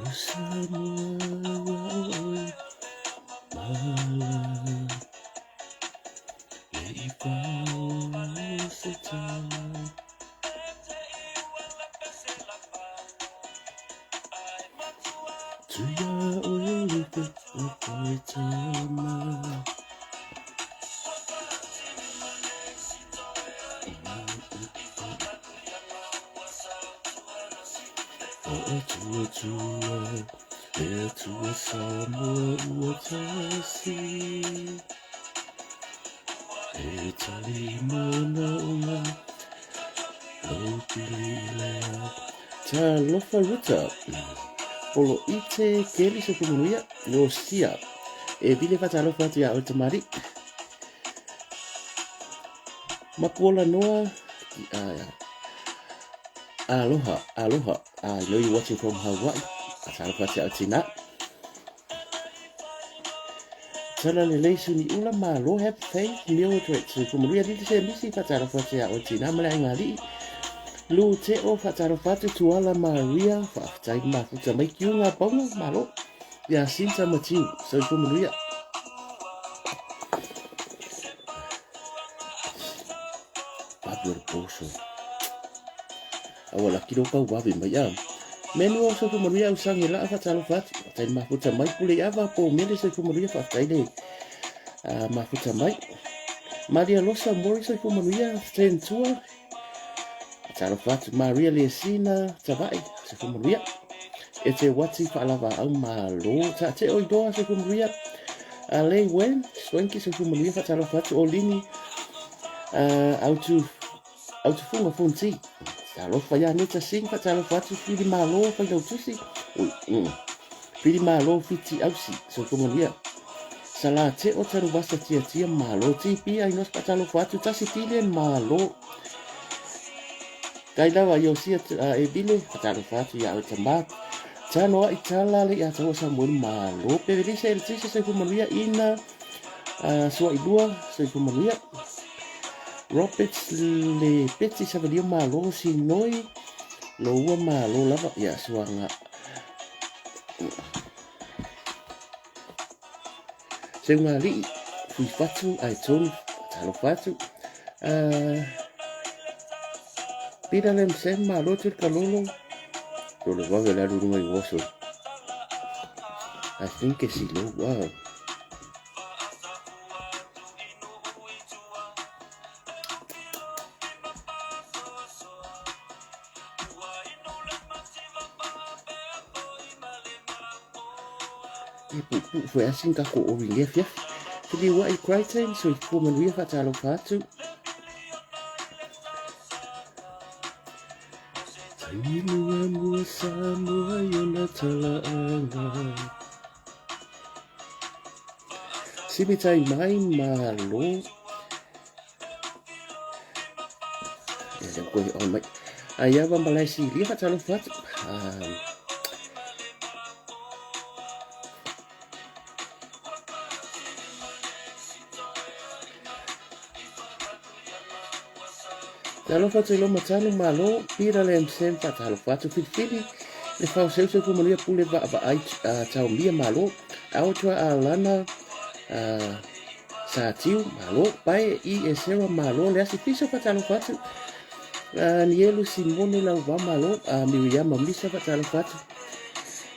O Samoa ua oe mala Le i whao se tala Tuia oe lupe o koe tama O Atua tua, e Atua Samoa ua tasi. E tali mana o ngā lau pili i lea. Talofa Ruta, polo i te keli se kumanuia, no sia. E vile whatalofa atu ia oe tamari. Mapuola noa, aloha, aloha. I know you're watching from Hawaii. Talofa atu ia oe tina. Tala lelei suni ula malo have faith Mildred soifua manuia lili se misi whatalofa atu ia oe tina ma le aiga alii Lu te o whatalofa atu Tuala Maria whaafetai mafuta mai kiunga paunga malo ia Sinta Matiu soifua manuia. Papi o le poso. Aua la kilo kau wawe mai a. Menu o soifua manuia au sangi la whatalofa atu. Tai mafuta mai pule i ava po mele soifua manuia whaatai le mafuta mai. Maria Losa Mori soifua manuia Ten Tua. Whatalofa atu Maria Lesina Tava'i soifua manuia. E te wati whaalava au malo. Ta te oi doa soifua manuia. A lei wen swanky soifua manuia whatalofa atu o lini. Au tu Autufunga Fonti. Talofa ia Neta Singh, faatalofa atu Fili Malo Failautusi. Ui, Fili Malo Fiti Ausi, soifua manuia. Sala Teo Tanuvasa Tiatia Malo TP Ainos faatalofa atu Tasi Tile Malo. Kai lava Iosia Ebile faatalofa atu ia oe tama. Tano ai tala le ia taua Samuel Malo. Pevelisa Eltisa soifua manuia ina Suailua, soifua manuia. Roberts le Betsy Savalio malo sinoi lo ua malo lava ia suanga. Seugalii, Fuifatu, ai tonu, talofa atu. Peter Lem Sam malo tu kalolo. Lolo wawe la runga i waso. I think it's low. Wow. E puupuu foi lava sina tatou ori i lenei afiafi. Feliuai Crichton, soifua manuia faatalofa atu. Tainua Samoa i ona talaaga. Simi tai mai malo. E leo koe on mai. Ai ava malai si lia whatalofa atu. Talofa atu i lo matanu malo, pira le MCM whatalofa atu filifili, le whaoseuse fu manuia pule vaavaai taumia malo, aotua a lana sa tiu malo, pae i e sera malo, le asi fiso whatalofa atu, nielu simone lauva malo, miriama misa whatalofa atu,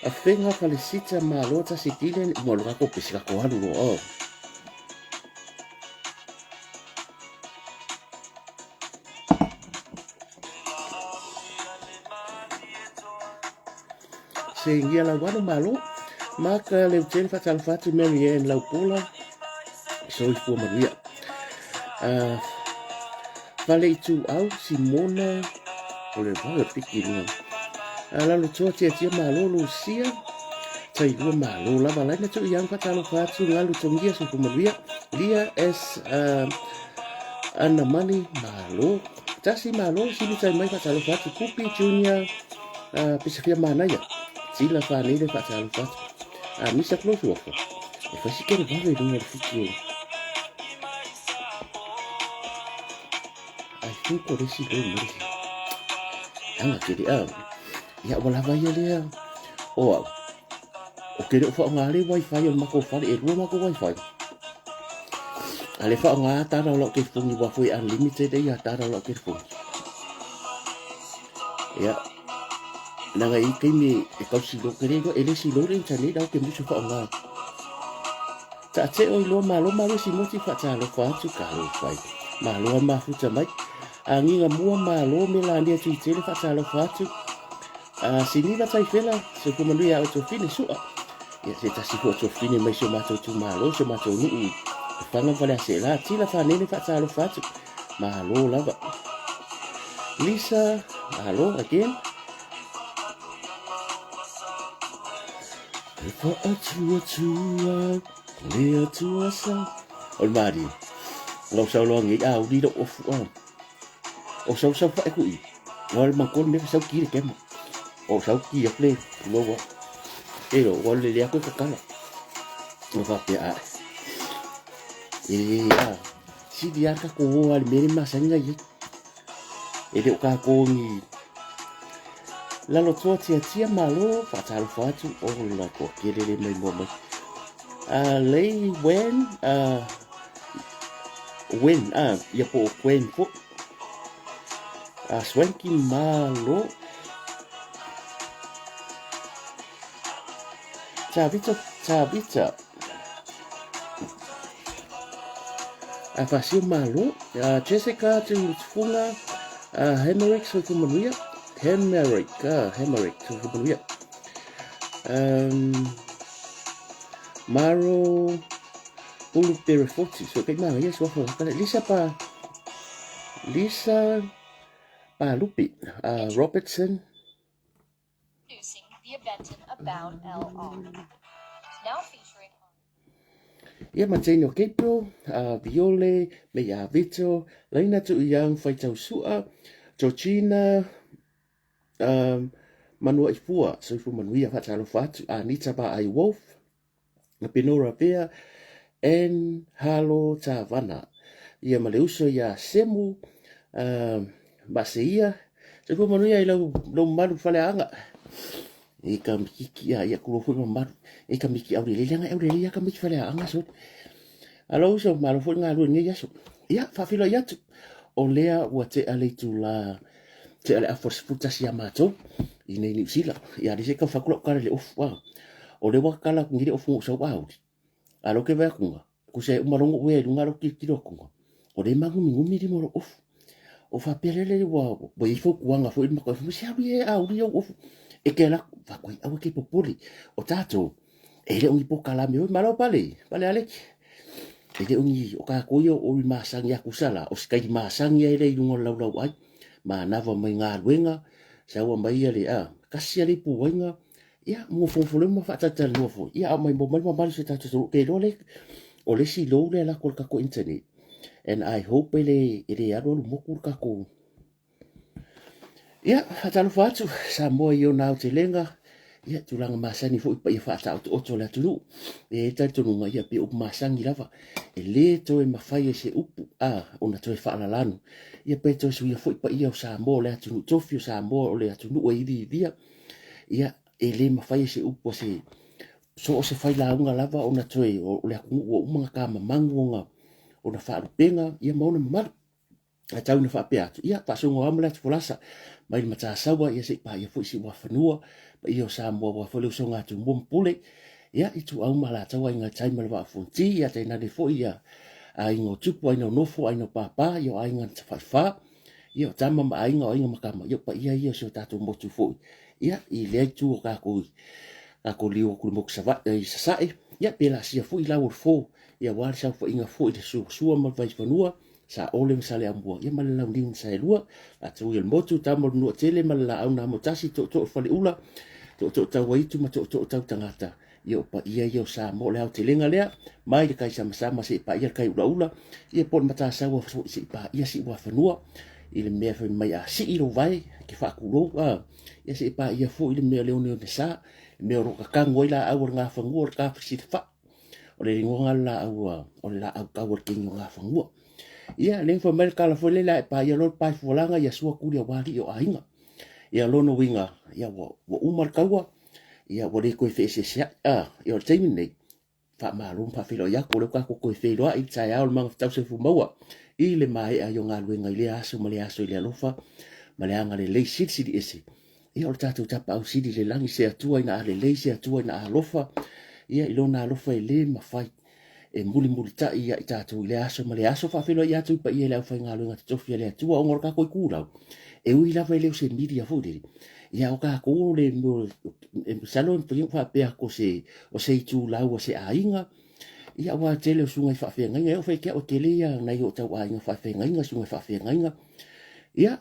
afenga falesita malo tasi tile, mo lo kako pesi kako alu lo, oh. Se ngia lau anu malo, maka leu tele whatalofa atu Mary Ann Laupola, soifua manuia. Fale i tū au, Simona, o le vau e piki lunga. Lalo toa tia tia malo, Lucia, Tailua malo lava laina tu i au whatalofa atu ngalu tongia soifua manuia. Lia S. Ana Mani malo. Tasi malo sini tai mai whatalofa atu Kupi Junior Pisafia Manaia. Tila whanele whatalofa atu. Misa Close Wafa. E whai sikere wawe runga le whiti o. I think o resi leo mo resi. Anga kere au. Ia ua lava ia lea. O au. Ou te le o faaaoga le wifi o le matou fale, e lua matou wifi. A le faaaoga tala o lau telefoni ua foi unlimited ia tala o lau telefoni. Ia, leaga i taimi e tau silo, ke le e le silo le internet au ke musu faaaoga. Taateo iloa malo malo si moti faatalofa atu ka fai. Malo a mafuta mai. Agiga mua malo me lania tuitele faatalofa atu. A Siniva Taifela, soifua manuia ia oe Tuafine, sua. Ia se tasi foi o Tuafine mai si o matou itumalo, si o matou nuu i Lefaga ma Faleaseela. Tila Fanene faatalofa atu. Malo lava. Lisa, malo again. E faatuatua le Atua sa. O le malie. Lau sauloa ngei a uli lou ofu a. O sau sau fae kui. O le mangkol me sau ki le kema. O sau ki a ple lowa. E lo o le le ako kakala. O fa pe a. E a. Si dia ka ko o al mere masanga ye. E le o ka ko ni lalo toa tia tia malo whaatalofa atu o la ko kelele mai mo mai. A lei wen a wen a ia po o Gwen fo. A Swanky malo. Tavita Tavita. A Fasio malo. A Jessica Tufunga. A Hemerick Soifumanuia. Hemerick, Hemerick Soifumanuia. Um, Maro Ulu Perefoti. So kei manga ia suafa kale Lisa pa Lisa Palupi Robertson. Introducing the Aventon Abound LR. Now featuring Ia ma Jane o Gabriel, Viole, me ia Vito, Laina Tuiang, Whaitau Sua, Georgina, um, Manuaifua, Soifua Manuia, Whaatalofa atu, Anita Baai Wolf, Penora Vea, Ann Halo Tavana. Ia ma le uso ia Semu, Maseia, Soifua Manuia i lau, lau malu faleaga. E ka mikiki a ia kulo foi mamalu. E ka miki aure lele anga aure lele ka miki faleaga so. Alo uso malo foi ngā lue nei aso. Ia, whawhila i atu. O lea ua te a le itula Te ale afu 11 ia mātou i nei Niu Sila. Ia le se ka whakula kare le ofu a. O le waka kala kungi le ofu ngau sau auri. A lo ke wea kunga. Ku se umalongo ue lunga lo ki kilo kunga. O le mangumi ngumi limo lo ofu. O wha pere le wa wa ifo kuanga fo ilma ko ofu. Se auri e auri o ofu. E ke la wha koi awe ke popoli. O tātou. E le ongi po kalame oi malo pale. Pale aleki. E le ongi o ka koia o i masangi aku sala. O skai masangi ai le i lunga o laulau ai. Manava mai galuega, saua mai ia le a, kasi ia le ipuaiga, ia mofofo ma faatalatalanoa foi. Ia aumai mo mai mamalu se tatou atunuu. Ke iloa le o le isi lou lea lako le tatou internet. And I hope e le e le alualu moku le tatou. Ia, faatalofa atu Samoa i ona aotelega. Ia, tulaga masani foi paia faataotooto o le atunuu. E i ai talitonuga, ia, pei upu masani lava, e le toe mafai e se upu, a, ona toe faalalanu. Ia, pe toe suia foi paia o Samoa o le atunuu tofi o Samoa o le atunuu e iliilia. Ia, e le mafai e se upu a se, so o se failauga lava ona toe, o le atunuu ua uma ona tamamagu ona, ona faalupega, ia ma ona mamalu. Ae tau ina faapea atu, ia, faasogo lava ma le atu folasa, mai le Matasaua, ia se i paia foi si uafanua, paia o Samoa aua foi le usoga a Tumua ma Pule, ia, Ituau ma Alataua, Aiga i Tai ma le Vaa o Fonoti, ia, tainane foi ia aiga o Tupu, aiga o Nofo, aiga o Pāpā, ia, o aiga na Tafaifa, ia, o Tama ma Aiga, o Aiga ma Tama, ia, o paia ia o si o tatou motu foi, ia, i lea itu o tatou, tatou liu atu i le motu Savaii, i Sasae, ia, pe laasia foi lau o le fo, ia, aua le saofaiga foi i le suasua ma le vaifanua, Saole ma Saleaaumua, ia ma le Launiu na Saelua, latou ia le motu, tama o le Manuatele ma le Laau na Amotasi, tootoo o Faleula, tootoo Tauaitu ma tootoo Tautagata. Ia o paia ia o Samoa, o le aotelega lea, mai le kai samasama seia paia le kai ulaula, ia po o le Matasaua foi seia paia Siuafanua, i le mea fai mai a sii lou vae, ke faatulou, a, ia seia paia foi le mea o le oneone sa, le mea o lo o tatago ai laau o le Gafanua o le Tafesilafai. O le igoa le laau o le laau kau o le kini o Gafanua. Ia, le fai mai le tala foi lele a e paia loa le pae fualaga ia sua tuli aua alii o aiga. Ia lona uiga, ia ua, ua uma le taua. Ia, ua le toe feeseesea'i. A, ia o le taimi lenei, faamalo ma faafeiloai atu, o lea ua tatou toe feiloai i le taeao o le magafetau soifua maua i le maea ai o galuega i lea aso ma lea aso i le alofa ma le agalelei silisili ese. Ia o le tatou Tapaau Sili i le lagi, se Atua ina alelei, se Atua ina alofa, ia i lona alofa e le mafai e mulimulitai ia i tatou i lea aso ma lea aso. Faafeiloai atu i paia i le aufaigaluega totofi a le Atua ona o le tatou itulau, e ui lava e le o se media foi lele, ia o tatou o le e masalo e mafai ona faapea atu o se, o se itulau a se aiga, ia aua tele o susuga i faafeagaiga, e oo foi ia te au e tele ia nai o tau aiga faafeagaiga, susuga i faafeagaiga, ia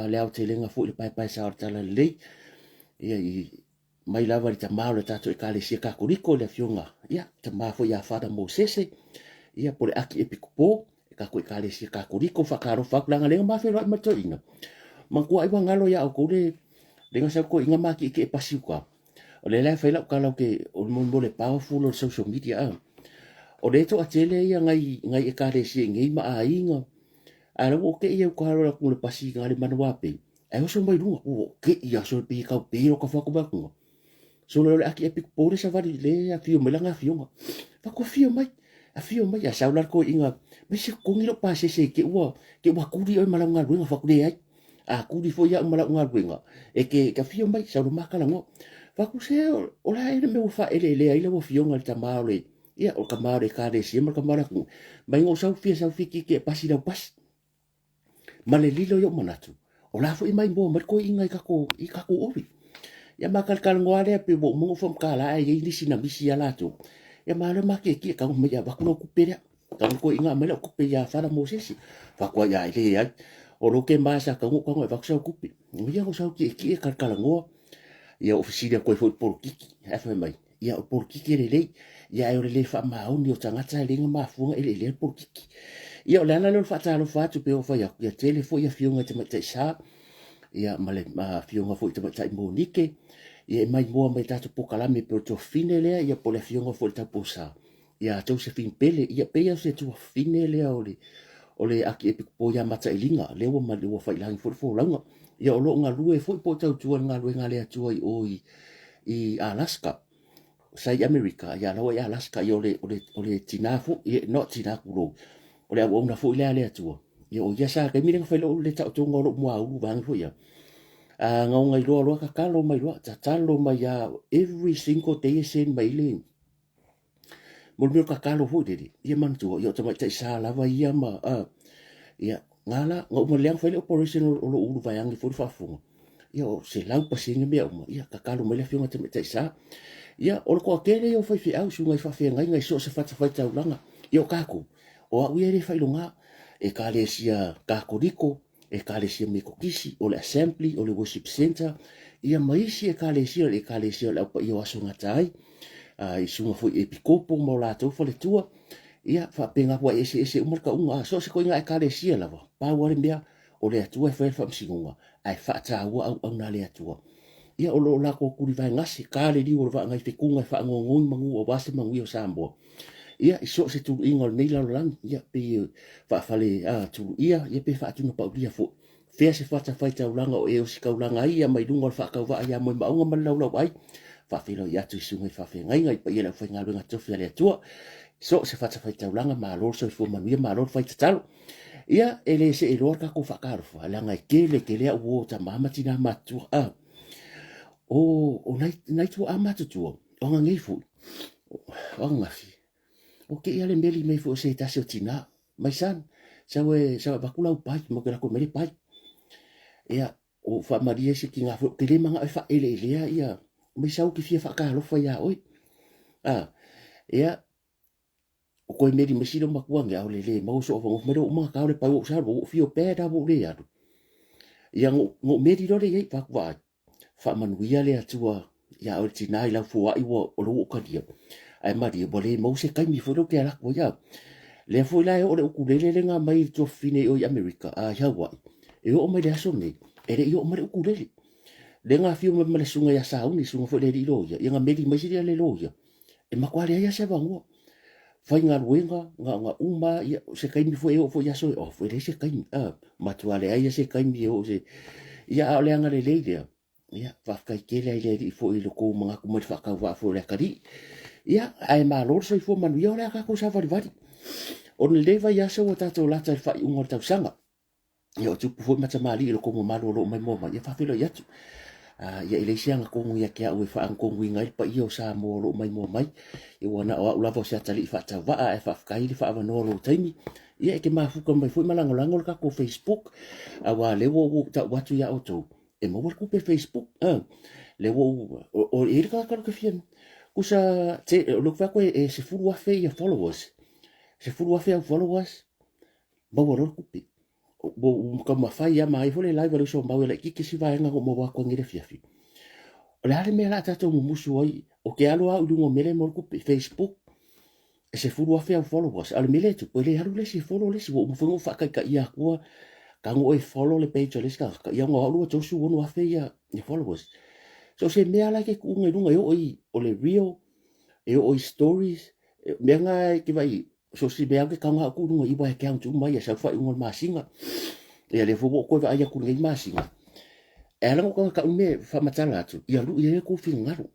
le aotelega foi le paepae sa o le Talalelei, ia i mai lava i le tama o le tatou Ekalesia Katoliko le afioga, ia tama foi ia Father Mosese, ia po o le Aki Epikopo, le tatou Ekalesia Katoliko, faatalofa atu, leaga lea ma feiloai ma le toeaina. Manatua ai ua galo ia outou le le gasa toeaina ma tietie pasi uka. O lea la e fai lau tala ou te o le mo le powerful o le social media a. O lea e toatele ia nai nai ekalesia i nei ma aiga. A la ua tei au ka atu le pasi nga le manawa pe. Ai oso mai lunga ua tei aso pe kau pe ro ka fa ko ba kunga. Solo le aki epic pole sa vali le afio mai langa afioga. Fa ko afio mai. Afio mai a sau la ko inga. Mai se kongi lo pa se se ke ua ke ua kuri oi malau galuega fa ku le ai. A kuri foi ia malau galuega. E ke ka afio mai sau lo makala ngo. Fa ku se o la ele me ua fa ele ele ai la ua afioga le tama o le ia o ka ma o le ekalesia ma ka ma o le atunuu. Mai ngo sau fia sau fia ki ke pasi lau pasi. Ma le lilo i ou manatu, o la foi mai moa mai koiina i kako, i kako ori. Ia ma kalkalgoa lea pe ua uma ona faamata la ai ai nisi na misi ia latou. Ia ma le ma kiekie kau mai ia vaku lau kupe lea. Kau koiina mai lau kupe ia Fara Mosesi. Fakua ia e le ai. O lo ke masa kau kau e vaku sau kupe. Ia o sau kiekie kalkalgoa. Ia o fesili atu ai foi i le polokiki. Ae fai mai, ia o le polokiki e lelei. Ia ae o le le faamaoni o tagata e le na mafua ona eleelea le polokiki. Ia o le ala lea o le faatalofa atu pei ona fai atu, ia tele foi afioga i tamaitai sa, ia ma le afioga foi i tamaitai Monike, ia e maimoa mai i tatou polokalame pei o le tuafafine lea, ia po o le afioga foi i le Taupo Sa, ia Josephine Pele, ia pei lava o se tuafafine lea o le o le Akiepikopo ia Matailiga, lea ua ma, ua faiilagi foi le folauga. Ia o lo o galue foi po o tautua i le galuega a le Atua i o i, i Alaska, sa i Amerika, ia la ua i Alaska, ia o le, o le, o le tina foi, ia, not tina tulou, o le auauna foi lea a le Atua. Ia o ia sa taimi lea na fai lou le taotoga o lou muaulu vaega foi ia. A gaoga iloa loa tatalo mai loa, tatalo mai a every single day e send mai le mo le mea o tatalo foi lele, ia manatua, ia o tamaitai sa lava ia ma, a, ia, nga la, nga uma lea na fai le operation o lou ulu vaeage foi le faafofoga, ia o 100% mea uma, ia tatalo mai le afioga tamaitai sa. Ia, o le toatele ia o faifeau, susuga i faafeagaiga i so o se fatafaitaulaga, ia o tatou, o au ia e le faailoga, Ekalesia Katoliko, Ekalesia Metotisi, o le Assembly, o le Worship Centre, ia ma isi ekalesia, o le ekalesia o le Au Paia o Aso Gata ai, i susuga foi i epikopo ma o latou faletua, ia faapena ua eseese uma le tauga, a so o se ituaiga ekalesia lava, pau lava le mea, o le Atua e faia le faamasinoga, ae faataua auauna a le Atua. Ia o lo o latou tulivaegase, ta le liu o le vaa nai fetuga e faanonoi manu aua se manuia o Samoa. Ia, i so o se tuluiga o lenei lalolagi, ia, pei e faafale a tuluia, ia pe faatunapaulia foi. Fea se fatafaitaulaga o e ositaulaga ai ia mai luga o le faatauvaa ia Moemauga ma le Laulauai, faafeiloai atu i susuga i faafeagaiga i paia i le aufaigaluega tofi a le Atua. So o se fatafaitaulaga, malo le soifua manuia, malo le fai tatalo. Ia, e le see loa le tatou faatalofa, leaga e tele tele au uo o tama ma tina matutua. A, o, o nai, nai tuaa matutua, o ananei foi, o ananafi, o kēia le meli mai foi o se tasi o tina, my son, sau e, sau e avatu lau pai, mo ke lako mai le pai. Ia, o faamalie se tina foi, ou te le manao e faaeleelea ia, mai sau ou te fia faatalofa iā oe. A, ia, o koe meli mai sila matua nge, aole le maua sou avanoa, fai mai lea ua uma ona tao le pai ua ou sau, ua ou feel bad lava ua ou le alu. Ia, na ou meli loa lea i ai, fai atu, vaai, faamanuia le Atua ia oe le tina i lau foai ua o lou talia. Ae malie ua le maua se taimi foi lea ou te alu atu ai a. Lea foi la e oo le ukulele lea na aumai i le tuafafine i o i Amerika, a i Hawaii. E oo mai le aso nei, e le i oo mai le ukulele. Lea na afio mai ma le susuga ia Sauni, susuga foi le alii loia, ia na meli mai sili le loia. E matua leai lava se avanoa. Faigaluega, na ona uma, ia, se taimi foi e oo foi i aso e off, e leai se taimi. A, matua leai lava se taimi e oo se... Ia, a o le agalelei lea. Ia, faafetai tele ai le Alii foi i lo tou manatu mai le faatauvaa foi o le atalii. Ia, ae malo le soifua manuia, o le a tatou savalivali. O lenei vaiaso ua tatou lata i le faaiuga o le tausaga. Ia, o tupu foi ma tamalii i lo tou mamalu o lo o maimoa mai, ia faafeiloai atu. Ia, e leai se agatonu ia te au e faaagatonuina ai le paia o Samoa o lo o maimoa mai. Ia, ua na o au lava o se atalii faatauvaa, ae faafetai le faaavanoa o lou taimi. Ia, e te mafuta mai foi ma lagolago le tatou Facebook, aua o lea ua ou tau atu ia outou, e maua le tupe Facebook a le ua o o e le tagata lo te fia kusa te lo fai atu e 10,000 ia followers 10,000 au followers maua loa le tupe ua ua taumafai lava ma ai foi le live a le uso mau e laitiiti si vaega na ou maua atu ai nei le afiafi. O le a le mea o le a tatou mumusu ai o ke alu au i luga o mea lea e maua le tupe Facebook e 10,000 au followers. A o le mea lea e tupu, e le alu le isi e follow le isi. Ua uma foi ona ou faataitaia atua, tago oe e follow le page a le isi tagata, ia ona o au lua 36,000 ia, ia followers. So se mea la e te tuuina i luga e oo i, o le reel, e oo i stories, e, mea na e te vaai, so se mea ke tago au tuu i luga i iwa e count uma ia sau faaiuga o le masina. Ia lea foi ua ou toe vaai atu i lenei masina. E ala ona ou tago tau mea e faamatala atu, ia lui ai le tou finagalo.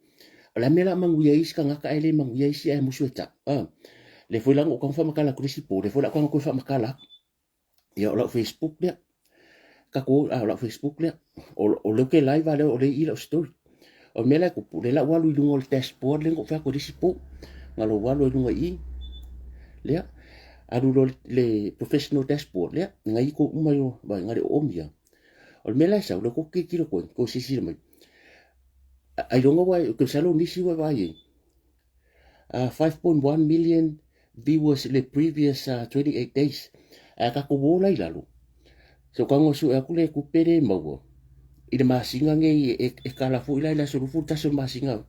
O le a mea la manuia ai isi tagata ae le manuia isi ae musu e tau. Ah, le foi la na ou tago faamatala atu le isi po, le foi la ou tago toe faamatala atu. Ia o lau Facebook lea. Tatou, ah, o lau Facebook lea. O, o lea ou te live lea, o lea i lau story. O le mea la e tupu, lea la ua alu i luga o le dashboard lea na ou fai atu i le isi po. Na lou alu ai luga i i. Lea, alu loa le professional dashboard lea, ngai kou uma i o, vai, ngai le oomi ia. O le mea la e sau, lea kou tilotilo koe, kou silasila mai. Ailoga ua, ke masalo nisi ua vaai ai. 5.1 million viewers i le previous 28 days. Ae tatou o la i lalo. So tago sue atu le tupe le maua i le masina nei e, e kala foi la i le aso 21 o le masina.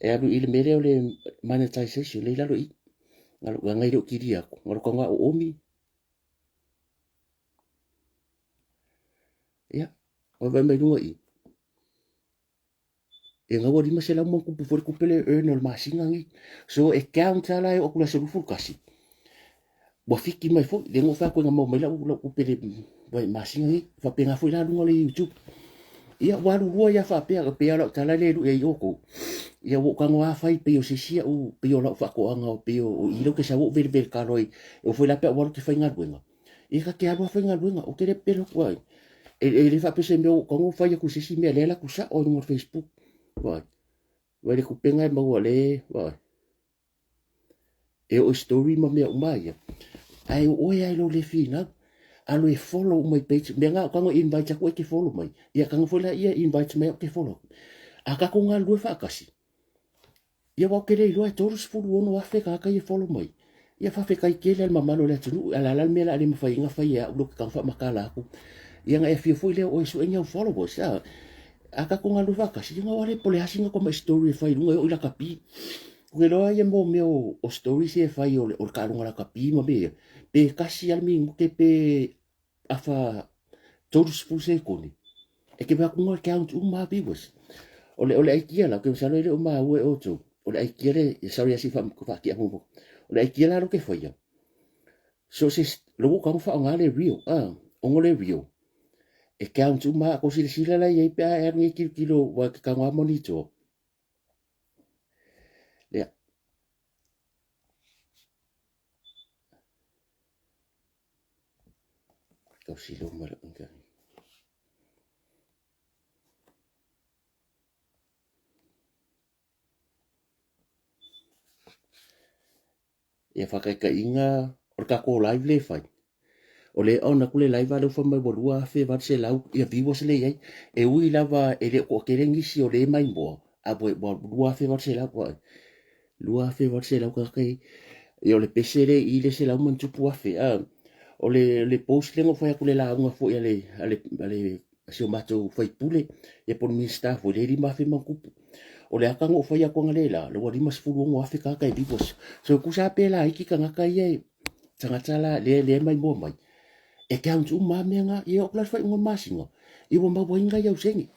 E alu i le mea lea o le monetization lea i lalo i i. Leaga e le o kilia atu. Galo tago a oomi. Ia, ua vaai mai luga i i. E gaua 500 ma kupu foi le tupe le earn o le masina nei. So e count lava la e oo atu i le aso 21. Ua fiki mai foi, lea na ou fai atu ai na maua mai lau, lau tupe le vai masina nei. Faapena foi la luga o le YouTube. Ia, ua alu lua ia faapea, pei lava o lau tala lea e lui ai i outou. Ia, ua ou tago lava fai pei o se isi au, pei o lau faatoaga, pei o i lea ou te sau ou velevele talo ai. E oo foi la pe a ou alu ou te faigaluega. Ia, ta te alu lava faigaluega, ou te le pepelo atu ai. E, e le faapea se mea ua ou tago fai atu i se isi mea, lea la atu sao i luga o le Facebook. Vaai, vaai le tupega e maua le, vaai. E oo i story ma mea uma ia. Ae o oe lava i lou le finau. Alu e follow uma i page. Mea na o tago invite atu e te follow mai. Ia tago foi la ia invite mai au te follow atu. A tatou galulue faatasi. Ia aua ou te le iloa e 36,000 tagata ia e follow mai. Ia faafetai tele le mamalu o le atunuu. A o le a la le mea o le a le mafai ai ona fai e au lou te tago faamatala atu. Ia ona e afio foi lea o oe e sue ni au followers. A, a tatou galulue faatasi, ia na o a le po o le a sina tamai story e fai i luga e oo i lakapi. Ou te iloa ia mo mea o stories ia e fai o le, o le taaloga lakapi ma mea ia, pe tasi lava le minute pe afa 30 sekone, e te vaai atu e count uma lava viewers. O le, o le aikia la, ou te masalo e le o maua e outou, o le aikia le, sorry lava se i faatia muamua. O le aikia la lea ou te faia, so se, lou ou tago faaaoga le reel, ah, ona o le reel, e count uma lava, kou silasila la i ai pe a e alu nei e tilotilo, aua e te tago lava monitor. Lea. Tau silo ma le internet. Ia whakaikainga o le tatou live le fai. O le on atu le live a lea ua fai mai ua 2,800 ia viewers lea e i ai. E ui lava e le o toatele nisi o le maimoa, a ua 2,800 ua 2,800 tagata i ia o le pese lea i le selau ma ni tupu afe a. O le, le post lea na ou fai atu le lauga foi a le, a le, a le a si o matou faipule, ia po o le Minisita foi, lea e 5,000 ma tupu. O le ata na ou fai atu analeila, la ua 56,000 tagata e viewers. So e tusa lava pe laiti tagata ia e, tagata la lea, lea e maimoa mai, e count uma lava mea na. Ia oo atu la i le faaiuga o le masina, Ia ua maua ai nai auseni.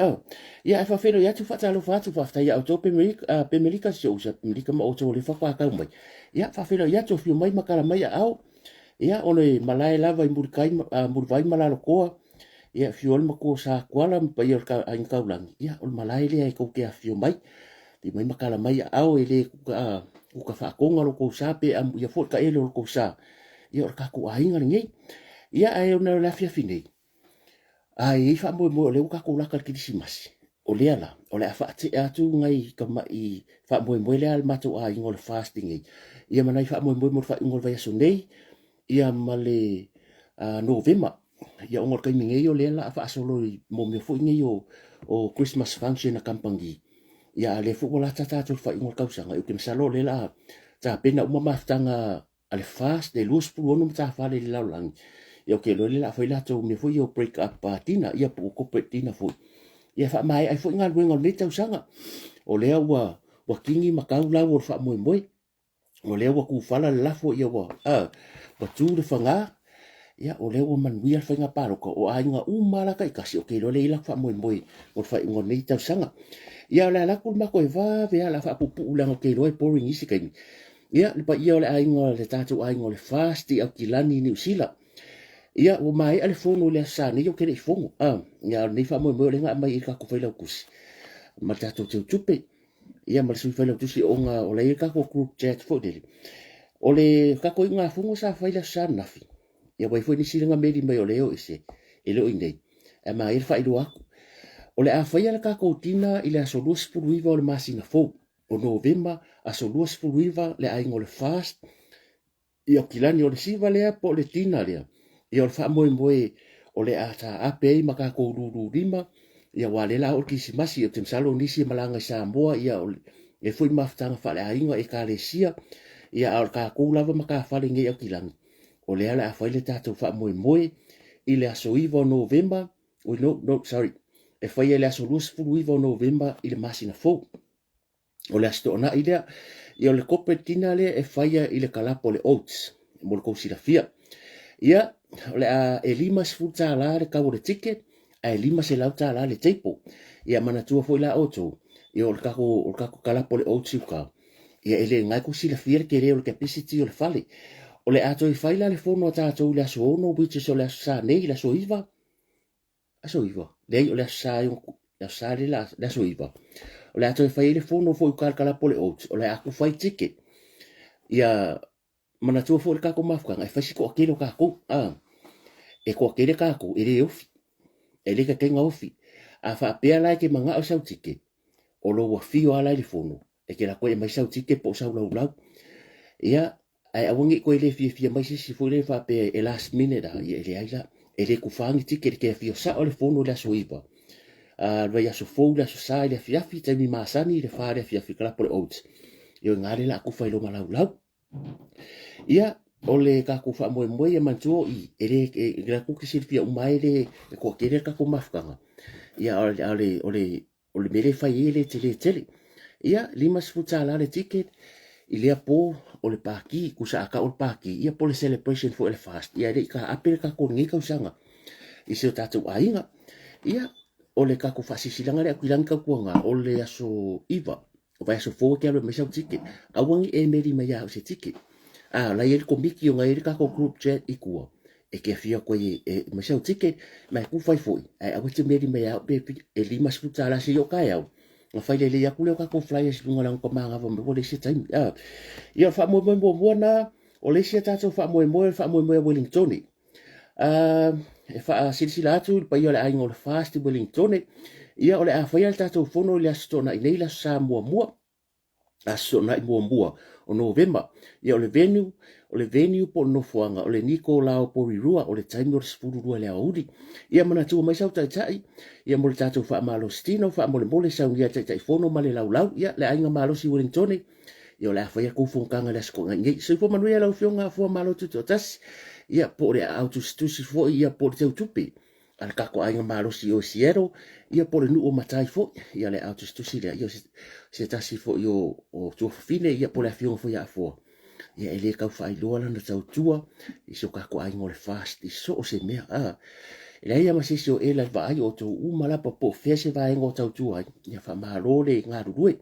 Ia ae faafeiloai atu, faatalofa atu, faafetai ia outou Pemelika, Pemelika si ou uso Pemelika ma outou o lea faatoa tau mai. Ia faafeiloai atu, afio mai ma tala mai aao. Ia o le malae lava i Mulikai, Mulivai ma Lalotoa. Ia afio ai le matua o Satuala ma paia o le Aiga Taulagi. Ia o le malae lea e tou te afifio mai. Afio mai ma tala mai aao e le kuka faatoga lo tou sa pe amuia foi le taele o lo tou sa. Ia o le tatou aiga lenei. Ia ae ona o le afiafi nei, a e i ai faamoemoe o lea ua tatou lata i le Kerisimasi, o lea la, o le a faatea atu nai tamai faamoemoe lea a le matou aiga o le FAST nei, ia ma nai faamoemoe mo le faaiuga o le vaiaso nei, ia ma le Novema. Ia ona o le taimi nei o lea o le a faasolo i mo mea foi nei o Christmas function a kamupani. Ia a o lea foi ua lata tatou i le faaiuga o le tausaga, ou te masalo o lea o le a tapena uma mafutaga a le FAST e 26 matafale i le lalolagi. Ia ou te iloa lea o le a fai latou mea foi ia o break up dinner, ia po o corporate dinner foi. Ia faamaea ai foi galuega o lenei tausaga. O lea ua ua kini ma tau lau o le faamoemoe. O lea ua kufala le lafo, ia ua ua tu le faga. Ia o lea ua manuia le faiga palota. O aiga uma la taitasi, ou te iloa lea e i ai latou faamoemoe mo le faaiuga o lenei tausaga. Ia o le a alu atu le matou e vave lava, o le a faapuupuu leaga ou te iloa e boring isi taimi. Ia, le paia o le aiga, le tatou aiga o le FAST i Aukilani i Niu Sila. Ia, ua maea le fono i le Aso Sa nei, ou te le i fono. Ah, ia, o lenei faamoemoe o lea na aumai i le tatou failautusi ma le tatou teutupe. Ia, ma le sui failautusi ona o la e i ai le tatou group chat foi lele. O le tatou iugafono sa fai i le Aso Sa ananafi. Ia, ua i ai foi nisi na meli mai o lea e o ese, e le o i inei. Ae manaia le faailoa atu. O le a faia le tatou dinner i le aso 29 o le masina fou. O Novema, aso 29, le aiga o le FAST i Aukilani. O le siva lea po o le dinner lea, ia o le faamoemoe o le a taape ai ma tatou lulu lima, ia aua o lea o le a oo le Kerisimasi, ou te masalo o nisi e malaga i Samoa, ia o le foi mafutaga faaleaiga, ekalesia, ia a o le tatou lava matafale nei i Aukilani, o lea o le a fai le tatou faamoemoe i le aso 9 o Novema, oi no, no, sorry, e faia i le aso 29 o Novema i le masina fou. O le Aso Toonai lea. Ia o le corporate dinner lea e faia i le kalapo o le Oats, mo le tou silafia. Ia, o le a e $50 le tau o le ticket, ae $500 le table. Ia manatua foi la outou, ia o le tatou, o le tatou kalapo o le Oats i uka, ia e le na e tou silafia le tele o le capacity o le fale. O le a toe fai la le fono a tatou i le aso 6, which is o le Aso Sa nei, le aso 9, aso 9, leai o le aso Sa, le aso Sa le aso 9, o le a toe fai ai le fono foi uka i le kalapo o le Oats, o le a kufa ai ticket. Ia manatua foi le tatou mafutaga, e fai si toatele o tatou, e toatele tatou, e le ofi, e le taitai ona ofi. A faapea la e te manao i sau ticket, o lou afio lava la i le fono, e te alu atu e aumai sau ticket po o sau laulau. Ia, ae aua ne i toe le fiafia mai se isi foi lea faapea e last minute lava, ia e leai la. E le tufa ni ticket, e te afio sao i le fono i le aso 9. Le vaiaso fou i le aso Sa i le afiafi, taimi masani i le 4 i le afiafi, kalapo le Oats. Ia o i ina lea o le a tufa i loma laulau. Ia, o le tatou faamoemoe ia manatua i, e le, e, e, e silafia uma ai le, e toatele le tatou mafutaga. Ia, o le, o le, o le, O le mea lea e fai ai e le tele tele. Ia, $50 le ticket i lea po o le paki, tusa a tau o le paki, ia po o le celebration foi a le FAST, ia e le i taape le tatou lenei tausaga i si o tatou aiga. Ia, o le tatou faasilasilaga lea Aukilani tautuaga, o le aso 9, o vaiaso fou e te alu e aumai sau ticket. Aua ne i e meli mai ia au se ticket. A, o la e i ai le komiti ona e i ai le tatou group chat i tua, e te afio atu ai e aumai sau ticket, ma e kufai foi, ae aua e te meli mai ia au pe e $50 seia oo taeao, ona fai lelei atu lea o tatou flyers i luga leaga ua manava mai ua leai se taimi. A, ia o le faamoemoe muamua lena, o le isi a tatou faamoemoe, o le faamoemoe a Wellingtone. E faasilasila atu i le paia o le aiga o le FAST i Wellingtone, ia o le a faia le tatou fono i le Aso Toonai nei, le Aso Sa muamua, Aso Toonai muamua o Novema. Ia o le venue, o le venue po o le nofoaga o le Nico Lao Porirua, o le taimi o le 12 i le aoauli. Ia manatua mai sau taitai, ia mo le tatou faamalositino, faamolemole saunia Taitaifono ma le laulau, ia le aiga malosi i Wellingtone, ia o le a fai atu fonotaga i le Aso Toonai nei. Soifua manuia lau Afioga Afua Malo Tutoatasi, ia po o le aao tusitusi foi, ia po o le teutupe a le tatou aiga malosi i o i Seattle, ia po o le nuu o Matai foi, ia le aao tusitusi lea, ia o se tasi foi o tuafafine, ia po o le afioga foi ia Afoa. Ia e le tau faailoa lana tautua i si o tatou aiga o le FAST i so o se mea. A, e leai lava ma se isi o ela i vaai o outou uma lava po o fea se vaega o tautua ai. Ia faamalo le galulue.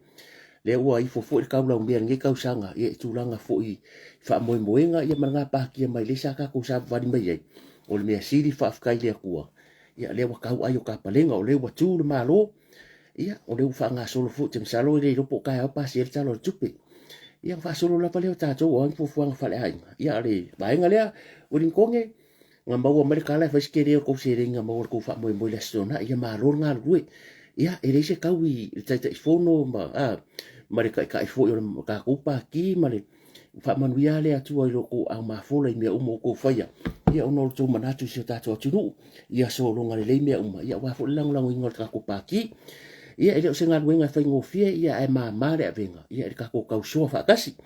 Lea ua ifo foi le taulaumea i lenei tausaga ia i tulaga foi i faamoemoega ia ma le gapatia mai lea sa tatou savavali mai ai. O le mea sili faafetai i le Atua, ia lea ua tau ai o tapalega, o lea ua tu le Malo, ia o lea ua faagasolo foi, ou te masalo e le iloa po o taeao pasia ai le Tala o le Tupe. Ia ona faasolo lava lea o tatou o a ni fuafuaga faaleaiga. Ia o le vaega lea, Ueligitone, na maua mai le tala e fai se tele o le tou seleni na maua i le tou faamoemoe i le Aso Toonai, ia malo le galulue. Ia, e leai se tau i le Taitaifono ma, a, ma le Taitai foi o le tatou Pati ma le faamanuia lava le Atua i lo outou aao mafola i mea uma ua outou faia, ia ona o lo outou manatu i si o tatou atunuu, ia sologa lelei mea uma, ia aua foi le lagolagoina o le tatou Pati. Ia e le o se galuega e faigofie, ia ae mama le avega, ia i le tatou tausoa faatasi.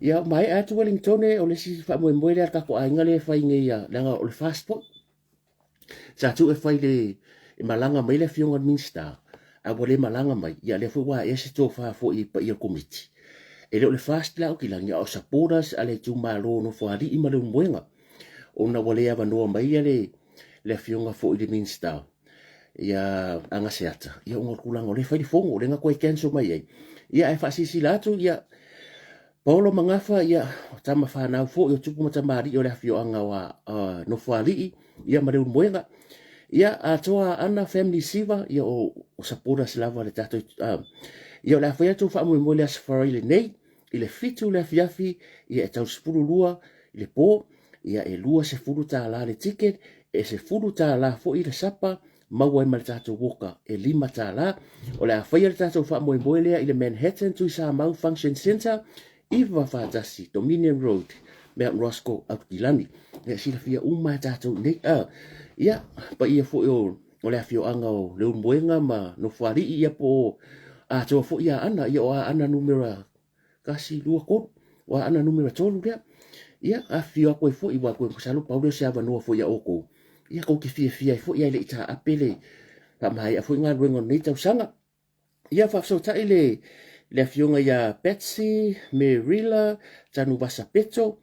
Ia maea atu Wellingtone, o le isi faamoemoe lea a le tatou aiga lea e fai nei, leaga o le FAST foi. Sa tuu e fai le e malaga mai le afioga i le Minisita, a ua le malaga mai, ia lea foi ua aea se tofa foi i paia o le Komiti. E le o le FAST la Aukilani, a o supporters a le itumalo o Nofoalii ma Leulumoega, ona ua le avanoa mai le le afioga foi i le Minisita ia Agaseata, ia ona o le tulaga o lea e fai le fono, o lea na toe cancel mai ai. Ia ae faasilasila atu, ia Paolo ma Gafa, ia, o tama fanau foi o tupu ma tamalii o le afioaga o Nofoalii, ia ma Leulumoega. Ia, atoa Aana Family Siva, ia o, o supporters lava le tatou, ia o le a fai atu faamoemoe le Aso Faraile nei, i le 7 le afiafi, ia e tau 12 i le po, ia e $20 le ticket, e $10 foi le sapa, maua ai ma le tatou woka e $5. O le a faia le tatou faamoemoe lea i le Manhattan Tuisamau Function Centre, 941 Dominion Road, Mount Roskill, Aukilani. Ia silafia uma e tatou nei. Ia, paia foi o, o le afioaga o Leulumoega ma Nofoalii, ia po o atoa foi Aana, ia o Aana numera 1, 2, 3, o Aana numera 3 lea. Ia, afifio atu ai foi, ua toe masalo pau lea o se avanoa foi ia outou. Ia, tou te fiafia ai foi, ae le i taape le faamaea foi galuega o lenei tausaga. Ia, faafesootai le, le afioga ia Patsy Merila Tanuvasa Peto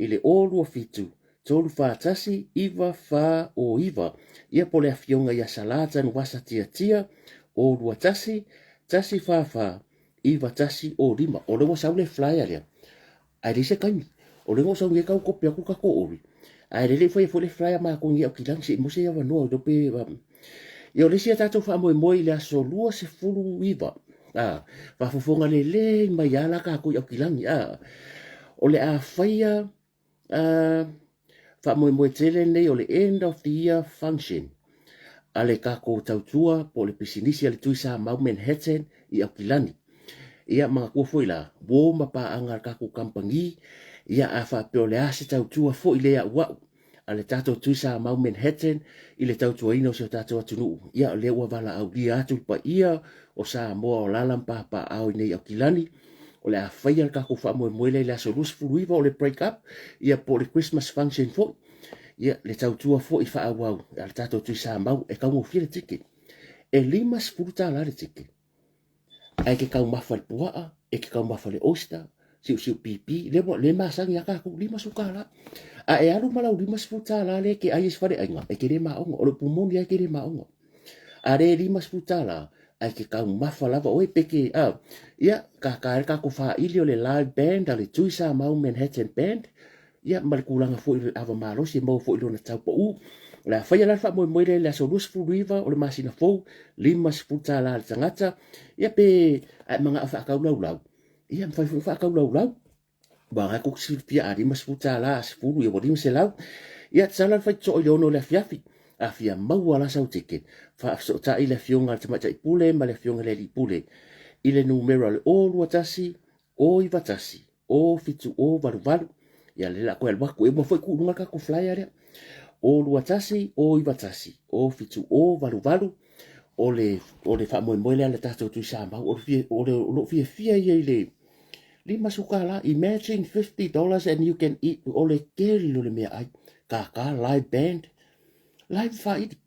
i le 027 341 949. Ia, po o le afioga ia Sala Tanuvasa Tiatia 021 144 9105. O lea ua sau le flyer lea, ae leai se taimi. O lea ua sau nei tau kope atu le tatou ori, ae le le i faia foi le flyer matou nei Aukilani se i maua se avanoa iloa pe Ia o le isi a tatou faamoemoe i le aso 29, a, faafofoga lelei mai lava la tatou i Aukilani, a, o le a faia a, faamoemoe tele lenei o le end of the year function a le tatou tautua po o le pisinisi a le Tui Samau Manhattan i Aukilani. Ia manatua foi la, uo ma paaga a le tatou kamupani, ia a faapea o le a se tautua foi le auau a le tatou Tui Samau Manhattan i le tautuaina o si o tatou atunuu, ia o lea ua valaaulia atu le paia o Samoa o alaala ma papaaao i nei Aukilani, o le a faia le tatou faamoemoe lea i le aso 29 o le break up, ia po o le Christmas function foi, ia le tautua foi faaauau a le tatou Tui Samau, e taugofie le ticket. E $50 le ticket. Ae ke taumafa i le puaa, e ke taumafa i le oyster, siusiu pipi, le, le masani a tatou, $50. A e alu ma lau $50 lea e ke ai e se faleaiga, e te le maoga. O le upu moni lava e te le maoga. A le $50, ae ke taumafa lava oe pe ke, a, ia, kaka ai le tatou faaili o le live band a le Tui Samau Manhattan Band, ia, ma le tulaga foi o le ava malosi e maua foi i lona tau pau. O le a faia la le faamoemoe lea i le aso 29 o le masina fou, $50 le tagata, ia pe a e manao e faataulaulau, ia mafai foi ona faataulaulau. Aua na tou te silafia a $50 a 10 ia ua 500. Ia tatala le faitotoa i le 6 i le afiafi. A fia maua la sau ticket, faafesootai le afioga a le Tamaitai Pule ma le afioga i le Alii Pule i le numera o le 021 091 07088. Ia lea o le a toe alu atu. E uma foi tuu i luga le tatou flyer lea. 021 091 07088 o le, o le faamoemoe lea a le tatou Tui Samau. O le, fia, o le, o lou fiafia ia i le $50. Imagine $50 and you can eat o le tele o le meaai. Kaka live band, live faaili.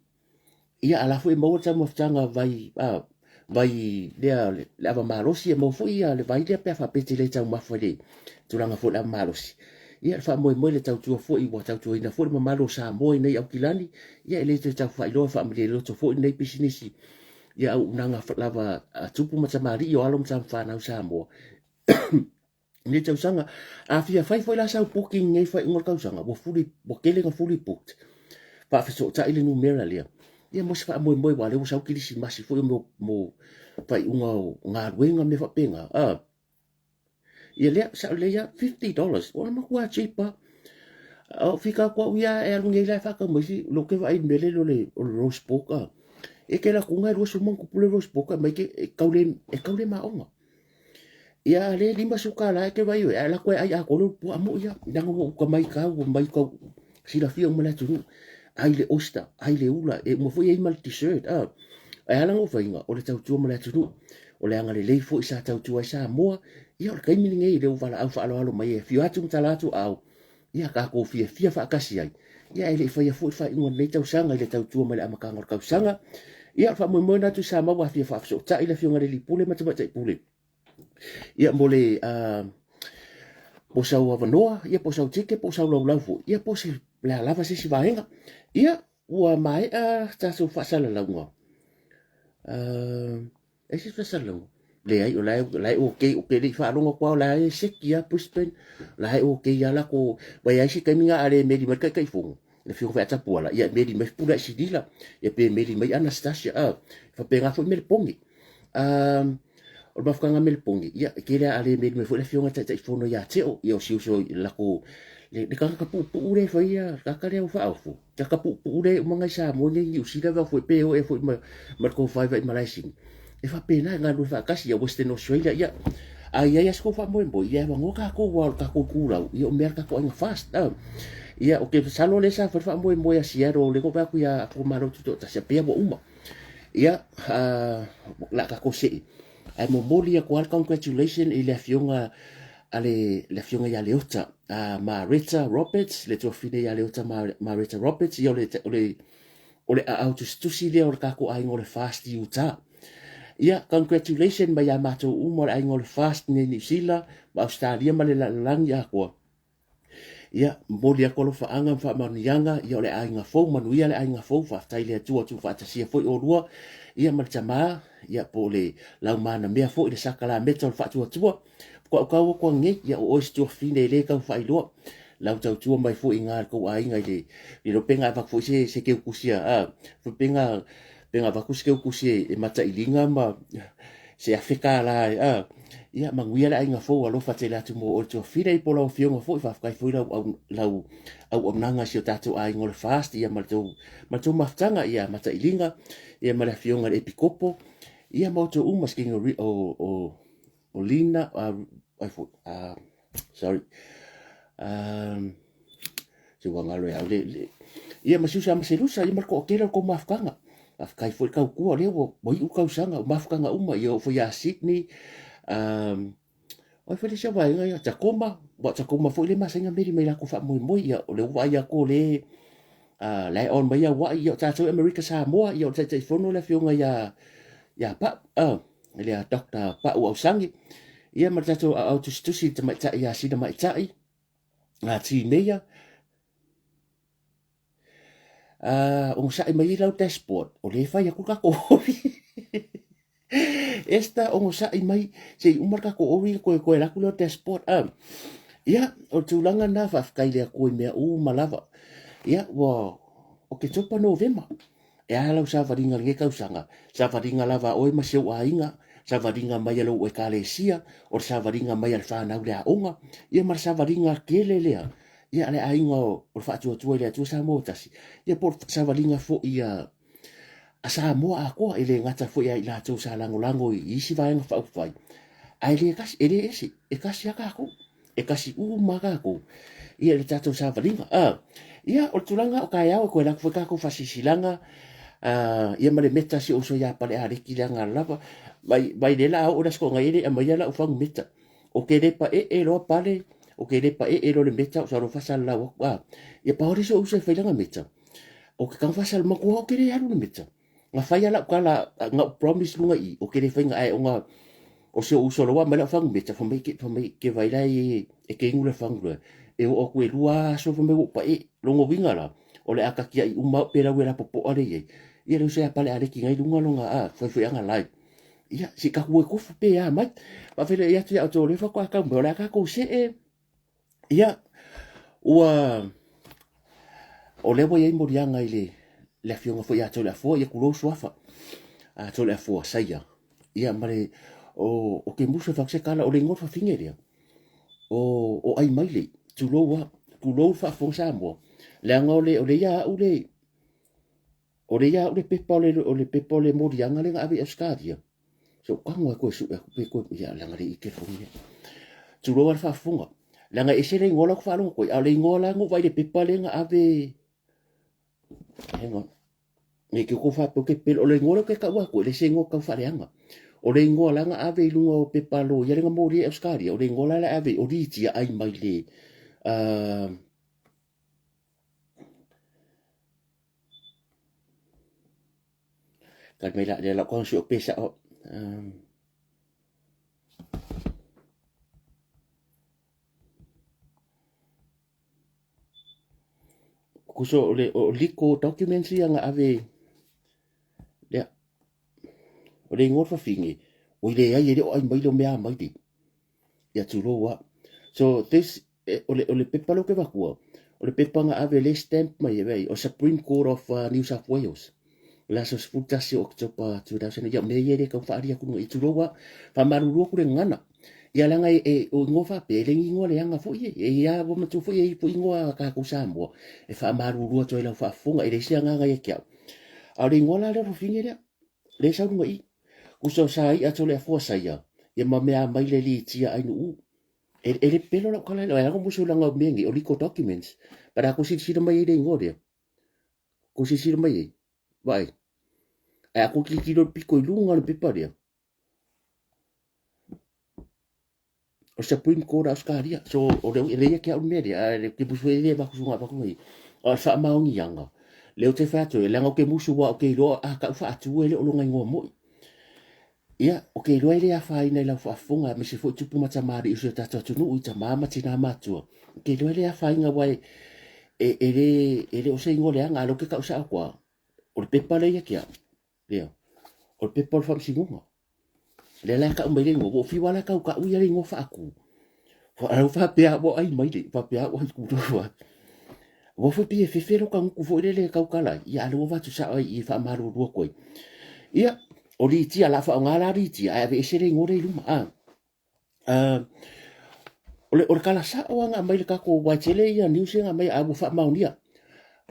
Ia, a la foi e maua le taumafataga vai, a, vai lea le ava malosi, e maua foi le vai lea pe a faapea e te le taumafa i le tulaga foi o le ava malosi. Ia, le faamoemoe le tautua foi ua tautuaina foi le mamalu o Samoa i nei Aukilani, ia e le toe tau faailoa e faamalie loto foi lenei pisinisi ia auaunaga lava a tupu ma tamalii o alo ma tamafanau Samoa. Nei tausaga, a fia fai foi la sau booking nei faaiuga o le tausaga, ua fully, ua tele na fully booked. Faafesootai le numera lea. Ia mo se faamoemoe aua o lea ua sau kilisimasi foi mo, mo faaiuga o galuega mea faapena. Ah. Ia lea, sao lelei lava, $50. Ua matua cheap lava. O fika atu au ia e alu nei la e faatau mai si, lo ke vaai i le mea lele o le, o le roast pork ah. E ke la tunga e 20 ma ona tupu le roast pork mai ke e kau le, e kau le maonga. Ia a le $50 e ke vaai oe, ae alu atu e ai atoa le puaa moi ia. Leaga ua uka mai kau, ua mai kau silafia uma le atunuu. Ai le oyster, ai le ula, e uma foi ai ma le dessert. Ah. Ae ala na faiga, o le tautua ma le atunuu. O le agalelei foi sa tautua ai Samoa. Ia o le taimi lenei lea ua valaau faaaloalo mai e afio atu ma tala atu aao. Ia tatou fiafia faatasi ai. Ia e le i faia foi le faaiuga o lenei tausaga i le tautua mai le amataga o le tausaga. Ia o le faamoemoe lena Tuisamau ua fia faafesootai le Afioga i le Alii Pule ma Tamaitai Pule. Ia mo le po o sau avanoa, ia po o sau ticket, po o sau laulau foi, ia po o se le a lava se isi vaega. Ia ua maea tatou faasalalauga. E se faasalalauga? Leai, o la e, la e okay, o ke le i faalogo atu lava o la e seki lava Brisbane, la e okay lava latou, aua e i ai se taimi na a le meli mai le Taitaifono, le Afioga foi ia Tapuala, ia e meli mai Pule Silila, ia pe meli mai Anastasia, e faapena foi Melepone. O le mafutaga Melepone, ia, e tele lava a le meli mai foi le Afioga i le Taitaifono ia Teo, ia o si uso i le latou, le tagata puupuu lea e faia, le tagata lea ua faaofo, tagata puupuu lea e uma nai Samoa nei Niu Sila vao foi pe o ea foi ma, ma le tofa i Malaesini. E faapena e galulue faatasi ia Western Australia, ia, a i ai lava se tou faamoemoe, ia e avanoa tatou aua o le tatou itulau, ia o mea a le tatou aiga FAST. Ia, ou te masalo o lea sa fai le faamoemoe a Seattle, lea na ou vaai atu ia Malo Tutoatasi, pei lava ua uma. Ia, o le a tatou see. Ae momoli atu lava le congratulation i le afioga a le, le afioga ia Leota, a Mareta Roberts, le tuafafine ia Leota Mareta Roberts, ia o le, o le, o le aao tusitusi lea o le tatou aiga o le Fast i Utah. Ia, congratulation mai ia matou uma o le aiga o le Fast nei Niu Sila, ma Australia ma le lalolagi atoa. Ia, momoli atu alofaaga ma faamanuiaga, ia o le aiga fou, manuia le aiga fou, faafetai i le Atua tuufaatasia foi oulua, ia ma le tama, ia po o le laumanamea foi le sakalameta o le faatuatua. Faatoa tau atu anei, ia o oe si tuafafine e le tau faailoa, lau tautua mai foi i gā le tou aiga i le, le iloa pe na avatu foi se, se keukusi a, a, pe na, pe na avatu se keukusi e, e matailiga ma se $1000 e, a, ia manuia le aiga fou, alofa tele atu mo oe le tuafafine, i po lau afioga foi, faafetai foi lau, au, lau auaunaga i si o tatou aiga o le FAST, ia ma le tou, ma le tou mafutaga, ia matailiga, ia ma le afioga i le Epikopo, ia ma outou uma, se o, o, o, o Lina, ai foi, sorry, se ua galo e au le, le, ia ma si uso ia Maselusa, ia ma le toatele o le tou mafutaga. Faafetai foi le tautua, o lea ua, ua iu le tausaga, o mafutaga uma, ia oo foi ia Sydney, o ai foi le isi vaega ia, Tacoma, ua Tacoma foi lea e masani ona meli mai latou faamoemoe, ia o lea ua vaai atu o lea, la e on mai Hawaii, ia o tatou i Amerika Samoa, ia o le Taitaifono le afioga ia, ia Pau, le Doctor Pau Ausage, ia ma le tatou aao tusitusi i le tamaitai ia Sina Maitai, Ngāti Meia, onosai mai i lau dashboard, o lea e fai atu le tatou ori. Esther, onosai mai, se i uma le tatou ori, toe toe alu atu lea o dashboard. Ia, o le tulaga lena, faafetai i le Atua i mea uma lava. Ia, ua, Oketopa, Novema, E a lau savaliga i lenei tausaga? Savaliga lava a oe ma si ou aiga, savaliga mai a lou ekalesia, o le savaliga mai a le fanau i le aoga, ia ma le savaliga tele lea, ia a le aiga o le Faatuatua i le Atua Samoa ua Tasi, ia po o le savaliga foi a a Samoa atoa, e le gata foi ia i latou sa lagolago i isi vaega faaupufai, ae le tasi, e le ese, e tasi lava tatou. E kasi uma tatou ia i le tatou savaliga. Ia, o le tulaga o taeao e toe alu atu foi tatou faasilasilaga ia ma le meta a si ou uso ia Palealeki leaga lava mai, mai lea la a oo le Aso Toonai e le i aumaia lau fagu meta. Ou te le paee loa Pale, ou te le paee loa le meta ou sau loa faasalalau atu. Ia pau lea si ou uso e fai lana meta, ou te tago faasalalau, matua ou te le alu i le meta. Na fai a lau tala, na ou promise luga i i, o ke le faina ae ona o si ou uso la ua aumai lau fagumeta, fai mai, fai mai, ke vai la e, e ke inu le fagu lea. E oo atu e lua aso fai mai ua ou pae. Lona uiga la, o le a tatiai uma au pe lau e lapopoa le i ai. Ia le uso ia pale aleki nai luga lona a, fuefueaga live. Ia, se i tatou o e tofu pe a mai. Faafeiloai atu ia outou o lea faatoa tau mai, o le a tatou see. Ia, ua, o lea ua i ai moliaga i le, le afioga foi ia Toleafoa, ia tulou suafa. A Toleafoa, Saia. Ia, ma le, o, o ke musu e whakuse kala, o le ingoa fafine lea. O, o ai mai le, tulou a, tulou le faafofoga Samoa. Leaga o le, o le ia au le, o le ia au le pepa o le, o le pepa o le moliaga lea na ave i Ausetalia. Se o tago ai koe sue atu pe koe, ia, leaga le ike foni ia. Tulou a le faafofoga. Leaga e ese le igoa la ou te faalogo atu ai, a o le igoa la na ou vaai i le pepa lea na ave, hang on, ne i te i ua faapea ou te pele, o le igoa lea ou te tau atu, e le se igoa tau faaleaga. O le igoa la na ave i luga o pepa a loia lea na molia i Ausetalia, o le igoa la la ave, o Litia ai mai le, Tali mai la lea lau kau sio pe sao. Kuso o le o legal documents ia nga ave lea. O le ingoa fafine, o i leai e le o ai mai le o mea mai le. Ia tulou a. So this, eh, o le, o le pepa lea ou te avatua, o le pepa na ave le stamp mai e vei, o Supreme Court of New South Wales. Le aso 11 o Oketopa 2000, ia mea ia e le tau faaalia atu luga i tulou a. Faamalulu atu le gagana. Ia leaga e, e, o ingoa faapea, e le ni ingoa leaga foi e, e ia ua matua foi e i foi ingoa a tatou Samoa, e faamalulu atu ai lau faafofoga, e leai se agaga ia te au. A o le ingoa la lea o le fafine lea, lea e sau luga i i. Uso sa i'a Toleafoa saia ia ma mea mai le litia ai nuu. E, e le pelo lau kala e ago musu langa o mea nei, o legal documents. But a ko silasila mai ai le ingoa lea. Ko silasila mai ai. Vaai. Ae a ko tilotilo le piko i luga o le pepa lea. O Supreme Court a Australia. So, o le, e leia ke au mea lea, a le ke musu e le vaku sunga vaku nei. O le faamaoniaga, lea ou te fai atu ai, leaga ou te musu aua ou te iloa a kau faatu e le o lona ingoa moi. Ia, ou te iloa e le afaina i lau faafofoga, aemaise foi tupu ma tamalii o si o tatou atunuu i tama ma tina matutua. Ou te iloa e le afaina aua e, e, e le, e le o se ingoa leaga, a o lea ou te tau sao atu lava, o le pepa lea ia te au, lea, o le pepa o le faamasinoga. Lea la e tau mai le igoa, ua ou fiu lava la e tau tau ia le igoa faatu. Au faapea ua ai mai le, faapea ua ai kulou a. Ua foi pei e fefe lo kaguku foi lele e tautala ai, ia a lea ua avatu sao ai i faamalulu atu ai. Ia, o Litia, la faaaoga la Litia, ae aveese le igoa lea i luma. A, o le, o le tala sao lava na aumai le tatou, aua e tele ia news ia na aumai, a ua faamaonia.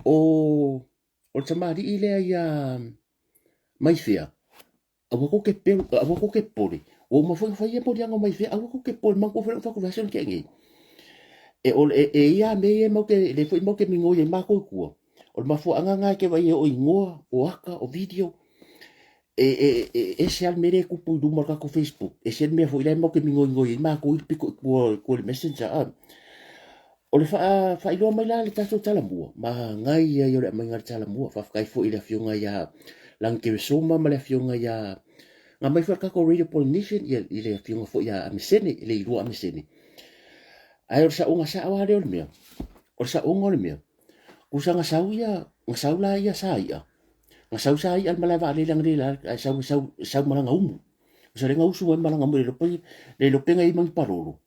O, o le tamalii lea ia Maifea, Aua kou te pelu, aua kou te popole. Ua uma foi ona fai ia moliaga o Maifea, aua kou te popole, manatua foi lau fatu vasa na tea nei. E, o, e, e ia a mea ia e mau te, lea foi mau te migoi ai matou i tua. O le mafuaaga na e te vaai ai o igoa, o aka, o video, e, e, e ese lava le mea lea e tupu i luma o le tatou Facebook, ese le mea foi la e mau te migoigoi ai matou i le pito i tua, i tua i le messenger. A. O le faa, faailoa mai la le tatou talamua, manaia ia o le aumaiga o le talamua. Faafetai foi i le afioga ia Lagikeresoma ma le afioga ia na aumai foi le tatou Radio Polynesian ia, i le afioga foi ia Amesene, le Ilua Amesene. Ae o le saoga sao lava lea o le mea, o le saoga o le mea, kusa na sau ia, na sau la ia sa ia, na sau sa ia le malae vaalele analeila ae sau, sau, sau ma lana umu. Kusa le na usu mai ma lana umu, le iloa pe, le iloa pe na i ai ma ni palolo.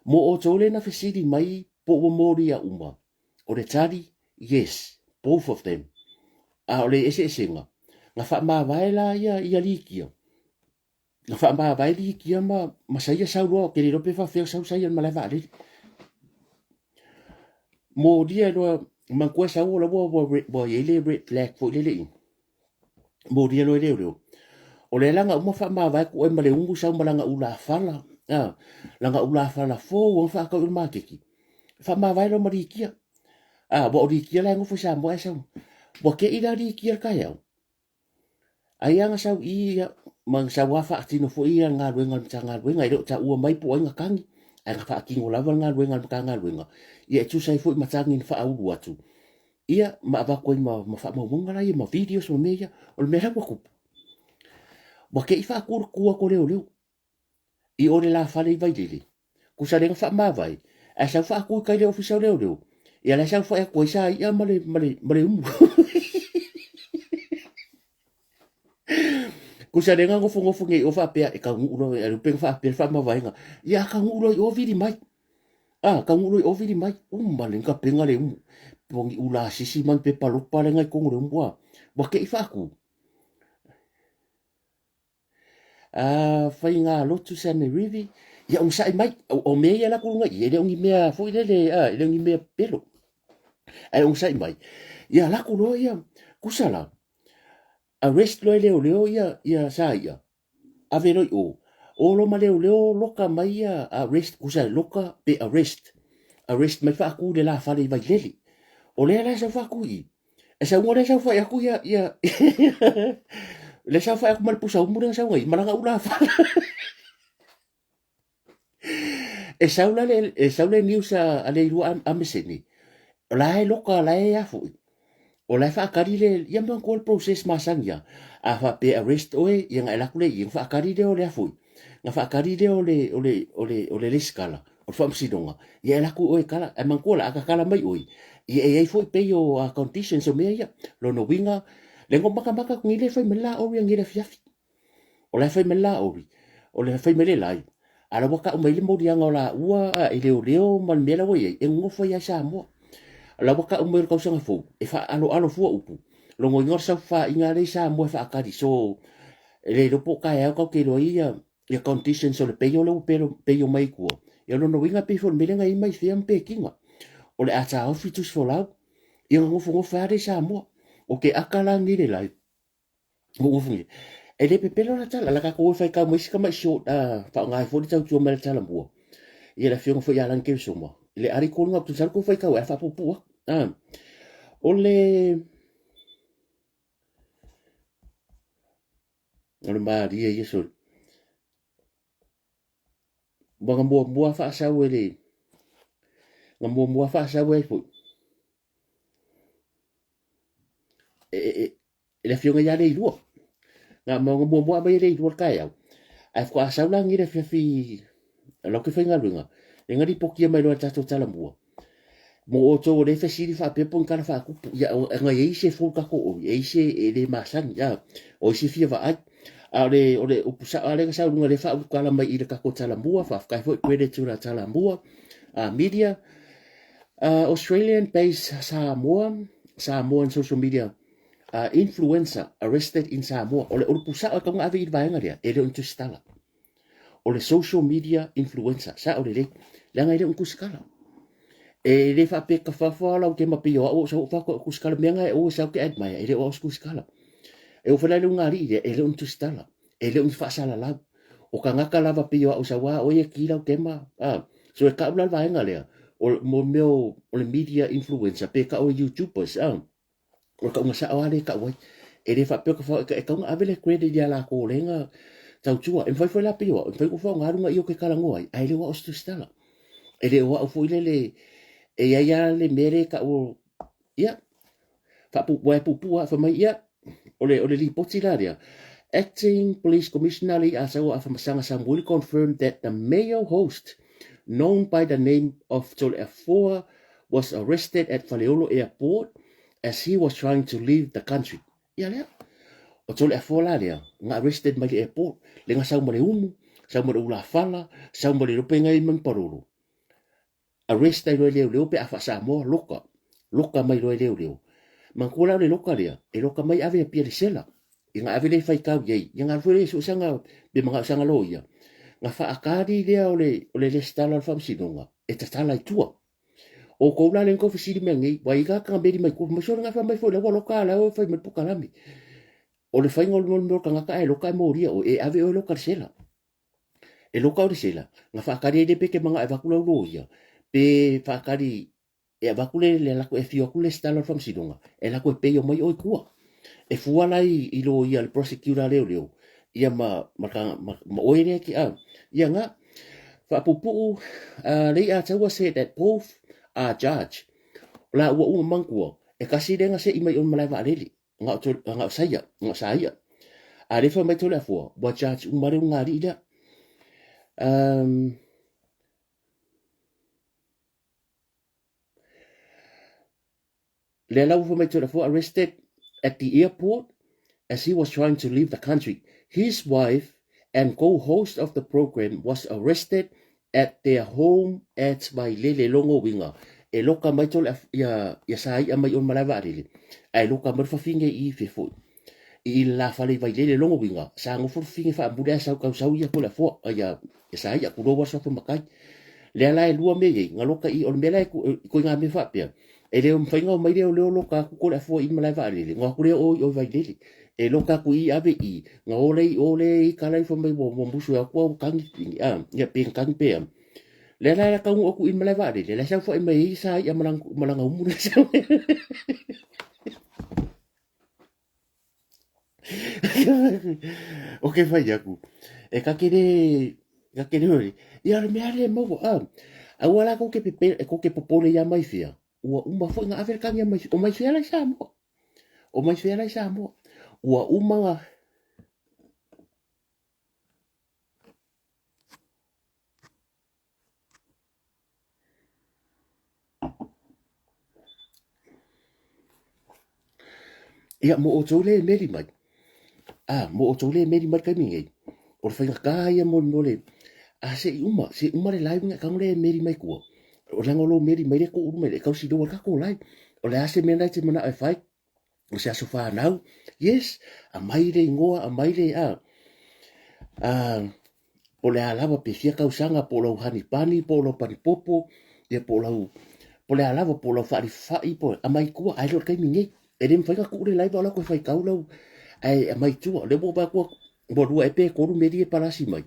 Mo outou lea na fesili mai po ua molia uma, o le tali, yes, both of them. A o le eseesega, na faamavae la ia, ia Likia, na faamavae Likia ma, ma Saia sau loa, ou te le iloa pe faapefea ona sau Saia i le malae vaalele. Molia loa, manatua e sau o la ua, ua, ua i ai le red flag foi lele i, molia loa e leoleo. O lea la na uma faamavae atu ai ma le umu sau ma lana ulafala, a, lana ulafala fou ona faatau i le maketi. Faamavae loa ma Likia. A, ua o Likia la e nofo i Samoa ae sau. Ua te i la Likia le taeao. Ai lava na sau i ia, ma na sau lava faatino foi ia le galuega a le Matagaluega, e le o taua mai po o ai na tagi, ae na faatino lava le galuega a le Matagaluega, ia e tusa ai foi ma tagi na faaulu atu. Ia, ma avatu ai ma, ma faamaumauga la ia, ma videos ma mea ia. O le mea la ua tupu, ua te i faatu le tu atu a leoleo i o le lafale i Vailele. Tusa le na faamavae, ae sau faatu i tai le ofisa o leoleo, ia la e saofai atu ai sa ia ma le, ma le, ma le umu. Tusa le na nofonofo nei o faapea, e taunuu loa, e alu pe na faapea le faamavaega. Ia a taunuu loa i o vili mai. A, taunuu loa i o vili mai. Uma le tapena le umu. Po ni ula sisi ma ni pepa lopa le na i totonu o le umu a. Ua te i faatu. A, faiga lotu Sanerivi, ia onosai mai. O mea ia la ku luga i, e le o ni mea foi lele, a, e le o ni mea pelo. Ae onosai mai. Ia laku loa ia, kusa la, arrest loa e leoleo ia, ia sa ia, ave loa i o. O loa ma leoleo loka mai ia arrest, kusa loka pe arrest. Arrest mai faatu le la fale i Vailele. O lea la e sau faatu i i. E sau lea saofai atu ia ia lea saofai atu ma le pusa umu lea sau ai ma lana ula fala. E sau la le e sau le news a a le ilua amesene. O la e loka la e a foi. O la e faakali le ia ma ko le process masani ia. A faapea arrest oe ia na e laku le ia faakali le o le a foi. Na faakali lea o le o le o le o le resitala o le faamasinoga, ia e laku oe e kala, ae manatua la a ka kala mai oe, ia e i ai foi pei o conditions o mea ia. Lona uiga, le go makamaka atu nei le fai mai le la ori anei le afiafi. O la e fai mai le la ori, o le fai mai le lai, a la ua tau mai le moliaga o laua a e leoleo ma le mea la ua i ai, e nonofo ai lava i Samoa. O la ua tau mai o le tausaga fou, e faaaloalo fua upu, lona uiga o le saofaiga lea i Samoa e faatali. So, E le iloa po o taeao tatou te iloa ai ia, ia conditions o le peio lea ua pelo, peio mai i tua. Ia o lona uiga pei foi o le mea lea na i ai mai fea ma Pekina. O le a taofi tusi folau, ia ona nofonofo ai lava lea i Samoa. O ke aka la nei le live, nofonofo nei, e le pepelo la tala, la tatou o e faitau ma isi tamai short, faaaoga ai foi le tautua mai a le Talamua. Ia le afioga foi ia Lani Keresoma, i le article lena ou te masalo tou faitau ai a faapuupuu atu. O le... O le malie ia soli. Ua na muamua faasau e le... Na muamua faasau ai foi. E, e, e, e le afioga ia Leilua. Na, ma na muamua mai e Leilua le taeao. Ae faatoa sau la nei le afiafi lau ke faigaluega, le na lipotia mai loa e le tatou Talamua. Mo outou o lea e fesili faapea po o ni tala faatupu, ia na i ai se fou tatou oi, e i se e le masani, a, o isi e fia vaai. A o le, o le upu sao lava lea na sau i luga lea faaulutala mai i le tatou Talamua, faafetai foi credit to la Talamua media. Australian based Samoa, Samoan social media influencer arrested in Samoa. O le upu sao e tatau ona ave i le vaega lea, e le o ni tusitala. O le social media influencer, sao lelei, leaga e le o ni tusitala. E le faapea tafafa lau tema pei o au o sau faatoa o tusitala, mea na e oe sau ke admire, e le o au se tusitala. E oo foi la i le ulugalii lea, e le o ni tusitala, e le o ni faasalalau. O tagata lava pei o au sau a oe e ki lau tema, a. So e tau la le vaega lea, o mo mea o le media influencer pe tau e YouTubers, a. O le tauga sao lava lea e tau ai. E le faapea ka wha, e tau ave le credit ia lākou o lenga tautua. E mawhai foi la pei o au, e mawhai ko whao ngā runga i o ke karangoa ai, a e le o au se tusitala. E le o au foi lele, e iai a le mea le tau o, ia, whaapu, wae pupua, wha mai, ia, o le, o le lipoti la lea. Acting Police Commissioner Lee Asaua Afamasaga Samueli confirmed that the male host, known by the name of Toleafoa, was arrested at Faleolo Airport as he was trying to leave the country. Ia lea. O Toleafoa la lea, nga arrested mai le airport, le nga sau ma le umu, sau ma le ulafala, sau ma le lope ngai man parolo. Arrest ai loa leo leo pe a faa-Samoa, loka. Loka mai loa leo leo. Manatua la o le loka lea, e loka mai ave apia le sela. I nga ave lea faitau i ai, ia nga foi lea suesaga pe magaosaga loia. Nga faakali lea o le, o le lesitala o le faamasinoga, e tatala i tua. O kou la le kou fesili mea nei, wai ka ka meri mai kou, mai sore nga mai foi la ua loka la o fai mai pukalami. O le fainga o le mea o kangaka e loka e moria o e ave o loka le sela. E loka o le sela, nga whaakari ai le peke manga e vaku lau loia, pe whaakari e avaku le le lako e whio aku le stala o le whamsinonga, e lako e peio mai oi kua. E fua la i, i loia le prosecutor leo leo, ia ma, ma, ma, ma oe lea ki au. Ia nga, whaapupuu, Lei'ataua said that both are judge. La ua uma mangkua, E kasi lea na seʻi mai o le malae vaalele, na o na o saia, na o saia. A le fai mai Toleafoa, ua charge uma le ulugalii lea. Um, lea la ua fai mai Toleafoa arrested at the airport as he was trying to leave the country. His wife and co-host of the program was arrested at their home at Vailele Logoiga e loka mai tole ia ia sa ia mai o malae vaalele ae loka mai le fafine i fefo i le la fale i Vailele Logoiga sa nofo le fafine faamuli ae sau tau sau ia Toleafoa ia ia sa ia ku loa sofa makai lea la e lua mea nei nga loka i o le mea la e koiga mea faapea e le mafai ona omai lea leo loka atu Toleafoa i malae vaalele ona o atu lea o i o Vailele e loka atu i ave i na o le i o le i kala ifo mai ua ua musu atu au kani a ia pe kani pe a lea la la taunuu atu i malae vaalele la sau foi mai ai sa ia malanga malanga umu le sau o ke fai aku e ka kere ka kere hori ia le mea le maua a aua la ko ke pepe ko ke popole ia mai fia ua uma foi na ave le kani mai o mai fia la i Samoa o mai fea la i Samoa ua uma na Ia, mo outou le meli mai. A, mo outou le meli mai kaimi nei. O le faigata ia mo mo le a se i uma, se i uma le live nga kang le meli mai kua. O langa lo meli mai le ko ulu mai le kausi lo ka ko live. O le a se mea nei te mana e fai. O se aso whanau. Yes, aumai le ingoa, aumai le a. A, po o le a lava pe fia tausaga, po o lau hanipani, po o lau panipopo, ia po o lau, po o le a lava, po o lau faalifai, po o, aumai tua, ae le o le taimi nei. E le mafai ona tuu le live a o la toe faitau lau, ae aumai tua. O lea ua ou vaai atu ua lua ea pe tolu meli e palasi mai.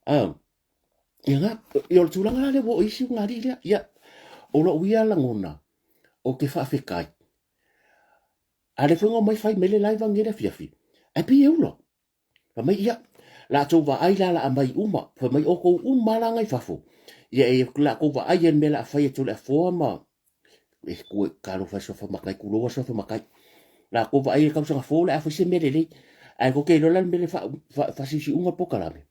A, ia na, ia o le tulaga la lea ua oo i isi ulugalii lea. Ia, o lou ia lagona, ou te faafetai. A lea foi na omai fai mai le live ananei i le afiafi, ae pei e ula. Fai mai, ia, la outou vaai la, la a mai uma. Fai mai, outou uma la ngai fafo. Ia, e, la outou vaai e le mea la a fai e Toleafoa ma, e, ku, talofa e suafa matai, tulou a suafa matai. La outou vaai e tausaga fou la a fai se mea lelei. Ae tou te iloa la le mea le fa, fa, fasiusiuga le polokalame.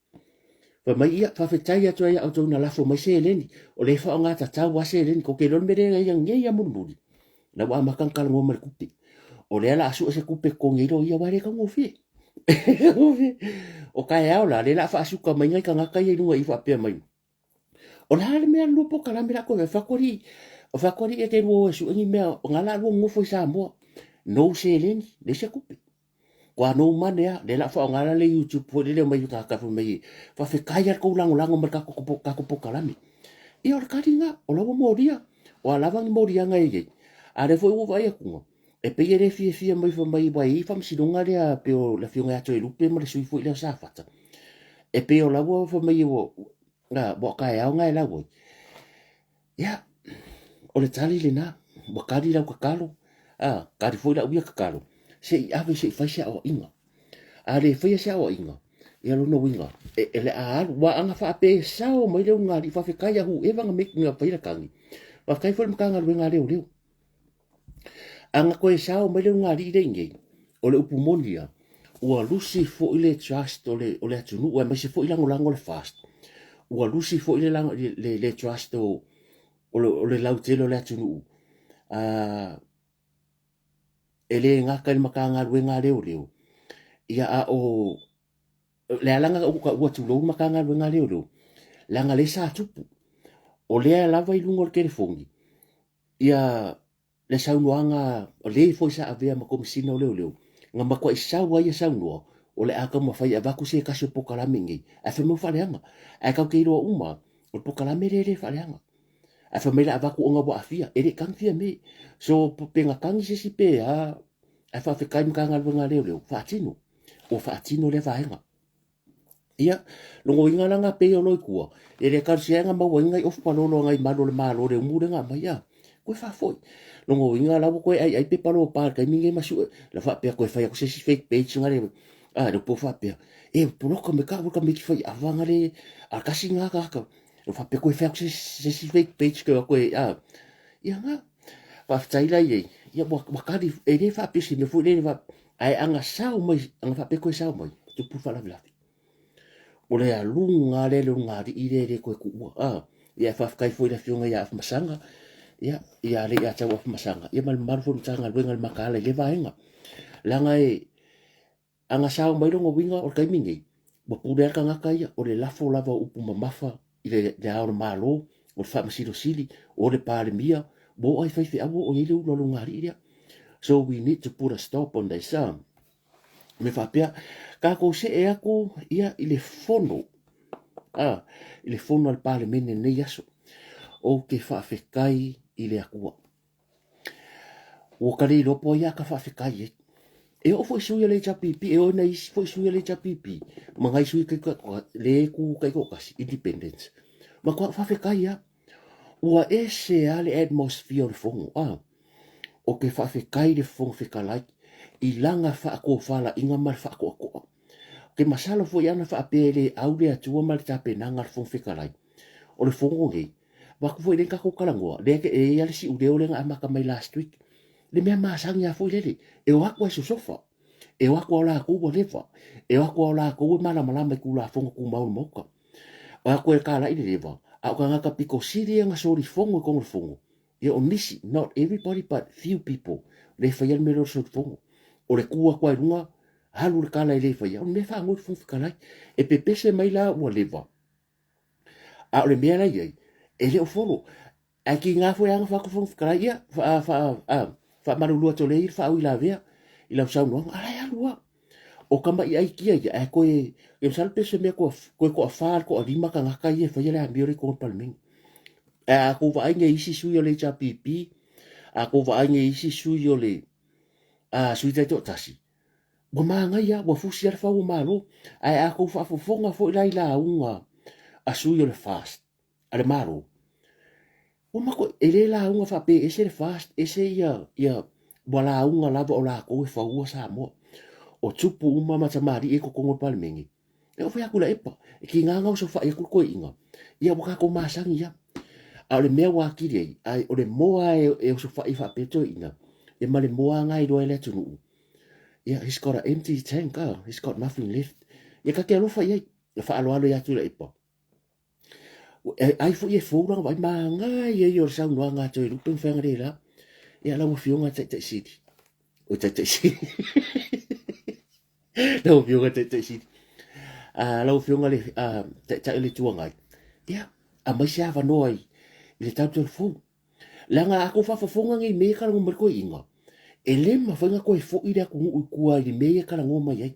Fai mai, ia, faafetai atu ai ia outou na lafo mai seleni. O lea e faaaoga tatau lava seleni. Tou te iloa le mea lea e i ai nei a mulimuli. La ua amata ona talanoa ma le tupe. O lea la a sue se tupe totogi ai loia, aua e le taugofie. O taeao la, lea la a faasuka mai nai tagata ia i luga i faapea mai. O le a le mea lua polokalame la koe, fatualii, o fatualii e te lua o e sue ni mea, o nga la lua nofo i Samoa. Nou seleni, leai se tupe. Kua nou mane a, lea la faaaoga la le YouTube foi lele mai tagata fai mai, faafetai a le tou lagolago mai le tatou polokalame. Ia o le tali lena, o la ua molia, o a lava ni moliaga e i ai. A lea foi ua vaai atu, e pei e le fiafia mai fai mai ua i ai faamasinoga lea pei o le afioga ia Toelupe ma le sui foi lea o Safata. E pei o la ua fai mai ua ua taeao na e lau ai. Ia, o le tali lena, ua tali lau tatalo, a, tali foi lau ia tatalo, se i ave se i fai se aoaiga. A le faia se aoaiga, ia lona uiga, e, e le a alu, ua aga faapesao mai le ulugalii, faafetai a whoever na make, na faia le tagi. Faafetai foi le Matagaluega a Leoleo. A na toe sao mai le ulugalii lea i inei, o le upu moni ia, ua lusi foi le trust o le, o le atunuu, aemaise foi lagolago le FAST. Ua lusi foi le, le, le trust o, o le, o le lautele o le atunuu. Uh, e le gata i le Matagaluega a Leoleo, ia a o le alaga o ka ua tulou le Matagaluega a Leoleo, leaga lea sa tupu. O lea lava i luga o le telefoni, ia le saunoaga o le foi sa avea ma Komesina o Leoleo, na matuai sau ai ia saunoa, o le a taumafai e avatu se tasi o polokalame nei, ae fai mai ua faaleaga. Ae tatou te iloa uma, o le polokalame lea e le faaleaga. Ae fai mai le a avatu ona ua aafia, e le i tagi Fiame. So pe na tagi se isi pe a, ae faafetai Matagaluega a Leoleo, faatino. Ua faatino lea vaega. Ia, logoina la nga pei o loi kua, e le kalisia nga maua inga i ofu palolo nga i malu o le malo le umu le nga mai a. Koe faafoi. Logoina la ua koe ai ai pe palo pa le taimi nei ma sue, la faapea koe fai aku se isi fake page nga le, a le po faapea, e poloka me ka ka me ki fai ava nga le, a kasi nga ka ka, le faapea koe fai aku se isi fake page koe koe a. Ia nga. Faafetai la i ai, ia ua, ua kali, e le faapea se mea foi lele, ae aga sao mai, aga faapea koe sao mai, tupu le faalavelave. O le aluga lea le ulugalii lea e le toe tuua. Ah, ia faafetai foi i le afioga ia Afamasaga, ia, ia le ia tau Afamasaga, ia ma le mamalu foi o le Matagaluega o le Mataala i lea vaega. Leaga e, aga sao mai lona uiga o le taimi nei, ua pule lava le tagata ia, o le lafo lava o upu mamafa i le, le Ao o le Malo, o le Faamasino Sili, o le Palemia, ua oo lava i faifeau ua oo i ai le ulu a le ulugalii lea. So we need to put a stop on this. Ah. Me faapea, tatou see aku ia i le fono, a, i le fono a le Palemene lenei aso. Ou te faafetai i le Atua. Ua ka le iloa po ai a ka faafetai ai. E oo foi sui o le HRPP, e oo ina isi foi sui o le HRPP, ma nai sui kai le ku kai toatasi, independents. Ma kua faafetai a. Ua ese a le atmosphere o le fono, a. Ou te faafetai i le Fofoga Fetalai i lana faatofalaiga ma le faatoatoa. Ou te masalo foi ana faapea e le au le Atua ma le tapenaga a le Fofoga Fetalai o le fono nei, avatu foi lea tatou talanoa, lea e i ai lava le siuleo lea na amata mai last week, le mea masani lava foi lele, e o atu lava e sosofa, e o atu lava o latou ua leva, e o atu lava o latou e malamalama i Tulafono Tumau o le Maota. O atu e talai le leva, a o tagata pito sili ia na solifono i totonu o le fono, Ia o nisi, not everybody but few people, le faia le mea lea o le solifono. O le tu atu lava i luga, alu le tala e le faia, o le mea faanoi le Fofoga Fetalai. E pepese mai la ua leva, a o le mea la i ai, e le o folo. Ae tiga foi lava na fai atu le Fofoga Fetalai, ia, faamalulu atu e le faauilavea i lau saunoaga, a la e alu lava. O tama'i aikia ia, ae toe, e masalo pe se mea toe toafa i le toalima tagata ia e faia le amio lea i totonu o le Palemene. Ae a tou vaai nei i isi sui o le HRPP, a tou vaai nei i isi sui o le sui taitoatasi, ua manaia, ua fusi lava le fau o Malo. Ae a tou faafofoga foi la i lauga a sui o le FAST, a le Malo, ua matua, e le lauga faapea e ese le FAST, ese ia, ia, ua lauga lava o latou e faua Samoa. O tupu uma ma tamalii e i totonu o le Palemene, E oo fai atu i Epa, e tiga na osofai atu le toeaina, ia ua tatou masani ia. A o le mea ua atili ai, ai o le moa e, e osofai faapea toeaina, e ma le moa na iloa e le atunuu. Ia, he's got an empty tank, ah, he's got nothing left. Ia ta te alofa i ai, e faaaloalo ia atu i Epa. E, ai foi e fou lana vaai, manaia ia o le saunoaga a Toelupe ma Feagalela. Ia lau afioga Taitai Sili. O Taitai Sili. Lau afioga Taitai Sili. Lau afioga le Taitai o le Itu Agai. Ia, aumai se avanoa i, i le tatou fou. Leaga a tou faafofoga nei i mea ia e talanoa mai le toeaina, e le mafai ona toe foi le atunuu i tua i le mea ia e talanoa mai ai.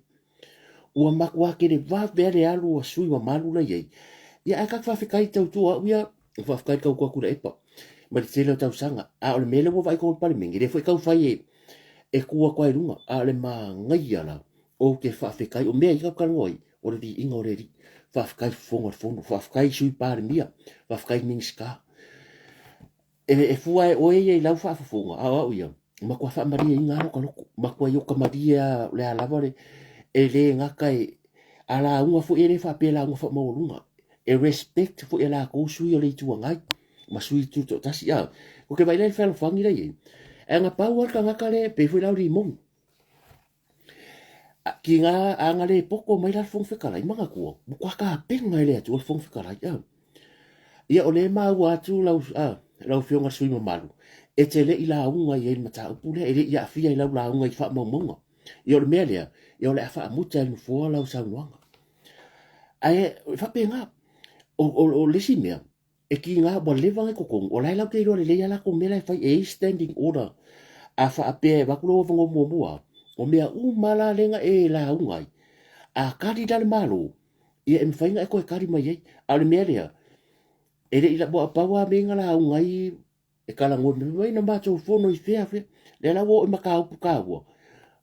Ua matua televave lava le alu a sui mamalu la i ai. Ia ae tatou faafetai i tautua au ia, faafetai i le tautua atu i le EPA mai le tele o tausaga. A o le mea lea ua vaai i totonu o le Palemene, lea foi tau fai e, e tu atu ai i luga, a o le manaia la, ou te faafetai, o mea ia tatou talanoa ai, o le viiga o le Alii. Faafetai Fofoga o le Fono, faafetai Sui Palemia, faafetai Minisita. E, e fua e oe ia i lau faafofoga, a o au ia, matua faamalieina lava lota loto, matua ioka malie lava, o le a lava le, e le gata e, a lauga foi e le faapea e lauga faamaualuga, e respect foi e latou sui o le Itu Agai ma sui tutoatasi. A, ou te vaai la i le fealofani la i ai, ae na pau lava le tagata lea, pei foi la o Limoni. Ki ngā anga le poko mai la le Fofoga Fetalai, manatua, ua tapena e le Atua le Fofoga Fetalai. A. Ia o lea e maua atu lau, a, lau Afioga i le sui usufono mamalu, e te le i lauga i ai i le mataupu lea, e le i aafia i lau lauga i faamaumauga. Ia o le mea lea, ia o le a faamuta e le Nofoa lau saunoaga. Ae faapena, o, o, o le isi mea, E kiga ua leva ona i totonu, o la e latou te iloa lelei a latou mea la e fai, e i ai standing order. A faapea e avatu lou avanoa muamua, o mea uma la lea na e lauga ai, a kali la le Malo, ia e mafai ona e toe kali mai ai. A o le mea lea, e le i, ua pau lava mea ia na lauga ai e talanoa mai, mai na matou fono i fea fea, lea la ua oo i mataupu taua,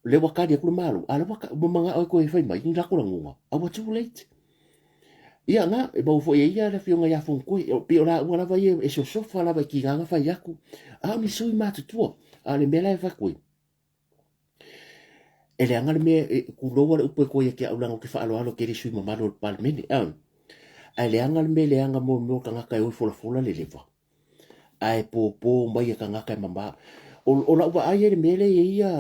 lea ua tali atu le Malo, a o lea ua manao e toe fai mai ni latou lagona, a ua too late. Ia na, e maua foi e ia le afioga ia Fonotoe, e pei o laua lava ia e sosofa lava i tiga na fai atu, a o ni sui matutua, a o le mea la e fai atu ai, e leaga le mea e kuloua le upu e toe ia te au leaga ou te faaaloalo tele i sui mamalu o le Palemene, a, ae leaga le mea leaga mo mea o tagata e o e folafola le leva. Ae pōpō mai e tagata e mamā. O, o lau vaai ai le mea lea e i ai ia,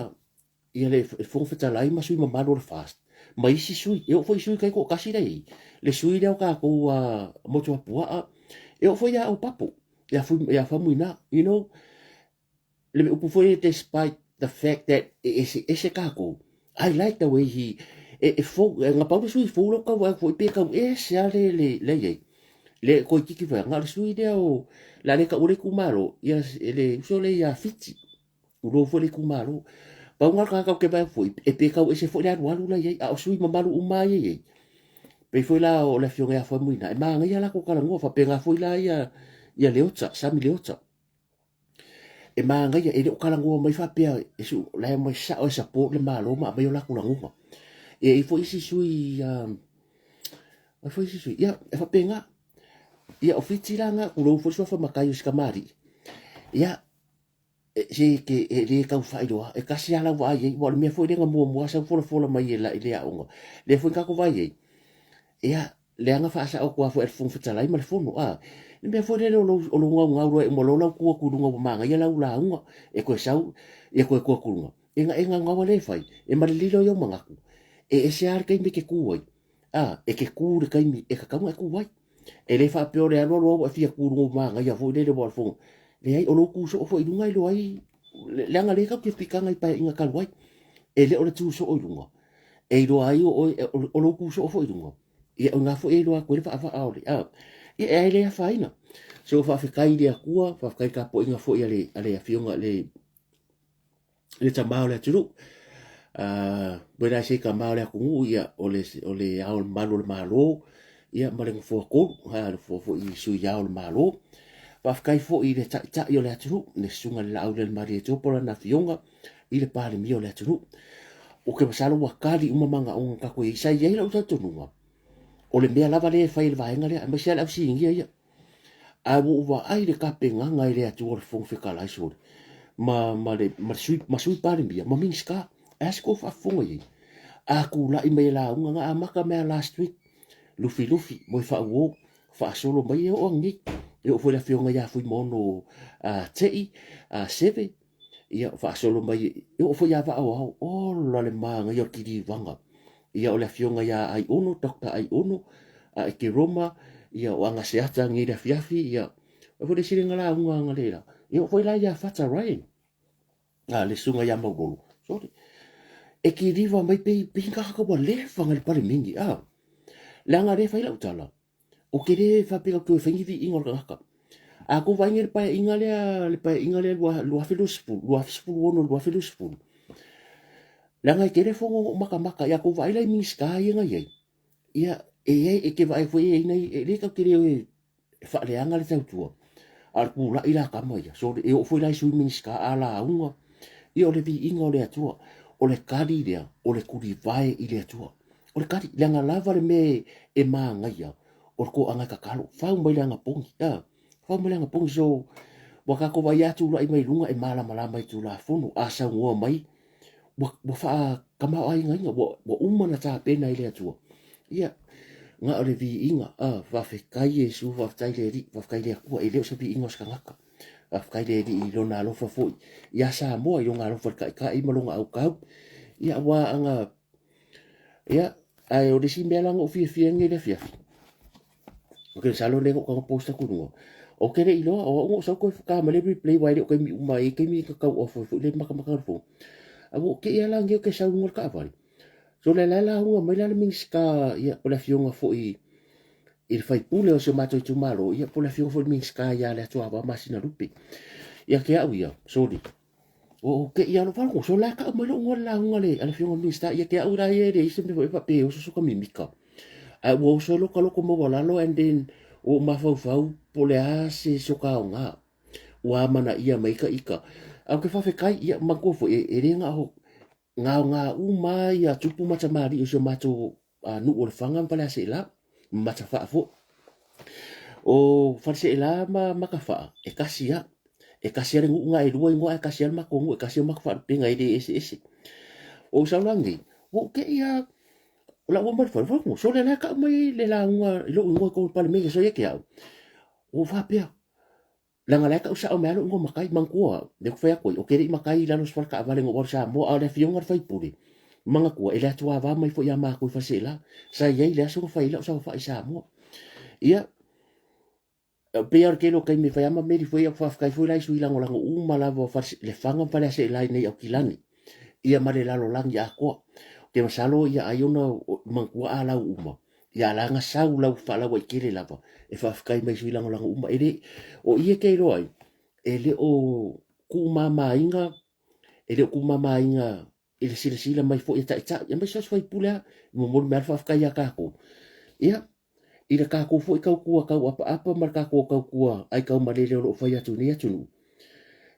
ia le Fofoga Fetalai ma sui mamalu o le FAST, ma isi sui, e oo foi i sui taitoatasi la e i ai, le sui lea o tatou a Motuapuaa, e oo foi ia Opapo, ia, ia Faumuina, you know, le upu foi lea, despite the fact that e eseese tatou, I like the way he, e, e fou, e, na pau le sui fou lea ou tau vaai atu foi pe tau ese lava le, le, le i ai. Le toeitiiti foi, na o le sui lea o, le a le taua le itumalo, ia, le uso lea ia Fiti, tulou foi le itumalo. Pau na o le tagata ou te vaai atu foi, e pe tau ese foi le alualu la i ai, a o sui mamalu uma lava ia i ai. Pei foi la o le afioga ia Faumuina, e manaia latou talanoa, faapena foi la ia, ia Leota, Sami Leota. E manaia, e le o talanoa mai faapea, e su, la e omai sao e support le Malo ma aumai o latou lagona. E i ai foi isi sui, ai foi isi sui, ia, e faapena. Ia, o Fiti la na, tulou foi le suafa matai o si kamali'i. Ia, e, se ke, e le tau faailoa, e tasi lava lau vaai i ai, aua o le mea foi lea na muamua sau folafola mai e la, i le aoga, lea foi na tatou vaai ai, ia, leaga faasao atu lava foi a le Fofoga Fetalai ma le Fono, a, le mea foi lele o lou, o lou gaugau loa e uma loa lau tu atu i luga ua manaia lau lauga, e toe sau, ia toe tu atu i luga. E, e gaugau lava le fai, e malililo ai ou manatu, e ese lava le taimi e te tu ai, a, e te tu i le taimi e tatau ona e tu ai. E le faapea o le alu alu lava ua e fia tu i luga ua manaia foi lele aua o le Fono. Leai, o lou tu soo foi i luga e iloa ai, leaga lea tatou te pikaga i paeaiga talu ai. E le o le tu soo i luga, e iloa ai o oe, o lou tu soo foi i luga, ia o ina foi e iloa atu ai le vaavaa o le, a, ia e le afaina. So faafetai i le Atua, faafetai i le tapuaiga foi a le, a le afioga i le, le tama o le atunuu. When I say tama o le atunuu, ia o le, o le ao o le malu o le Malo, ia ma le nofoa tolu, ha, le nofoa foi i sui ao o le Malo. Faafetai foi i le taitai o le atunuu, le susuga i le Laaulialemalietoa po o lana afioga, i le Palemia o le atunuu. Ou te masalo ua tali uma manaoga na tatou i ai. Sa i ai lau talitonuga, o le mea lava lea e fai e le vaega lea, aemaise lava le au sinia ia. Ae ua ou vaai i le tapenaga e le Atua o le Fofoga Fetalai, sorry, ma, ma, le, ma, le sui, ma sui Palemia, ma Minisita. E a se tou faafofoga i ai? A tulai mai e lauga, na amata mai lava last week, Lufilufi, Moefaauo, faasolo mai e oo anei. E oo foi le afioga ia Fuimaono Tei, Seve, ia faasolo mai e oo foi ia Vaaoao, ola le manaia o le kilivaga. Ia o le afioga ia Aiono, Dr. Aiono, a i Roma, ia o Agaseata nei le afiafi, ia o foi le isi lenga lauga anga le la. Ia o foi la ia Fata Ryan, a le susuga ia Maulolo. Sorry. E kiliva mai pei pei ngaka ua leva ngai le palemene, a. Leaga le fai lau tala. Ou te le faapea ou te fai ni viiga o le tagata. A kou vaai nei le paeaiga lea, le paeaiga lea 2020, 2016, 2020, leaga e tele fono na ou matamata, ia kou vaai la i Minisita ia na i ai, ia, e i ai, e te vaai foi e i ai nai, e le tatou te le o e faaleaga le tautua, a o le pulai la a tama ia, sorry, e oo foi la i Sui Minisita a lauga, ia o le viiga o le Atua, o le tali lea, o le tulivae i le Atua. O le tali, leaga lava le mea e manaia, o le toaga e tatalo, fau mai le agapogi, a, fau mai le agapogi. So, ua tatou vaai atu tulai mai luga e malamalama i Tulafono, a saunoa mai, ua, ua faatamaoaigaina, ua, ua uma ona tapena e le Atua. Ia, na o le viiga, a, faafetai Iesu, faafetai le Alii, faafetai le Atua, e le o se viiga o se tagata. Faafetai le Alii i lona alofa foi ia Samoa, i lona alofa i le taitai ma lona aukau. Ia, aua aga Ia, ae o le isi mea la na ou fiafia ai nei i le afiafi, ou te masalo lea na ou tago post atu i luga, ou te le i iloa, o au na ou sau toe ta mai le replay aua e le o taimi uma, e i ai taimi e tau off ai foi le matamata o le phone. Ae ua ou te i lava la nei ou te sau i luga o le taavale, so o lea la e lauga mai la le Minisita, ia po o le afioga foi i le sui usufono o si o matou itumalo, ia po o le afioga foi i le Minisita ia Leatuavao Masinalupe. Ia te au ia, sorry, Ua ou te i alofa atu, so la e tau mai lou igoa i le lauga a le afioga i le Minisita, ia te au la ia e leai se mea foi faapea e oso soka mimika. Ae ua oso ai loka loko maualalo and then ua ou mafaufau po o le a se soka aoga ua amanaia mai ka ika. Ae ou te faafetai, ia manatua foi e le na o gaoga uma lava ia tupu ma tamalii o si o matou nuu o Lefaga ma Faleaseela, ma Matafaa foi. O Faleaseela ma Matafaa, e tasi lava. E tasi lava le nuu na e lua igoa ae tasi lava le matou nuu, e tasi lava le matou faalupega e le eseese. Ua ou sau la nei, ua ou te i lava, o lau mai le fale, fale, sole la e tau mai le lauga i lou igoa i totonu o le Palemene, so ia te au, ua ou faapea, Leaga la e tau sao mai lava lou igoa matai, manatua au, lea ou te fai atu ai, ou te le i matai i lalo o se faletaavale na ou alu i Samoa, a o le afioga a le faipule, manatua, e le atuava mai foi ia matou i Faleaseela, sa i ai le aso na fai ai lau saofai i Samoa. Ia, e pei lava o le tele o taimi e fai lava ma meli foi au, faafetai foi la i sui lagolago uma lava o Lefaga ma Faleaseela i inei i Aukilani, ia ma le lalolagi atoa. Ou te masalo ia ai ona manatua a lau uma, ia la na sau lau faalauaitele lava e faafetai mai sui lagolago uma. E le, o i e te iloa ai, e le o tuumamaina, e le o tuumamaina i le silasila mai foi a taitai, aemaise o se faipule lava, e momoli mai lava le faafetai ia tatou. Ia, i le tatou foi tautua tauapaapa ma le tatou tautua aitaumalele o lo o fai atu i nei atunuu,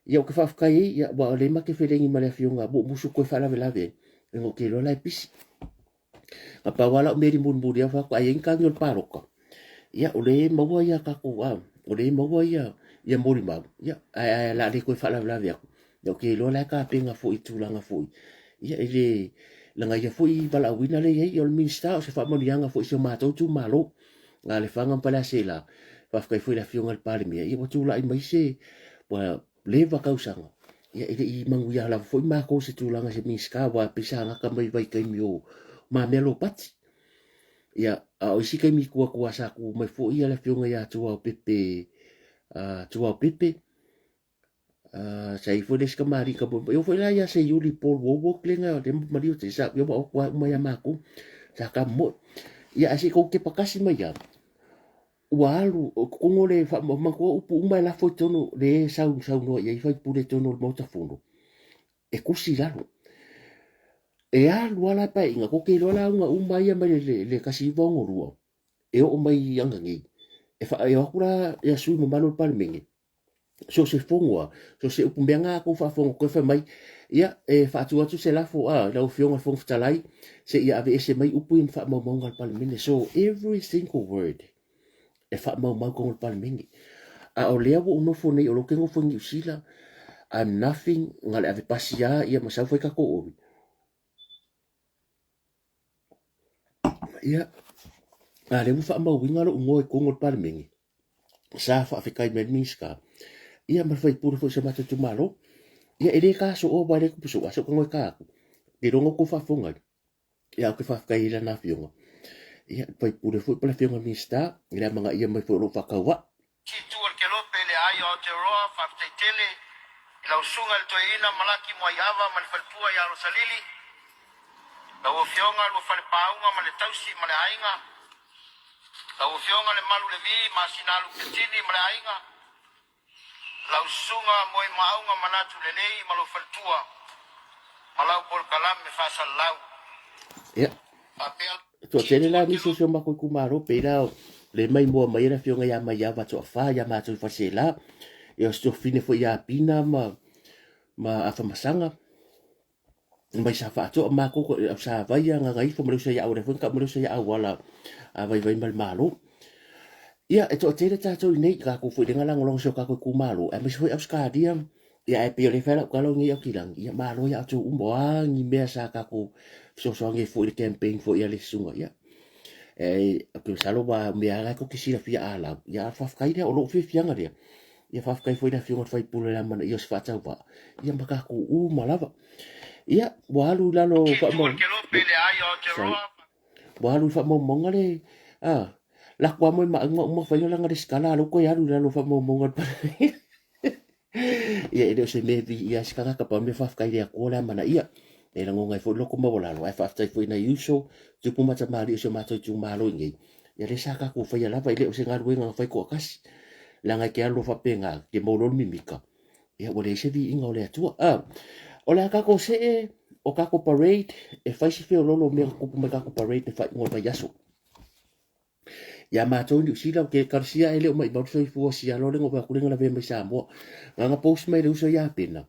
ia ou te faafetai ai, ia, aua o lea ma te felegi ma le afioga a Musu toe faalavelave ai, leaga ou te iloa la e pisi. Na pau lava lau meli mulimuli au fai atu, a i ai ni tagi o le palota, ia o lea e maua ia tatou, a, o lea e maua ia, ia molimau, ia, ae, ae o le a le toe faalavelave atu, ia ou te iloa la e tapena foi i tulaga foi, ia e le, leaga ia foi valaauina lea e i ai, ia o le Minisita o se faamanuiaga foi i si o matou itumalo, a Lefaga ma Faleaseela, faafetai foi i le afioga i le Palemia, ia ua tulai mai se, ua leva tausaga, ia e le i manuia lava foi matou i se tulaga i se Minisita, aua pei sa gata mai i vaitaimi o Mamea Lopati. Ia, a o isi taimi i tua atu sa tu mai foi le afioga ia Tuaopepe, Tuaopepe, sa i ai foi le isi tamalii ka e oo foi la ia Seiuli Paul Wallwork lea na maliu te sa ia ua oku uma ia matou sa ka moe. Ia ae se i tou tepa tasi mai lava, ua alu o totonu o le manatua upu uma e lafo i totonu le sau saunoa i ai faipule i totonu o le Maota Fono, e tusi i lalo. E alu lava la paeaiga, tou te iloa la auga uma ia mai le 1962 e oo mai i ananei, e o atu la ia sui mamalu o le Palemene, so o se fono lava, so o se upu mea na a outou faafofoga toe fai mai, ia e faatu atu se lafo a lau Afioga i le Fofoga Fetalai, se i aveese mai upu ia ma faamaumauga a le Palemene. So every single word e faamaumau i totonu o le Palemene. A o lea ua ou nofo nei, o lea ou te nofo i Niu Sila, I'm nothing, na o le ave pasi lava ia ma sau fai tatou ori. Ia, a lea ua faamauina lou igoa i totonu o le Palemene, sa faafetai mai le Minisita, ia ma le faipule foi o si o matou itumalo. Ia e le ta soo aua e le tupu soo, a se o tago e ta atu, ailoga outou faafofoga ai. Ia ou te faafetai ai i lana afioga, ia le faipule foi po o le afioga i le Minisita, i le amanaia mai foi o lou faatauvaa. Itu o le Kelope i le Aai o Aotearoa, faafetai tele i lau Susuga i le Toeaina Malaki Muaiava ma le faletua ia Rosalili, lau Afioga Luafalepāuga ma le tausi ma le aiga, lau Afioga Lemalu Levi Masinalu Petini ma le aiga, lau Susuga Moemaauga Manatu Lelei ma lou faletua ma lau polokalame faasalalau. Ia. Faapea. Toatele la nisi o si o matou itumalo, pei la le maimoa mai ai le afioga ia Maiava Toafa ia matou i Faleaseela, ia o si tuafafine foi ia Pina ma Afamasaga, mai sa faatoa matou au sa vaia Gagaifo ma le uso ia Auala foi na tau ma le uso ia Auala a vaivai ma le Malo. Ia e toatele tatou i nei, tatou foi lenga lagolago si o tatou itumalo, aemaise foi Ausetalia, ia ae pei o lea e fai lau tala o nei Aukilani, ia malo ia outou uma, o a ni mea sa tatou fesoasoani ai foi i le campaign foi a le susuga, ia e, ou te masalo ua mea lava tou te silafia a lau, ia a faafetai lea, o lou fiafiaga lea. Ia faafetai foi i le afioga i le faipule le amanaia o se faatauvaa, ia ma tatou uma lava. Ia, ua alu i lalo faamau... Sorry. Ua alu i faamaumauga le... Ah, lako lava moemauga uma fai lana resitala, a lea ua toe alu i lalo o faamaumauga a le Ia, e le o se mea e viia ai se tagata, pau le mea faafetai i le Atua le amanaia. E lagona ai foi le loto maualalo, ae faafetai foi i nai uso, tupu ma tamalii o si o matou itumalo i inei. Ia lea sa tatou faia lava, e le o se galuega na fai toatasi. Leaga e te alu loa faapena, e te maua loa le mimita, ia ua leai se viiga o le Atua. Ah, o le a tatou see o tatou parade, e fai si feololo o mea na tupu mai tatou parade i le faaiuga o le vaiaso. Ia matou i Niu Sila, o ke ekalesia e le o maimau le soifua sialo le go atu le lavea mai Samoa. Nana post mai le uso ia Pena.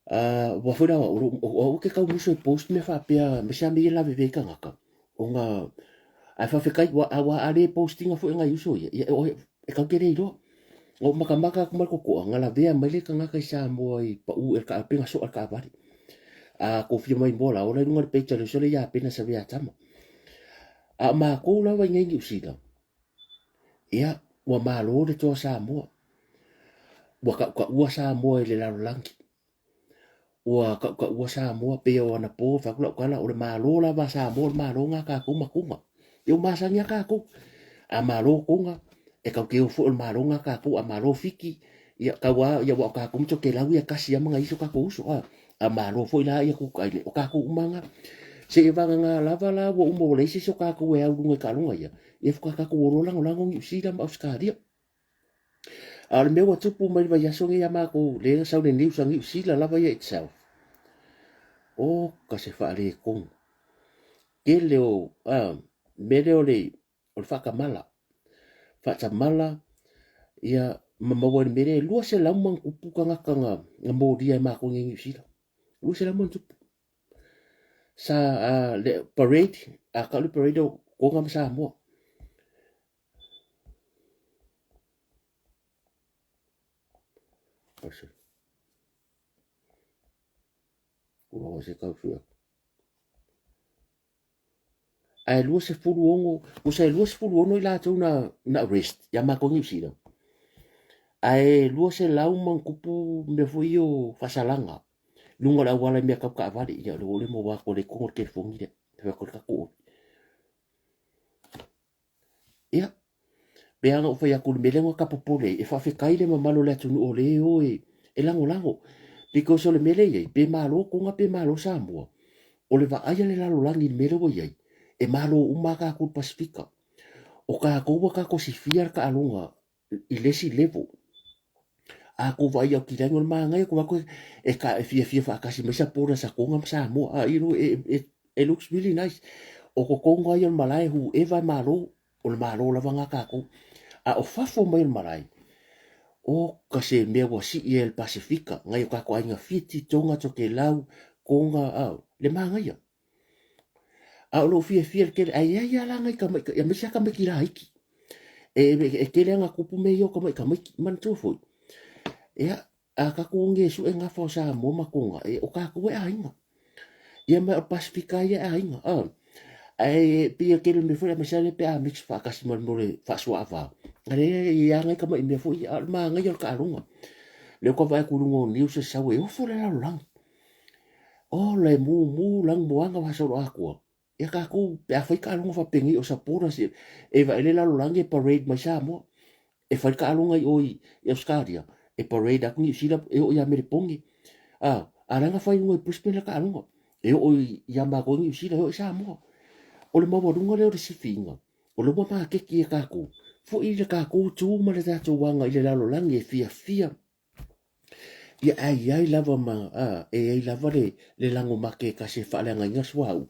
Ua foi la o o ke kau muso e post me faapea me sa me lave ve tagata. Ona ae faafetai ua ua a le postinga foi ngai uso ia. Ia o e kau ke le iloa. O makamaka atu mai le kokoa, na lavea mai le tagata i Samoa i pau e ka pena soa le kaavale. A kofia mai moa la ola i luga le page a le uso le ia Pena Savea Tama. A o matou lava i inei i Niu Sila, ia, ua malo le toa Samoa. Ua kaʻukaʻua Samoa i le lalolagi. Ua kaʻukaʻua Samoa pei o anapo fai atu lau tala o le Malo lava a Samoa o le Malo na tatou ma Toga. Ia ua masani a tatou. A malo Toga e tatou te o foi o le Malo na tatou a malo Fiti ia tau a ia aua o tatou ma Tokelau ia e tasi a ma nai isi o tatou uso a. A malo foi la ia Cook Island o tatou uma na. Seia vagana lava la ua uma ua leai se isi o tatou e au i luga i taaloga ia, ia faatoa tatou o loa lagolago Niu Sila ma Ausetalia. A o le mea ua tupu mai le vaiaso nei ia matou, lea na sau le news a Niu Sila lava ia itself. Oka se faaletonu. Tele o mea lea o le o le faatamala. Faatamala ia ma maua i le mea lea e 200 ma ona tupu tagata na, na molia e matou nei i Niu Sila. 200 ma ona tupu. Sa le parade, a tau le parade o Toga ma Samoa. Ae 26, tusa e 26 i latou na, na arrest ia matou i Niu Sila. Ae 200 ma ona tupu mea foi ia o faasalaga i luga o le auala i mea tau taavale. Ia o le ua le maua atu e le togo le telefoni lea. Fai atu le tatou ovi. Ia, pei lava ona ou fai atu i le mea lea na ta popole ai, e faafetai le mamalu o le atunuu o lea e o e, e lagolago. Because o le mea lea e i ai, pe malo Toga pe malo Samoa, o le vaai a le lalolagi i le mea lea ua i ai, e malo uma lava tatou i le Pasefika. O tatou ua tatou sifia le taaloga i le isi level. A tou vaai i Aotearoa o le manaia tou vaai atu e ta e fiafia faatasi mai supporters a Toga ma Samoa. A you know it, it, it looks really nice. O totonu lava ia o le malae whoever e malo, o le malo lava na tatou. A o fafo mai o le malae, o ka se mea ua sii ai e le Pasefika, nai o tatou aiga Fiti, Tonga, Tokelau, Toga, a, le manaia. A o lou fiafia i le tele, ae i ai lava la nai tamaiti, aemaise lava tamaiti laiti. E, e tele lava ina tupu mea ia o tamai tamaiti. Manatua foi, ia, a tatou o e sue gafa o Samoa ma Toga, e, o tatou e aiga. Ia ma o le Pasefika ia e aiga. Ae pei e tele mea foi, aemaise lava pe a mix faatasi ma le mea o le faasuaava. A lea e i ai lava nai tamai mea foi, a o le manaia o le taaloga. Lea ou te vaai atu i luga o news e sau e ofo le lalolagi. Ola e mumu lanumoana faasoloatoa ia tatou pe a fai taaloga faapenei o supporters e vaai le lalolagi e parade mai Samoa e fai taaloga i o i Australia e parade atu Niu Sila e oo ia Melepone a a la na fai luga i Brisbane le taaloga e oo ia matou i Niu Sila e oo i Samoa o le maualuga lea o le sifiina o le ua maketi e tatou foi le tatou tu ma le tatou aga i le lalolagi e fiafia Ia ae i ai lava ma, a, e i ai lava le, le lago make e tasi e faaleagaina le suauu.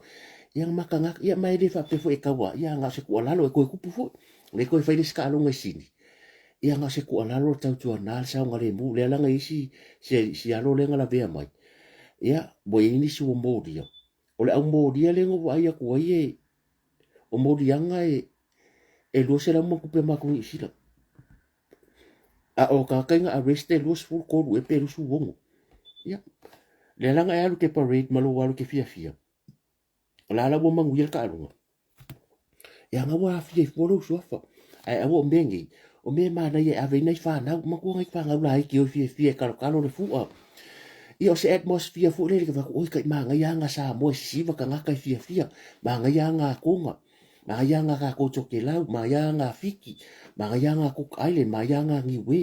Ia na mataga atu, ia ma e le faapea foi e tau a, ia na o se tuualalo e toe tupu foi. Le toe fai le isi taaloga i Sini. Ia na o se tuualalo le tautuana le saogalemu, lea la na i ai si, si, si alo lea na lavea mai. Ia, ua i ai nisi ua molia. O le au molia lea na ou vaai atu ai e, o moliaga e, e 200 ma tupe a matou Niu Sila. A o tagata na arrest e 23 ea pe 26. Ia, lea la na e alu ke parade ma lou alu ke fiafia. O la la ua manuia le taaloga. Ia na ua afia i fua lou suafa. Ae aua o mea nei, o mea e manaia e ave ai nai fanau, matua nai fanau laiti o fiafia e kalokalo le fua. Ia o se atmosphere foi lele ke fai atu, oi kai manaia lava Samoa e sisiva tagata e fiafia, manaia lava Toga. Manaia ngā kākou Tokelau, manaia ngā Fiti, manaia ngā Cook Island, manaia ngā Niue.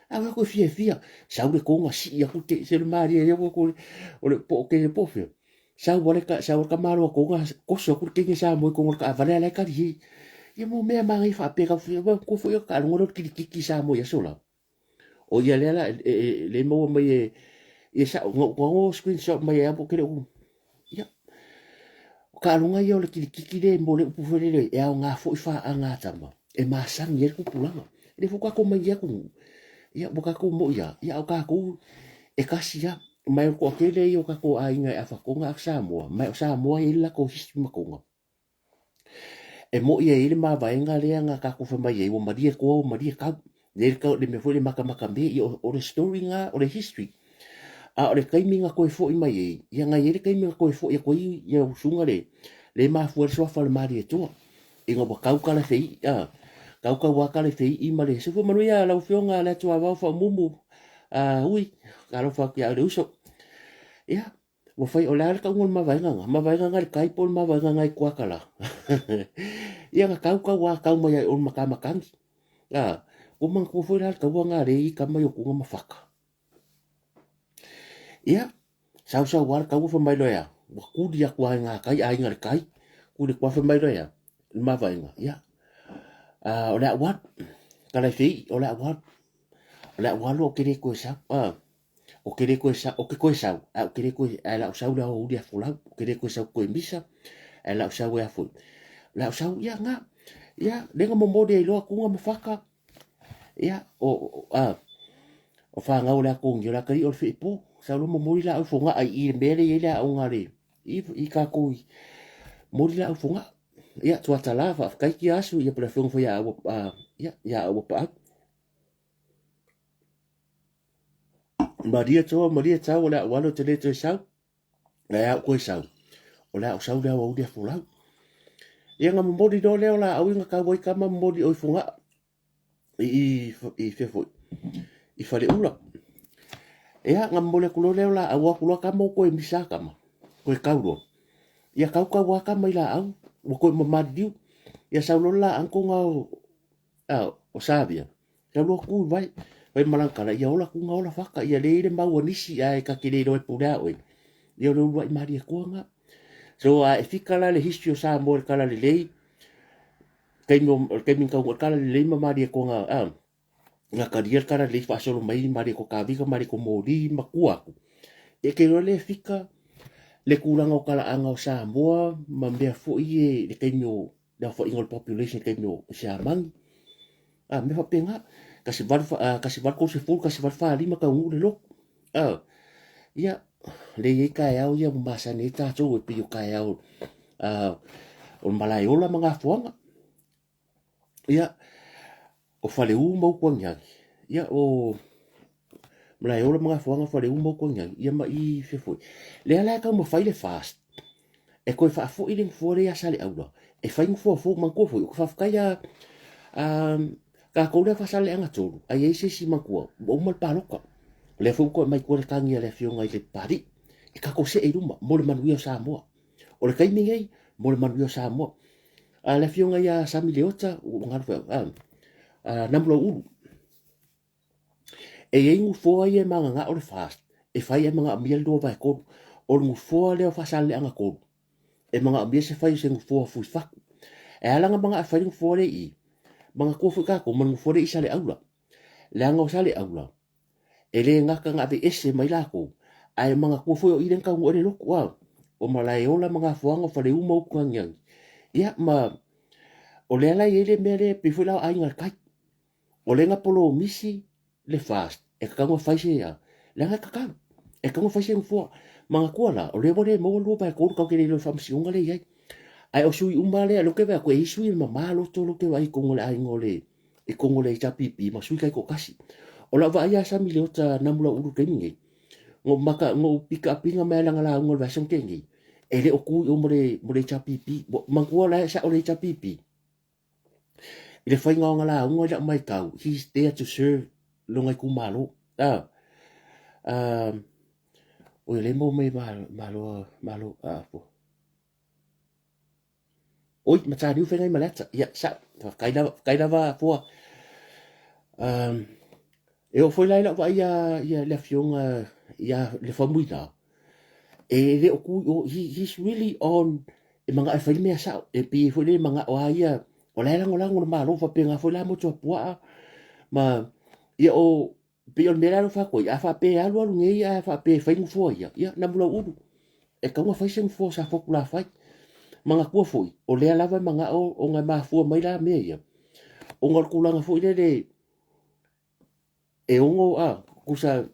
A wea koe fiafia, sau le konga sii aku te se le maria ia koe kore, o le po ke po fea. Sau wale ka sau ka malo konga koso aku ke sa mo konga ka vale ala ka ri. Ia mo mea mangai fa pe ka fia wa ko fo ka longo le kilikiki sa mo ia sola. O ia lea la e, e, le maua mai e ia sa ngo ngo screenshot mai e apo kele u. Ia. O ka alonga ia o le kilikiki le mo le upu foi lele e ao ngā foi wha a ngā tama. E masangi e le kupulanga. E le fuka ko mai ia ku. Ia mo ka ko mo ia. Ia o ka ko e kasi ia. Mai o ko kele ia o ka ko a inga e awhakonga a Samoa. Mai o Samoa e ila ko history makonga. E moʻi ai le mavaega lea na tatou fai mai ai, ua malie koa, ua malie kau. Le ka, le mea foi le makamaka me, ia o le story na, o le history. A o le taimi na toe foi mai ai, ia na i ai le taimi na toe foi atu ai ia usuga le, le mafua ai le suafa o le Malietoa. Ina ua kau kala fei, a, kau kau a kala fei i ma le, soifua manuia lau afioga le Atuavao Faumumu. Ui, talofa atu ia oe le uso. Ia, ua fai, o le a le tauga o le mavaega na? Mavaega na i le tai po o le mavaega na i Kuakala? Ia na tau tau a tau mai ai o le matamatagi. A, ua manatua foi la le taua na lea i tama i o tuna ma faka. Ia, sau sau a le taua fai mai loa ea, ua tuli atu lava i gatai aiga i le tai, tuli atu lava fai mai loa ea, le mavaega, ia, o le a ou alu, tala i feii, o le a ou alu, o le a ou alu ou te le toe sau, ou te le toe sau, ou te toe sau, ae ou te le toe, ae o le a ou sau i le aoauli ia folau, ou te le toe sau e toe misa, ae o le a ou sau e a foi, o le a ou sau, ia na, ia, lea na momoli ai loa tuna ma faka, Ia, o, a, o fanau o le atogia, o le atalii o le feepo. Sau loa momoli laau i fogaa i i le mea lea e i ai le aoga a le, i, i tatou i, momoli laau i fogaa. Ia, Tuatala, faafetai Tiasu, ia po o le afioga foi ia Aua, a, ia, ia Aua Paau. Maria toa, Maria tau, o le a ou alu ou te le toe sau. Le a ou toe sau, o le a ou sau i le aoauli a folau. Ia na momoli loa lea o laau ia na tau ai tama momoli oi fogaa i i i fea foi i Faleula. Ia na momoli atu loa lea o laau o atu loa tama ua toe misa tama, toe tau loa. Ia tau tau lava tama i laau ua toe mamaliliu. Ia sau loa le laau tona o o Savia, ia alu atu i vai, vai ma lana tala, ia ola tuna ola faka, ia le i le mau a nisi, ae ta te le iloa e pule a oe. Ia o le uluai malie koa na. So a e fika la le history o Samoa i le tala lelei, taimi o le taimi na taunuu ai le tala lelei ma malie koa na, a, na talia le tala lelei faasolo mai malie koa Kavika, malie koa moli ma tua atu. E te iloa le fika le tulaga o talaaga o Samoa ma mea foi e le taimi o le aofaiga o le population i le taimi o Siamani. A, mea faapena. 18, 1830, 1845 taunuu le lotu. A, ia, lea i ai taeao ia ua masani ai tatou e pei o taeao o le Malaeola ma Gafoaga. Ia, o Faleu ma Utuagiagi. Ia, o Malaeola ma Gafoaga, Faleu ma Utuagiagi, ia ma i fea foi. Lea la e taumafai le FAST e toe faafoi le nofoa lea ia Saleaula, e fai nofoa fou. Manatua foi, ou te faafetai ia tatou lea Faasaleleaga 3, a i ai se isi matua, ua uma le palota. O lea foi ua toe aumai tua le tagi a le afioga i le Papalii, e tatou see i luma mo le manuia o Samoa. O le taimi nei, mo le manuia o Samoa. A le afioga ia Sami Leota, ua galo foi au, a, Namulauulu, E i ai nofoa ia e magagao le FAST e fai ae manaomia le 2/3. O le nofoa lea o Faasaleleaga 3, e manaomia se fai o se nofoa fuifatu. E ala ona manao e fai le nofoa lea i i, manatua foi tatou ma le nofoa lea i Saleaula. Leaga o Saleaula, e le gata na aveese mai latou, ae manatua foi o i lea na taunuu ai le lotu, a, o Malaeola ma Gafoaga, o Faleu ma Utuagiagi. Ia, ma o lea la e i ai le mea lea, pei foi la o Aiga i le Tai. O lea na polomisi le FAST e tatau ona fai se a, leaga e tatau, e tatau ona fai se nofoa. Manatua la, o lea ua le maua 2/3 tatou te le iloa i le faamasinoga lea e i ai. Ae o sui uma lea, lea ou te vaai atu e i ai sui e mama loto lea ou te vaai i totonu o le aiga o le, i totonu o le HRPP ma sui taitoatasi. O lau vaai ia Sami Leota Namulauulu i le taimi lenei, na ou maka, na ou pick up ina mai lana lauga o le vaiaso na tea nei, e le o tu i o ma le, ma le HRPP. Manatua la e sao le HRPP, I le faiga o ana lauga i lau matau, he is there to serve lona itumalo. Ah, oi, lea e maua mai malo, malo, ah, po. Oi, Mataniu feagai ma le ata. Ia, sao, faafetai lava, faafetai lava Foa. E oo foi la i lau vaai ia, ia le afioga ia Lefamuina, e le o tu i o, he's really on, e manao e fai le mea sao, e pei foi lele manao a ia, o la e lagolago le Malo, faapena foi la Motuapuaa, ma, ia o, pei o le mea la e alofa atu ai, a faapea e alu alu nei ae faapea e fai nofoa ia, ia Namulauulu, e tatau ona fai se nofoa o Safotu-la-fai. Manatua foi, o lea lava e manao ona e mafua mai la mea ia, ona o le tulaga foi lele, e ono a tusa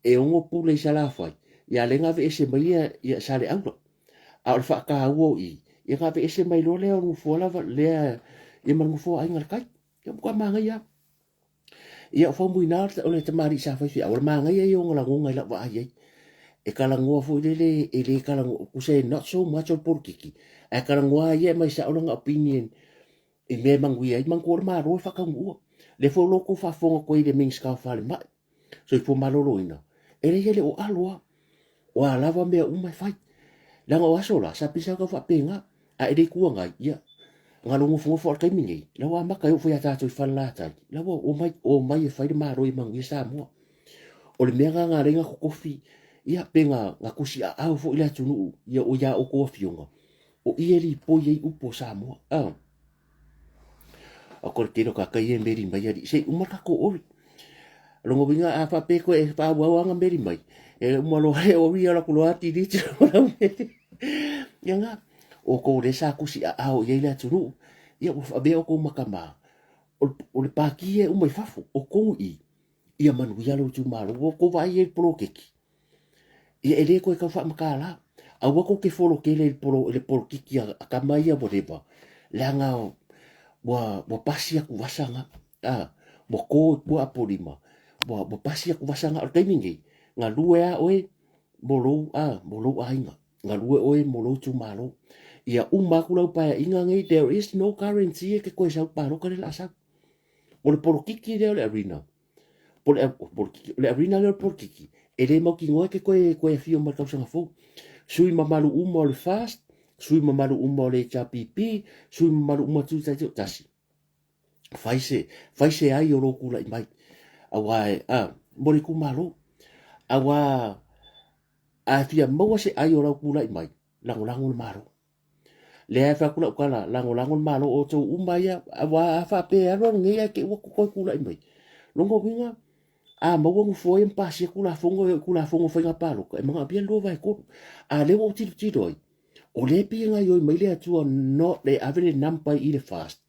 e ono pule i Salafai, ia lea na aveese mai ia, ia Saleaula. A o le faataua o i, ia na aveese mai loa lea o le nofoa lava lea, ia ma le nofoa o Aiga i le Tai. Ia matua manaia lava. Ia o Faumuina o le tamalii sa fai feau, o le manaia ia o ona lagona i lau vaai ai. E talanoa foi lele, e le talanoa, tusa e not so much o le polokiki, ae talanoa ia e aumai sao lana opinion i mea e manuia ai, manatua o le Malo e faataunuua. Lea foi o lo outou faafofoga atu ai i le Minisita o Falemai. Soifua maloloina, e leai e le o alo a. O a lava mea uma e fai. Leaga o aso la, sa pisa kau faapena. A e le itu agai, ia, nga lou nofonofo a le taimi nei, la ua amata ai oo foi ia tatou i Falelatai, la ua omai, omai e fai le Malo ia manuia Samoa. O le mea lena na ala ai ona totofi, ia, pe na, na tusiaao foi le atunuu ia, ia outou afioga, o i e lipoi ai upu o Samoa. A, o le tele o tagata ia e meli mai alii, se i uma le tatou ori. O lona uiga a faapea koe e faaauau lava ona meli mai, e uma loa le ori alu atu loa delete lau meli. Ia na, outou lea sa tusi aao i ai le atunuu, ia ua avea outou ma tama, o le pati e uma i fafo, o tonu i i, ia manuia lou itumalo. Ua outou vaai i ai i le poloketi, ia e le toe tau faamatala. Aua tou te folokele i le polo, i le polokiki a, a tama ia ua leva, leaga ua, ua pasi atu vasa na. A, ua to i tua Apolima, ua, ua pasi atu vasa na. O le taimi nei, galue a oe mo lou, a, mo lou aiga. Galue oe mo lou itumalo. Ia uma atu lau paeaiga nei, there is no guarantee e te toe sau palota le la sau. O le polokiki lea o le arena, po le, polokiki, o le arena lea o le polokiki, e le mautinoa e te toe, toe afio mai le tausaga fou. Sui mamalu uma o le FAST, sui mamalu uma o le HRPP, sui mamalu uma tu tai tasi. Fai se, fai se ai o lou tulai mai. Aua e, a, mo le itumalo. Aua a fia maua se ai o lau tulai mai, lagolago le Malo. Lea e fai atu lau tala, lagolago le Malo o outou uma ia, aua a faapea e alu alu nei ae te i ua toe tulai mai. Lona uiga, a maua nofoa ia ma pasia Tulafono ia, Tulafono o Faiga Palota, e manaomia le 2/3. A o lea ua ou tilotilo ai, o lea e pei e gaoioi mai le Atua no, e ave le number i le FAST,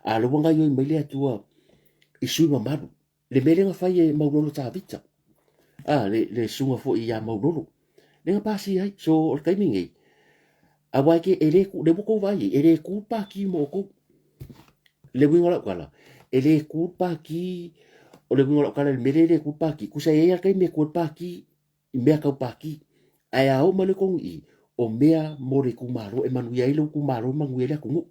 a o lea ua gaoioi mai le Atua i sui mamalu. Le mea lea na fai e Maulolo Tavita, a, le, le susuga foi ia Maulolo, lea na pasia ai. So, o le taimi nei, aua e ke, e le, le ua tou vaai ai, e le kū le pākī mo outou. Le uiga o lau tala, e le kū le pākī, o le uiga o lau tala i le mea lea e le kū le pākī, tusa e i ai lava le taimi e kū ai le pākī, i mea tau pākī. Ae a oo mai loa i totonu i i, o mea mo le itumalo e manuia ai lou itumalo ma manuia ai le atunuu.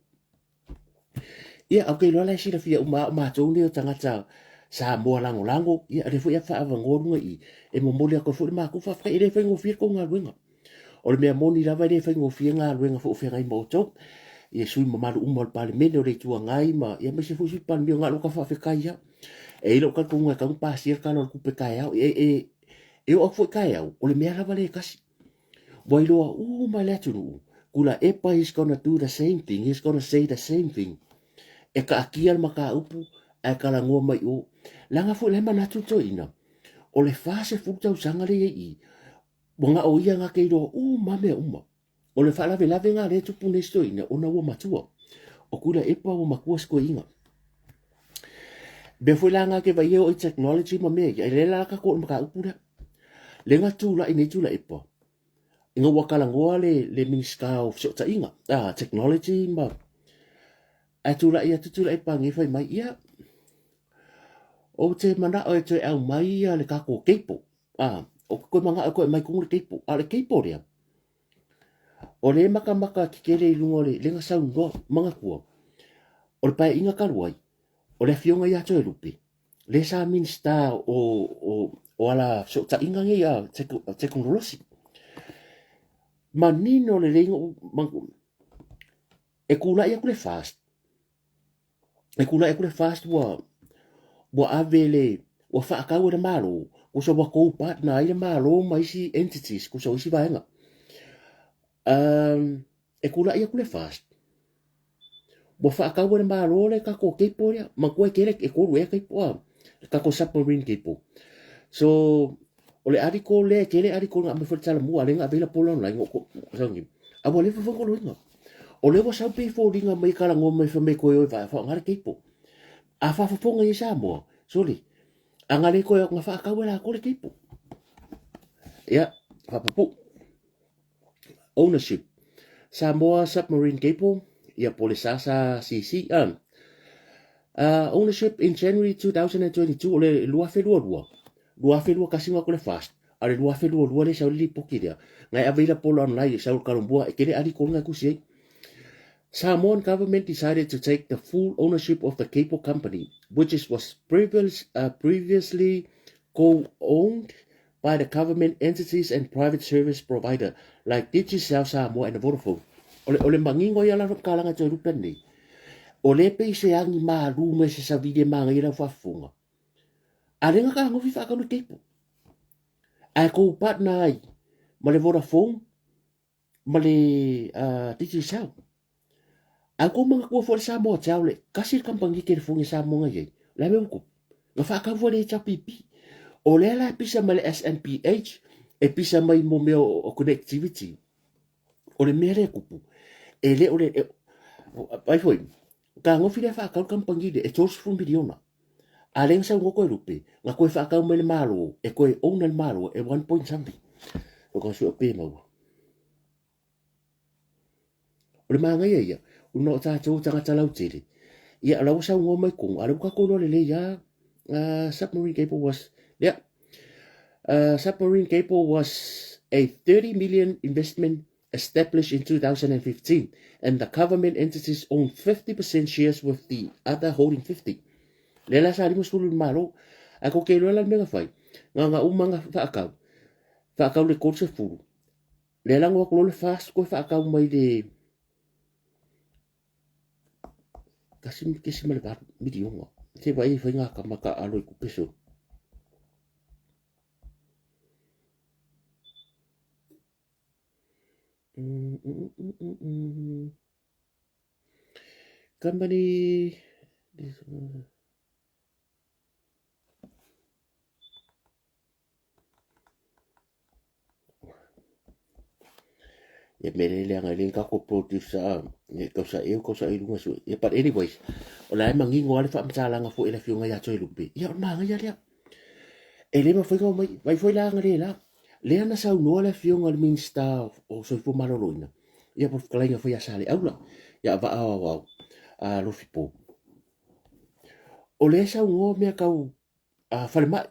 Ia, ou te iloa la e silafia uma lava o matou nei o tagata Samoa lagolago, ia o lea foi e faaavanoa luga i i, e momoli atu ai foi le matou faafetai. E le faigofie le tou galuega. O le mea moni lava e le faigofie galuega foi o feagai ma outou, ia sui usufono mamalu uma o le Palemene, o le Itu Agai ma ia aemaise foi Sui Palemia, na o lou faafetai lava. E i ai lou talitonuga e tatau ona pasia le Tala o le Tupe taeao. E, e, e oo atu foi taeao, o le mea lava lea e tasi. Ua iloa uma e le atunuu, Tuilaepa is gonna do the same thing, he's gonna say the same thing. E taatia le mataupu ae talanoa mai i o. Leaga foi la e manatu le toeaina, o le 40 tausaga lea e i ai i i, ua na o ia na te iloa uma lava mea uma. O le faalavelave lena lea e tupu nei i si toeaina ona ua matua. O Tuilaepa ua matua si toeaina. Mea foi la na te vaai ai o i technology ma mea ia, e lea la tatou o le mataupu lea. Lea na tulai nei Tuilaepa, ina ua talanoa le, le Minisita o Fesootaiga, ah, technology ma... Ae tulai atu Tuilaepa nei fai mai, ia, ou te manao e toe aumai ia le tatou cable. Ah, ou te toe manao e toe aumai tonu le cable. A o le cable lea, o lea e matamata tetele i luga o le, lea na saunoa, manatua, o le paeaiga talu ai, o le afioga ia Toelupe, lea sa Minisita o, o, o ala fesootaiga nei a tekonolosi. Manino lelei na e tulai atu le FAST, e tulai atu le FAST ua, ua ave le, ua faatau e le Malo, tusa ua co-partner ai le Malo ma isi entities, tusa o isi vaega. Um, e tulai atu le FAST, ua faatau e le Malo le tatou cable lea, manatua e tele, e tolu ea cable, a, le tatou submarine cable. So, o le article lea, e tele article na aumai foi le Talamua, a lea na available online, a ua leva foi ona loiga. O lea ua sau pei e foliga mai e talanoa mai fai mai toe o e faaaoga le cable. A faafofoga i ai Samoa, sole, a na le toe na faatau e latou le cable. Ia, faapupuu. Ownership, Samoa Submarine Cable, ia po o le SSCC. Ownership in January 2022, o le 2022, 2021 na atu le FAST, a o le 2022 lea e sau ai le lipoti lea, na e available online, e sau i le Talomua, e tele article na e tusi ai. Samoan government decided to take the full ownership of the cable company, which is, was previous, previously co-owned by the government entities and private service provider like Digicel Samoa and Vodafone. O le, o le mangingo ia lalo kalanga toe lupe nei. O le pei se angi malu me se savile manga i lau faafofoga. A le nga ka ngofi whaakanu keipo. Ae kou partner ai ma le Vodafone ma le Digicel. Ae kou manatua foi le Samoa Tel le kasi le kamupani telefoni a Samoa na i ai. O le a mea ua tupu? Na faatau foi le HRPP. O lea la e pisa mai le SMPH, e pisa mai mo mea o connectivity. O le mea lea e tupu, e le o le... E, ai foi, ka gofi lea faatau le kamupani lea e 30 miliona. A lea na saunoa koe lupe, na koe faatau mai le Malo, e koe owner le Malo e 1 point something. O ka sui o pe maua. O le manaia ia, ona o tatou tagata lautele, ia o la ua saunoa mai tonu, a o lea ua tatou iloa lelei lava, submarine cable was, yeah, submarine cable was a 30 million investment established in 2015 and the government entities own 50% shares with the other holding 50. Lea la sa 50 i le Malo, ae ko te iloa la le mea na fai, na ona uma na faatau, faatau le 30, Lea la ua loa le fast koe faatau mai le 1.8 miliona. Se vai fai ngā kama ka alo i kupe so. Company this E mele le anga le ka ko producer a e kausa e kausa e lunga su. Yeah, but anyways, o la e mangingo ale whaamatalanga fo e la fionga ia toi lupe. Ia o maanga ia lea. E le mawhainga o mai, vai foi la anga le la. Lea na saunoa le afioga le Minista o Soifua Maloloina. Ia po whakalainga foi a Sale Aula. Ia va au au au. A Lofi Po. O lea saunoa mea kau a falemai.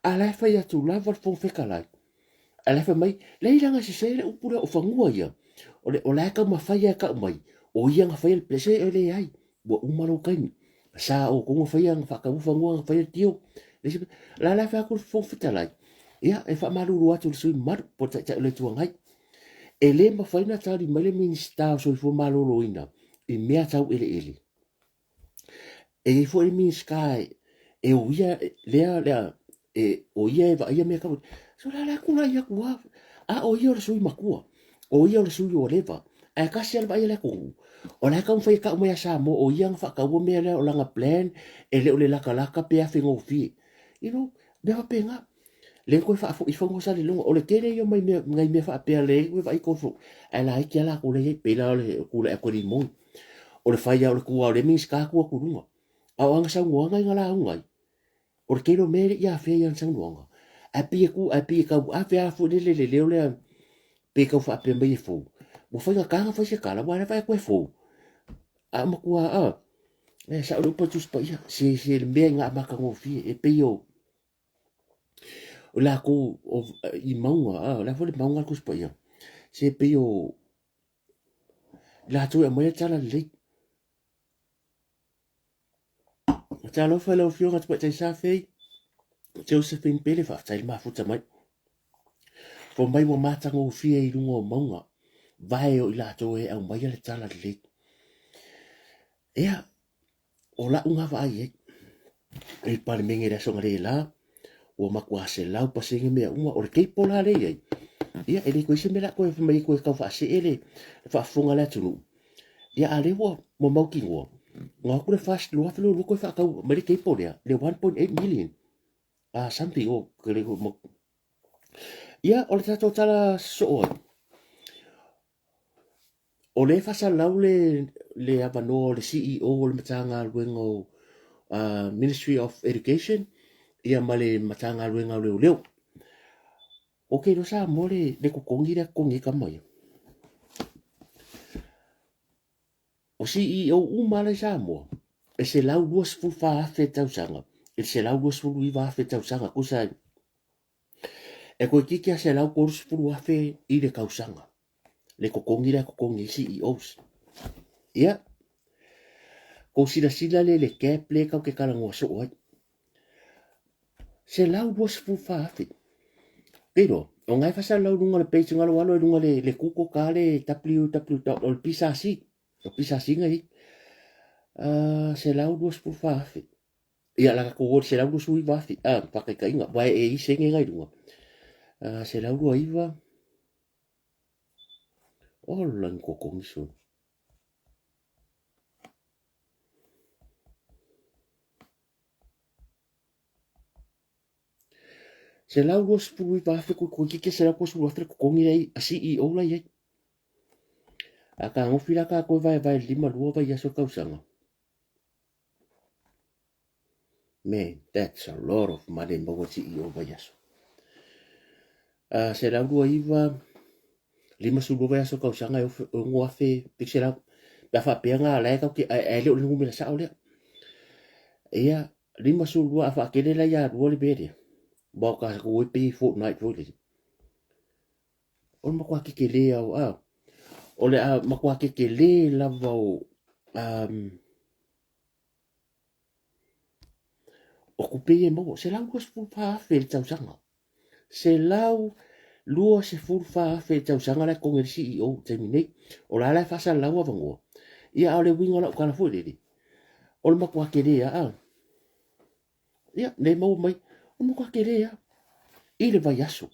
A la e fai atu lava le Fofoga Fetalai. A la e fai mai, leai leaga e sese le upu lea o fanua ia. O le o la e taumafai lava e tau mai, o ia na faia le pese e leai. Ua uma lou taimi. Sa outou na faia na faataua fanua na faia le tio. Le isi, la la e fai atu le Fofoga Fetalai, ia e faamalulu atu i le sui usufono mamalu po o le Taitai o le Itu Agai. E le mafai ona tali mai le Minisita o Soifua Maloloina i mea tau eleele. E i ai foi le Minisita e o ia lea lea e o ia e vaaia mea tau. So la la tulai atu lava, a o ia o le sui matua, o ia o le sui ua leva, ae tasi lava le vaaia le atunuu. O la e taumafai e tau mai ia Samoa o ia na faataua mea lea o lana plan e le o le latalata pe afegofie. You know, mea faapena. Lea toe faafoi fanua Salelologa. O le tele ia o mai mea, nai mea faapea lea e vaai tolu ae laiti lava latou lea e i ai, pei la o le tulai atu e limoni. O le fai lava o le tua o le Minisita tu atu i luga. A o ana saunoaga i na lauga ai, o le tele o mea e le i afea i ana saunoaga. Ae pei e tu, ae pei e tau ave lava foi lele le leo lea pei e tau faapea mai e fou. Ua faigata ona fai se tala, aua o la e vaai atu e fou. A o matua, a, e sao le upu a le Tusi Paia, se, se le mea ina matagofie, e pei o, O lakou o i mauga, a, o le a foi le mauga le Tusi Paia, se pei o latou e aumaia tala lelei. Talofa i lau Afioga Tamaitai Safei, Josephine Pele, faafetai le mafuta mai. Fai mai ua matagofie i luga o mauga, vae o i latou e aumaia le tala lelei. Ia, O la'u na vaai ai i le Palemene i le aso analeila, ua matua 100% mea uma. O le cable la lea e i ai, ia e le toe i ai se mea o le a toe fai mai ai toe tau faasee le faafofoga a le atunuu. Ia a o lea ua mautinoa, na o atu le FAST 2022 toe faatau mai le cable lea, le 1.8 million something o Ia, o le tatou tala sosoo ai, O lea e faasalalau le, le avanoa o le CEO o le Matagaluega o Ministry of Education ia ma le Matagaluega o Leoleo. Ou te iloa Samoa le, le totogi lea totogi ai tama ia. O CEO uma la i Samoa, e 124,000 tausaga i le 129,000 tausaga, tusa ai. E toeitiiti lava 130,000 i le tausaga le totogi lea e totogi ai CEOs. Ia, kou silasila lea i le gap lea tatou te talanoa soo ai. 124,000. Pero, o ngai fasalalau luga o le page nga alo i luga le, le Google ka le www dot o le PSC. O PSC nga i. 124,000. Ia la ko o 129,000. Ah, whakaikainga. Wai e i senge ngai lunga. 129. Ola ni kokongi sona. 129,000 koikikoiki 130,000 le kokogi lai a CEO la i ai. A kagofi la ka koe vaevae le lima lua vaiaso le kausaga. Man, that's a lot of money maua CEO vaiaso. 129, 52 vaiaso le kausaga e ono afe pik selau. Pe a faapea nga la e kau ke ae le o le numera sao lea. Ia, 52 a faakele la ia lua le mea lea. Wa o ka ko e pei fortnight foi lele. O le matua kekelē au a. O le a matua kekelē lava o um, o kupe ia e maua. 124,000 le tausaga. 124,000 le tausaga la e totogi e le CEO i le taimi nei. O la la e faasalalau avanoa. Ia a o le uiga o lau tala foi lele, o le matua tele lava a. Ia, le maua mai, o le matua tele lava i le vaiaso.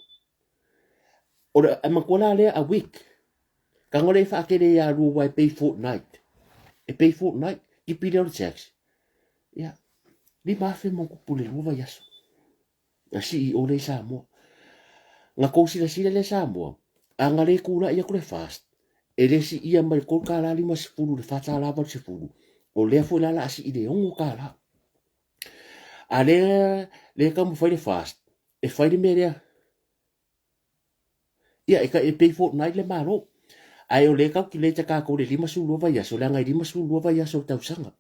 O le matua la lea a week. Tago le faatele ia lua wa e pay fortnight. E pay fortnight, tipi lea o le tax. Ia, 5,000 ma tupu le lua vaiaso. Na CEO lea i Samoa. Na kou silasila lea Samoa, a na le kula'i atu le fast, e le si'ia mai le $3.50 i le $4.80, o lea foi la la a sii le $6. A lea le taumafai le fast, e fai le mea lea, Ia, e, e pay fortnight le Malo. Ae o lea e calculate tatou le 52 vaiaso, leaga e 52 vaiaso o le tausaga.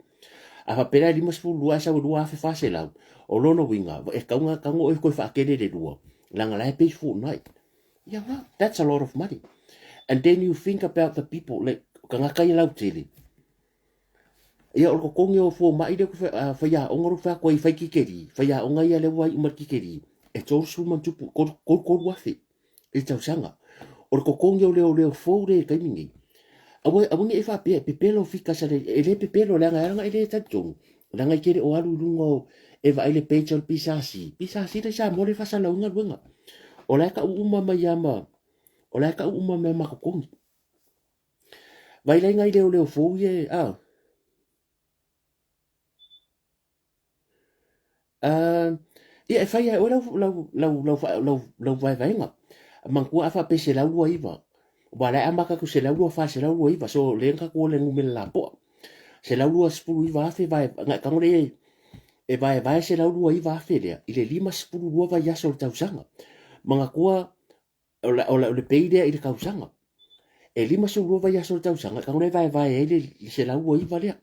A faapea la e 52 ae sau e 2400, o lona uiga, e tatau ona tatau ona oe toe faatele le lua, leaga la e pay fortnight. Ia na, that's a lot of money. And then you think about the people, like, tagata ia lautele. Ia, o le totogi o fomai lea faiaoga lea fai atu ai fai tikeri, faiaoga ia lea ua iu mai le tikeri, e 30 ma ona tupu, 33,000 i le tausaga. O le totogi o leoleo fou lea i le taimi nei. Aua, aua ne i e faapea e pepelo fika sa le, e le pepelo leaga e ala ona e le talitonu, leaga e te le o alu i luga o, e vaai le page o le PSC. PSC lea i Samoa lea e faasalalauina galuega. O la e tau uma mai lava ma, o la e tau uma mai ma totogi. Vai lai ngai leoleo fou ia e, a. Ia e fai lava e oe lau, lau, lau, lau, lau, lau vaevaega. Manatua a faapea 129, aua o la e amata atu 124 129, so o lea na tatou o i le numera lapoa. 129,000 vae, na e tago lea i ai, e vaevae 129,000 lea i le 52 vaiaso o le tausaga. Manatua o le, o le, o le pay lea i le tausaga. E 52 vaiaso o le tausaga, e tago lea e vaevae ai le 129 lea.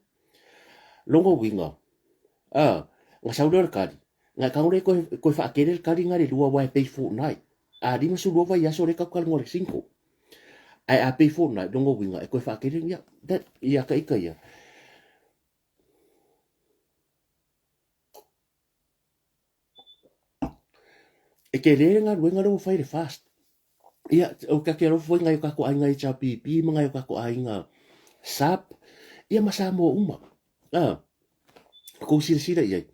Lona uiga, a, na sau lea o le kali, na e tago lea e toe, toe faatele le kali na le lua aua e pay fortnight. A 52 vaiaso lea tatou talanoa i le single. Ae a pay fortnight, lona uiga, e toe faatele, ia, that, ia ka ita ia. E tele le galuega lea ua fai i le FAST. Ia, o ta te alofa foi i nai o tatou aiga HRPP ma nai o tatou aiga SAP, ia ma Samoa uma. A, kou silasila i ai,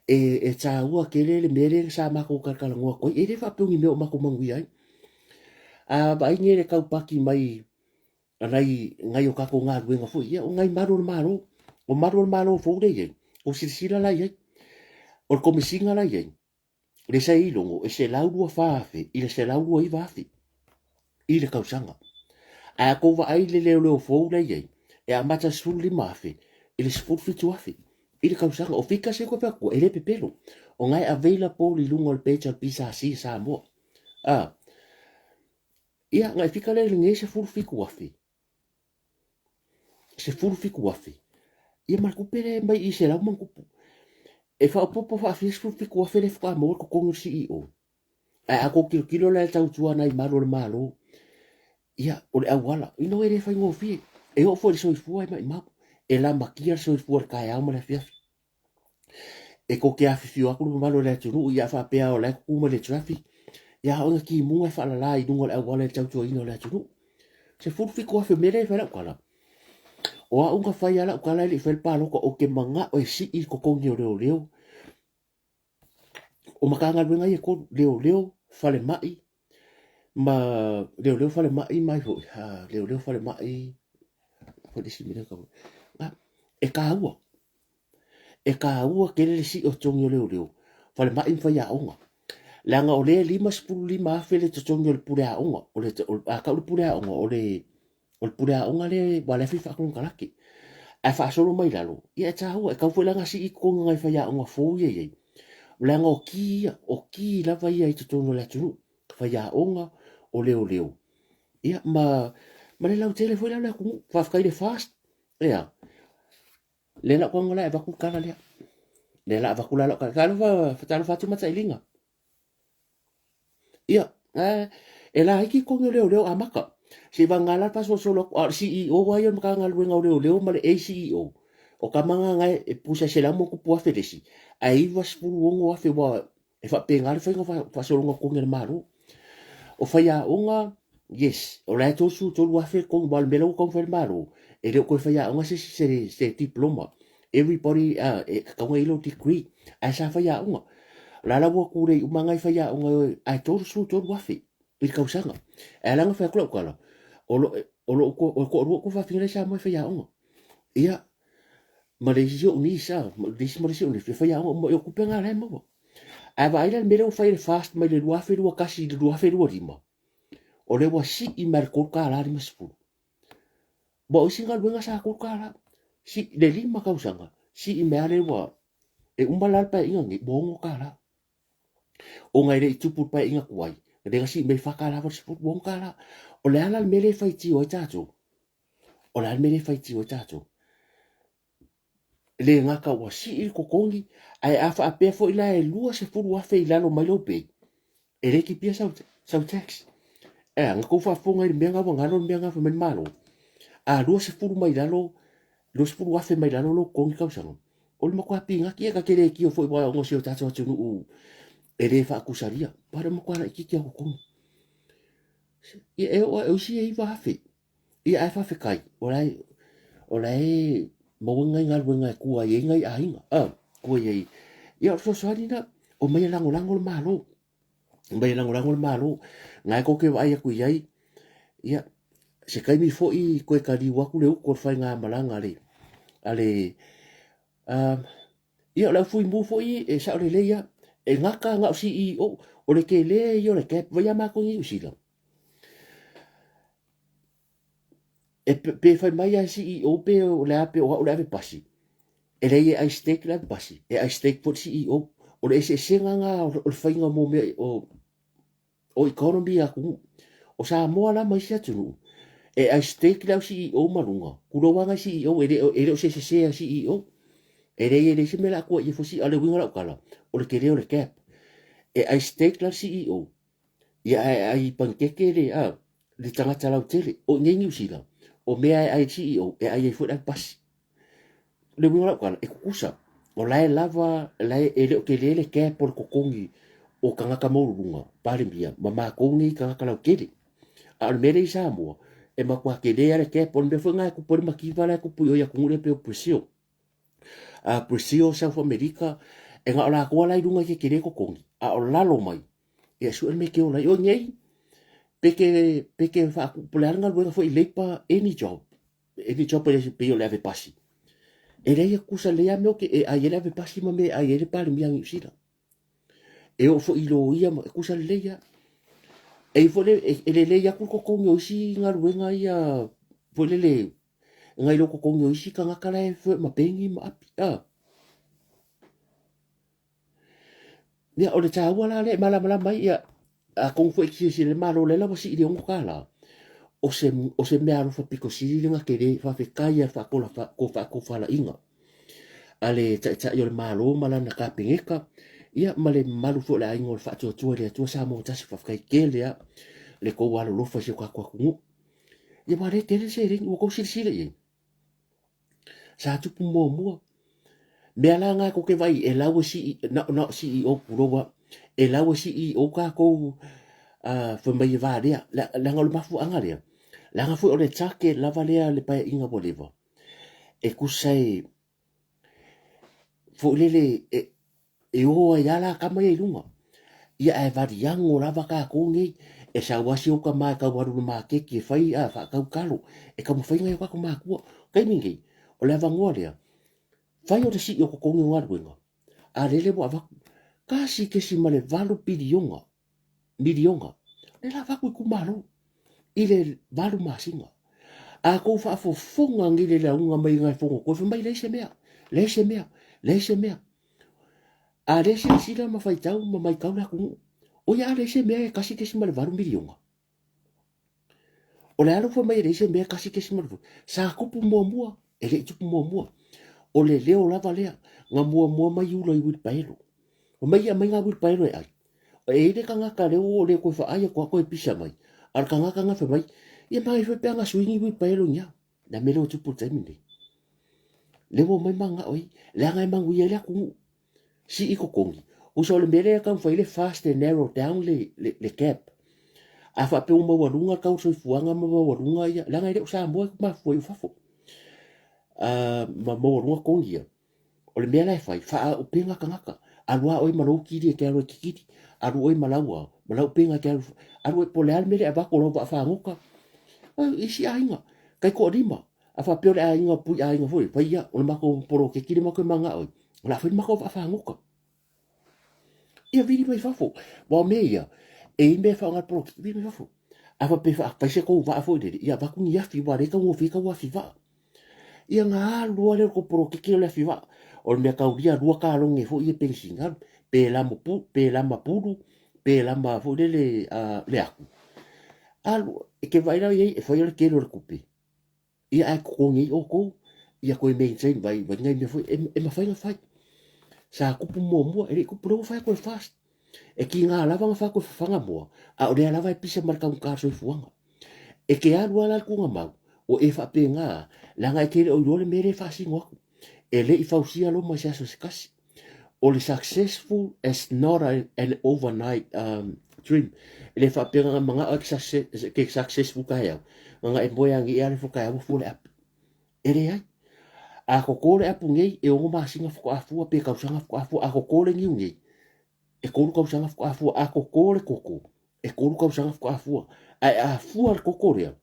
e, e tāua tele le mea lea sa matou talatalanoa atu ai, e le faapea o ni mea o matou manuia ai. A vaai nei le taupaki mai nai, nai o tatou galuega foi ia, o nai malu o le Malo. O malu o le Malo fou lea e i ai, o silasila la i ai. O le komesina la i ai, lea sa i logo, e 124,000 i le 129,000 i le tausaga. Ae a tou vaai i le leoleo fou la i ai, e amata i le 15,000 i le 17,000 i le tausaga. O fika se koe atu, e le pepelo. O nga e available i luga o le page a le PSC Samoa. Ah, Ia, na e fika lea i lenei 17,000. 17,000. Ia ma le tupe lea e mai i selau ma tupu. E faaopoopo faafia 17,000 lea faatoa maua le totogi o le CEO. Ae a tou tilotilo la i le tautua nai malu o le Malo, ia, o le auala, you know, e le faigofie. E oo foi i le soifua e maimau. E lamatia le soifua i le taeao ma le afiafi. E kou te afifio atu le mamalu o le atunuu ia faapea o la e tutu mai le traffic, ia a o ina timuga e faalala i luga o le auala i le tautuaina o le atunuu. 17,000 o mea lea e fai lau tala. O au na fai lava lau tala e le i fai le palota, ou te manao e sii le totogi o leoleo. O Matagaluega ia e tolu, leoleo, falemai, ma leoleo falemai mai foi, leoleo falemai, foi le isi mea lea na e taua. E taua tele le sii o totogi o leoleo, falemai ma faiaoga. Leaga o lea e 55,000 le totogi o le pule aoga. O le, a tau le pule aoga, o le, o le pule aoga lea ua la e fai faakonekarate. Ae faasolo mai lalo, ia e taua, e tau foi la ona sii totogi o nai faiaoga fou ia i ai. Leaga o ki ia, o ki lava ia i totonu o le atunuu, faiaoga, o leoleo, ia ma, ma le lautele foi la o le atunuu. Faafetai i le FAST, ea, lea la ou tago la e avatu le tala lea. Lea la avatu la lau tala. Talofa, talofa atu Matailiga. Ia, e laiti totogi o leoleo amata. Se i vagana la le faasolosolo atu, a o le CEO lava ia o le Matagaluega o Leoleo ma le ACEO, o tama na na e pusa e selau ma ona tupu afe le isi, ae 96 afe ua e faapena le faiga o faasologa o totogi a le Malo. O faiaoga, yes, o la e 33 afe le totogi, aua o le mea la ua taumafai le Malo, e le o toe faiaoga se isi se diploma. Everybody e tatau ona i ai lou degree, ae sa faiaoga. O la la ua tulei uma nai faiaoga ae 33 afe i le tausaga. Ae ala ona fai atu lau tala, o lo o lo o toalua ou tuafafine la e i Samoa e faiaoga. Ia, ma le isi ou niece, ma le isi ma le isi ou nephew e faiaoga uma, o tupe na la e maua. Ae vaai la i le mea lea ua fai e le FAST mai le 2021 i le 2025, o lea ua sii mai le $3.50. Ua o isi galuega sa $3. Si, le lima tausaga, sii mai lava lea ua, e uma la le paeaiga lenei, ua $6. Ona e le i tupu le paeaiga tuai, lea na sii mai $4.80, ua $6. O le a la le mea lea e faitio ai tatou? O le a le mea lea e faitio ai tatou? Le gata ua sii le totogi, ae a faapea foi la e 20,000 i lalo mai lou pay, e le kipia sau, sau tax. Ea, na tou faafofoga i le mea na ua galo le mea na fai mai le Malo. A 20 mai lalo, 20,000 mai lalo lou totogi tausaga, o le matua pinati, ia ta te le tio foi aua ona o si o tatou atunuu e le faatusalia. Ba o le matua laitiiti lava o totogi. Ia e oo, o isi e 9,000. Ia ae faafetai, o la e, o la e maua nai galuega e tua i ai nai aiga, a, tua i ai. Ia o le fesoasoani na, omai e lagolago le Malo, omai e lagolago le Malo. Na e tou te vaai atu i ai, ia, se taimi foi toe taliu atu le utu o le faigamalaga a le, a le, ia o le au fuimu foi e sao lelei lava, e gata na o CEO, o le tele ia o le gap, vaai ia matou i Niu Sila. E pe fai mai a CEO pe o le a pe o au le ave pasi. E leai e ai steak le ave pasi, e ai steak foi le CEO. O le eseesega na o le faiga mo mea o economy a atunuu. O Samoa la ma isi atunuu, e ai steak le au CEO ma luga, tulou lava nai CEO, e le o se sese a CEO. E leai e leai se mea o le a tuuaia foi CEO. A o le uiga o lau tala, o le tele o le gap. E ai steak la le CEO, Ia ae ai panikeke le, a, le tagata lautele. O i nei Niu Sila, o mea e ai le CEO, e ai ai foi le avepasi. O le uiga o lau tala, e tutusa. O la e lava, la e, e le o tele le gap o le totogi o tagata maualuluga, Palemia, ma matou nei tagata lautele. A o le mea lea i Samoa, e matua tele lava le gap. O le mea foi lena e tupu ai le mativa la e tupu i o i atunuu lea e pei o Brazil. Brazil, South America, e na o latou lava la i luga e tetele totogi, a o lalo mai, ia sue le mea e te ola ai. O nei, pe te, pe te faa, po o le a le galuega foi, labour, any job, any job e pei o le ave pasi. E leai e tutusa lelei lava mea o ke, e ai ai le ave pasi ma mea e ai ai le Palemia a Niu Sila. E oo foi i loia, e tutusa lelei lava. E i foi le, e lelei atu le totogi o isi galuega ia, foi lele, nai lo totogi o isi tagata la e feoai ma peni ma api. A. Ia, o le taua la lea e malamalama ai, ia, atonu foi e silasila le Malo, lea la ua sii i le $6, o se, o se meaalofa pito sili lena tele, faafetai lava i le faatofalaiga a le Taitai o le Malo ma lana Kapeneta, ia, ma le mamalu foi o le aiga o le Faatuatua i le Atua Samoa Tasi, faafetai tele lava le tou alolofa i si o tatou atunuu. Ia, aua o lea e tele le seleni, ua outou silasila i ai. Sa tupu muamua. Mea la nga ko ke vai e lau e si na na CEO puloa e lau e CEO kākou fai mai e valea leaga o le mafuaaga lea leaga foi o le target lava lea le paeaiga ua leva e tusa e foi lele e, e o ai lava la kama ia i luga. Ia ae valiago lava kākou nei e sau asi ou tama e tau alu i le maketi e fai a faatau talo e taumafai nai o tatou matua. Taimi nei, o le avanoa lea, fai o le sii o totogi o galuega, a lele ua avatu 1.8 piliona, miliona, lea la avatu i itumalo i le 8 masina. A tou faafofoga nei le lauga mai nai fono toe fai mai leai se mea, leai se mea, leai se mea. A lea silasila ma faitau ma maitau le atunuu, o ia a leai se mea e 1.8 miliona. O le a lou fai mai e leai se mea e 1.8. Sa tupu muamua, e le i tupu muamua. O le leo lava lea, na muamua mai ula i uilipaelo. Fai mai ia aumai ngā uilipaelo e ai. E i ai le tagata lea ua le toe faai atu a toe pisa mai. A o le tagata na fai mai, ia manaia foi pe ana sui ni uilipaelo i ina. Le mea lea ua tupu i le taimi lenei. Lea ua omai mananao ai, leaga e manuia ai le atunuu. Sii totogi. Uso o le mea lea e taumafai le fast e narrow down le, le, le gap. A faapea ua maualuga le tau o le soifuaga ma maualuga ia, leaga e le o Samoa e mafua ai o fafo. Ma maualuga totogi ia. O le mea la e fai, faaupega tagata. Alu lava oe ma lou kili e te alu e kikili. Alu oe ma lau a, ma lau upega e te alu. Alu oe, po o le a le mea lea e avatu o lau vaafagota. Isi aiga, taitoalima. A faapea o le aiga pui aiga foi, fai ia, o le matou poloketi lea matou te mananao ai, o le a fai le matou vaafagota. Ia vili mai fafo. Aua o mea ia, e i ai mea e faaaoga i le poloketi, vili mai fafo. A faapea e fai se tou vaa foi lele, ia avatu ni afi, aua o lea e taugofie tau afi vaa. Ia ona alu lava lea o le tou poloketi o le afi vaa. O le mea taulia, lua kalone foi ia penisini alu, pe lama pu, pe lama pulu, pe lama foi lele le aku. Alu, e te vaai la i ai, e fai o le tele o le tupe. Ia ae totogi ai outou, ia toe maintain vai vai nai mea foi e, e mafai ona fai. Sa tupu muamua, e le i tupu lea ua fai atu e fast. E tiga lava ona fai atu e fafaga moa, a o lea lava e pisa ma le taugata o le soifuaga. E te alu lava la le tuugamau, o e faapena, leaga e te le o iloa le mea lea e faasino atu. E le i fausia Roma i se aso se tasi. O le successful is not a, an overnight dream. E le faapea na manao e ke successful taeao, na e moe agi ea le fo taeao ua fua le apu. E leai. A koko le apu nei, e ono masina faatoa fua pe tausaga faatoa fua. A koko le niu nei, e 3 tausaga faatoa fua. A koko le koko, e 3 tausaga faatoa fua. Ae a fua le koko lea,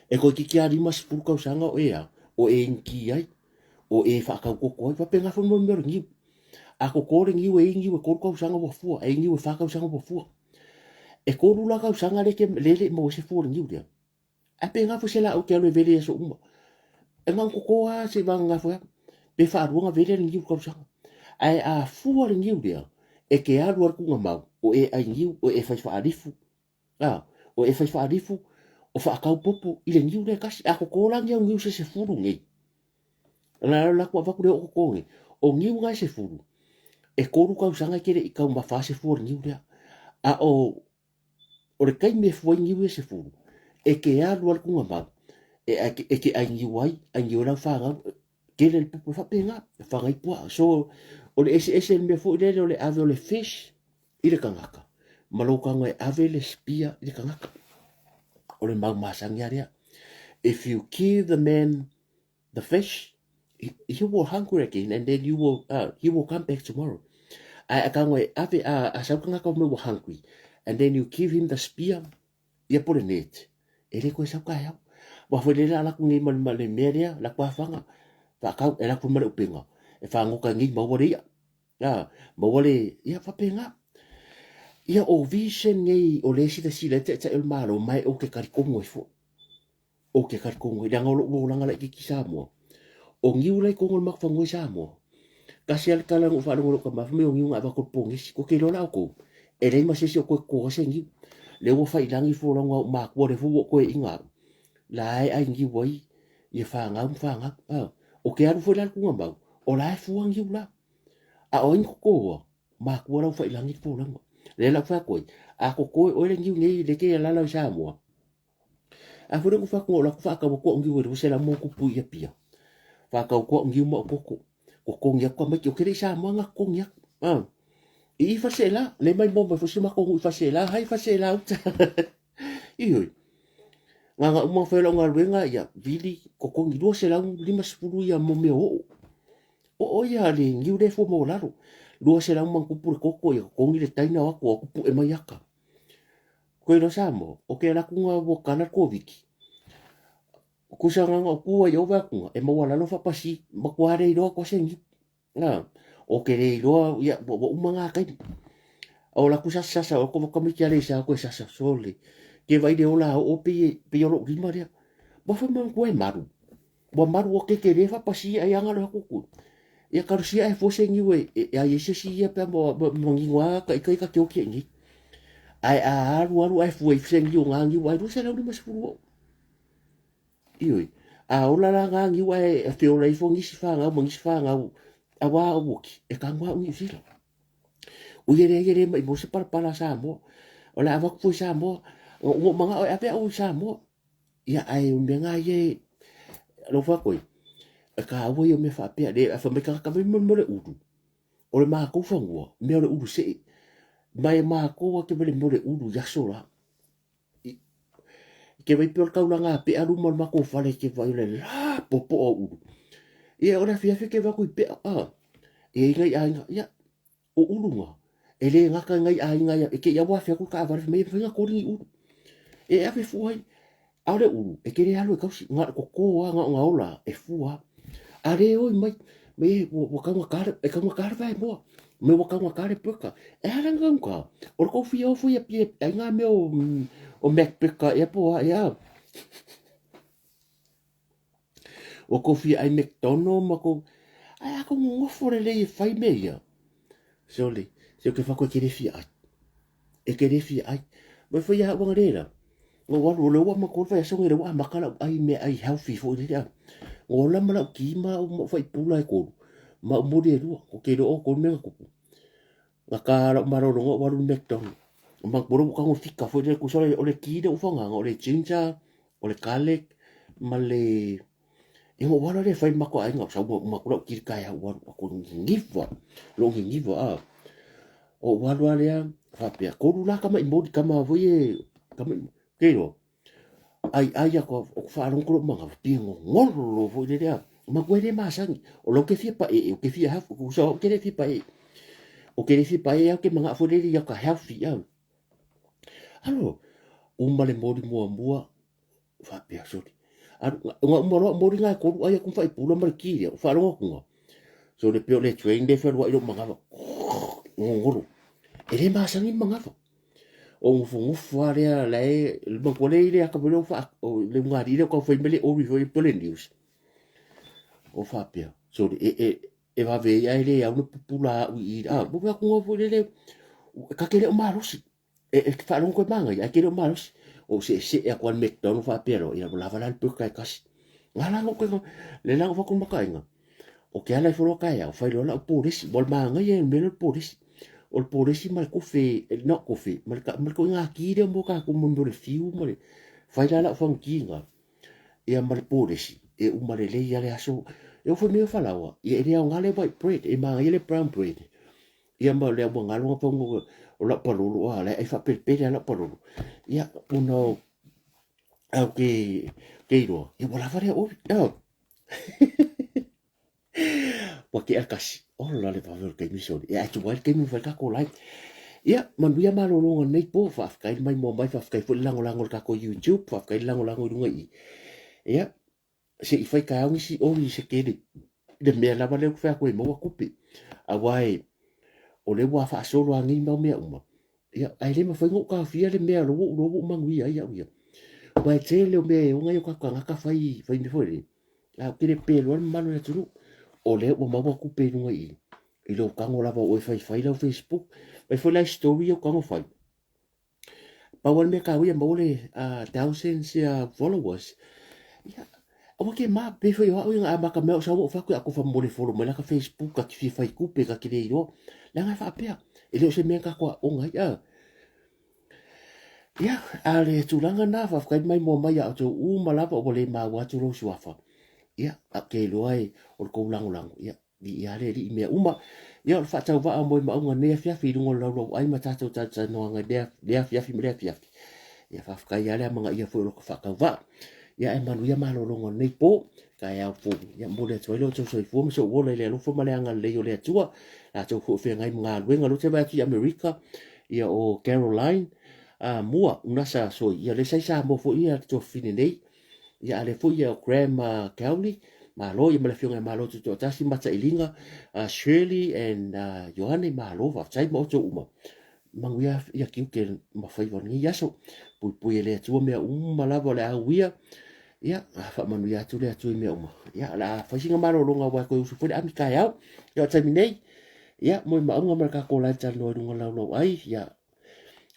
E toeitiiti lava 50 tausaga o e a, o e iniki ai, o e faatau koko ai. Faapena foi mo le mea o le niu. A koko le niu e i niu e 3 tausaga ua fua, e i niu e 4 tausaga ua fua. E 3 la tausaga le ke le le maua ai se fua o le niu lea. Ae pena foi se laau e te alu e vele i aso uma. E na ona koko lava se i vagana foi pe faalua ona vele le niu i le tausaga. Ae a fua le niu lea, e te alu lava le tuugamau, o e ai niu, o e fai faalifu, A, o e fai faalifu, o faatau popo i le niu lea e tasi. A koko la ni au niu se sefulu nei, na la latou avatu le oo koko nei, o niu na e sefulu, e 3 tausaga e te le i taumafa se fua o le niu lea. A o, o le taimi e fua ai niu ia sefulu, e te alu lava le tuugamau, e, e te ai niu ai, ai niu ai lau fanau, tele le popo e faapena, e whangai puaa. So, o le eseese le mea foi lele o le ave o le fish i le tagata, ma lou tago e ave le spear i le tagata. O le mau masani a lea. If you give the man the fish, he, he will hungry again and then you will, he will come back tomorrow. Ae a tago e ave, a, a sau tagata o me ua hungry, and then you give him the spear, ia po le net, e le koe sau kaeao. Ua foi le la laku nei ma, ma le mea lea, laku afaga, whaakau, e laku ma le upenga, e whangoka nei maua le ia. A, maua le, ia faapena. Ia o vision nei o le silasila ai taitai o le Malo, ma e ou te talitonu ai foi. Ou te talitonu ai, leaga o lou olaga laitiiti i Samoa. O niu la i totonu o le matou fanua i Samoa. Tasi lava le tala na ou faalogo i lou tama, fai mai o niu na avatu e le ponesi. Ua te iloa la outou, e leai ma se isi o toe totoa se niu. Lea ua faiilagi folauga a ou matua, lea foi ua ou toe iga au, la e ai niu ai ia fanau ma fanau. A, o ke alu foi la le tuugamau, o la e fua niu la. A o ai na totoa? Matua la ua faiilagi le folauga. Lea la ou fai atu ai, a toto e oe le niu nei le te alala i Samoa, a foi le ku fai atu o la ku faatau atu au niu e 200 ma ona tupu i Apia. Faatau atu au niu ma au koko. Kokogi aku tamaiti, o ke le i Samoa na kokogi aku. Ah. I i Faleseela, le mai mo mai foi si makou nuu i Faleseela, hai Faleseela uta. Ioe. Na na uma fai lau galuega, ia, vili, kokogi, 250 ia mo mea oo. Oo ia le niu le fua maualalo. 200 ma ona tupu le koko, ia kokogi le taina o atu, o atu pue mai aka. Koe loa Samoa, o ke ala atu na ua kala le Koviti. Kusa na na o tua i ova atu e maualalo faapasi, matua le iloa atu se niu. Na, o ke le iloa, ia, ua uma ngā taimi. O la ku sasa sasa, o ko tamaiti a le isa koe sasa, sole. Ke vai le ola o pe, pe o lou lima lea. Ua fai mai koe maru. Ua maru o ke ke le faapasi ai anga loa kuku. Ia kalusia e fua se niu e, e, e ai se si ia pe mo mo ngingo a ka ika ika ke oki nei. Ai a alu alu ai fua i se niu ngā niu ai 250 o. Ioi. A ola la ngā niu ai e feola ifo ngisi whāngau ma ngisi whāngau a wā o woki e ka ngā ungi sila. O ia le ia le mai mo se palapala Samoa. O le awaku foi Samoa. O ngo manga o e ave au i Samoa. Ia ae o mea ngā ia e alofa koe. E ka aua ia o mea whaapea. Le a whamai kaka kawai mo le uru. O le mākou whangua, mea o le uru see. Mai e mākou a ke wale mo le uru i aso la. Ke wai pe o le kaulanga a pea luma o le makou fale ke wai o le la popo o uru. Ia o le afiafi ke wako i pea. Ah. Ia inga i ainga. Ia o ulu nga. E le ngaka ngai aiga ia, e ke ia wā whiaku ka aware me whainga kori i ulu. E ave fua ai, aole ulu, e kere alu e kausi, ngā ko kō a ngā ngā ola, e fua. A re oi mai, me e, wa kaunga kare, e kaunga kare vai moa, me wa kaunga kare puka. E ara ngā ngā, o le koufi o fui a pie, ai ngā mea o, o Mac Puka, e apo a, e a. Ua kofia ai McDonald ma ko ai a ko ngofo le lei e fai me ia. Sole, se ke fa ko ke refia ai. E ke refia ai. Mai fai a wanga rera. Ngo walu le wa ma ko fai so ngere wa makala ai me ai healthy fo le a. Ngo la ma la ki ma o fai pula e ko. Ma o mori e lua ko ke lo o ko me ko. Nga ka la malolo ngo walu McDonald. Ma ko lo ka ngo fika fo le ku sole o le ki le ufanga ngo le ginger o le garlic ma le e ngo wala le fai mako ai nga sa ma ko ki ka ya wa ko ngiva lo ngiva a o walu ale a fa pia ko la kama i mori kama voi e kama ke ro ai ai ako o whaarongo koro manga pia ngo ngolo voi le rea ma koe le masangi o lo ke fia pa e o ke fia hafu ko sa o ke le fia pa e o ke le fia pa e au ke manga fo le ia ka healthy au alo uma le mori mua mua whapea sorry alu nga uma loa mori nga koru ai aku whai pula ma le ki o whaarongo kunga so le peo le train le whalua i lo manga ngongoro e le masangi manga O ngofongofo a lea la e ma ko le ile aka le fa o le ngari ile ka fai mele ori foi pole news. O fa pia. So e e e va ve ai le au no pupula u i a bo ka ko fo le le ka ke le o malosi. E e fa longo ko manga ai ke le o malosi. O se se e ko McDonald fa pia lo ia la va la pe ka kasi. Ngala ngo ko le la fa ko makainga. O ke ala i whoroa kai au, whai loa lau pōresi, mo le māngai e mea le pōresi. O le pōresi ma le kofe, eh, not kofe, ma le, ma le ko ngā kī lea mo kā ko mo le fiu ma le, whai la lau whangu kī ngā. Ia ma le pōresi, e uma le lei ale aso, e ofo mea whalawa, ia e lea o ngā le white bread, e māngai le brown bread. Ia ma le ua ngalo ngā whangu o lau palolo, a le ai whapere a lau palolo. Ia, una o, au ke, ke iroa, ia wala whare o, oh, Ua ke akasi. Ola le vave o le taimi soli. E atu ai le taimi whai kako lai. Ia, manuia malōlōga nei pō, whaafetai mai mua mai, whaafetai foi le lagolago i le kako YouTube, whaafetai le lagolago i lunga i. Ia, se i whai ka ngisi ori i se kele. Le mea lava lea ku whai koe maua kupe. Aua e, o le ua whaasolo a ngei mau mea uma. Ia, ae le mawhai ngō ka whia le mea lowo lowo manguia ai au ia. Ua e tele o mea e onga i o ka kangaka whai, whai me foi le. A o kere pēlo le mamalu le atunuu. O lea ua maua kupe i lunga i, i lou kago lava o e whaiwhai lau Facebook. Whai foi lai story o kago whai. Pau le mea ka uia maua le thousands followers. Ia, aua ke mā, pe whai o au i ngā maka mea o sa o whaku ako wha mole follow mai la ka Facebook ka ki whai kupe ka ki rei roa. La ngā whaapea, e leo se mea ka koa o ngai a. Ia, a le tūlanga nā, whawhakai mai mua mai a o u ma lava o le māua atu rau suafa. Ia, a ke loa e o le kou lango lango. Ia. Viia le Alii i mea uma. Ia, o le faatauvaa o moemauga i lenei afiafi i luga o le laulauai ma tatou talatalanoaga i lea, lea afiafi ma lea afiafi. Ia, faafetai lava le amanaia foi o lota faatauvaa. Ia, ae manuia malologa o lenei po, taeao fou. Ia, momoli atu ai lo outou soifua ma sou ola i le alofa ma le agalelei o le Atua. Latou foi o feagai ma galuega, o lea ou te vaai atu i Amerika, ia o Caroline, Mua, Unasa Soi, ia lea sa i Samoa foi ia le tuafafine nei. Ia a lea foi ia o Graham Cowley, malo ia ma le afioga ia Malo Tutoatasi, Matailiga, Shirley and Ioane, malo faafetai ma outou uma. Manuia ia tiute ma faiva o lenei aso. Puipui e le Atua mea uma lava o le a uia. Ia, faamanuia atu le Atua i mea uma. Ia, o le a fai sina malologa aua e toe usu foi le ami taeao. Ia, o le taimi nei, ia, moemauga ma le tatou live talanoa i luga o le laulau ai. Ia,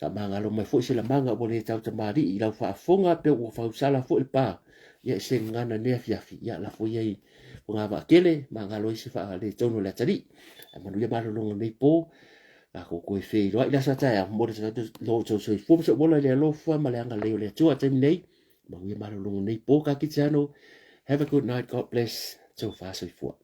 Faamagalo mai foi se lamaga ua le tautamalii i lau faafofoga pe ua fausala foi le pa ia i se gagana i lenei afiafi. Ia lafo ia i fogavaa tele, magalo ai se faaletonu o le atalii. Ae manuia malologa o lenei po, tatou toe feiloai i le aso a taeao. Momoli atu lo outou soifua ma sou ola i le alofa ma le agalelei o le Atua. Taimi nei, manuia malologa o lenei po, ka kite ano. Have a good night, God bless. Tofa soifua.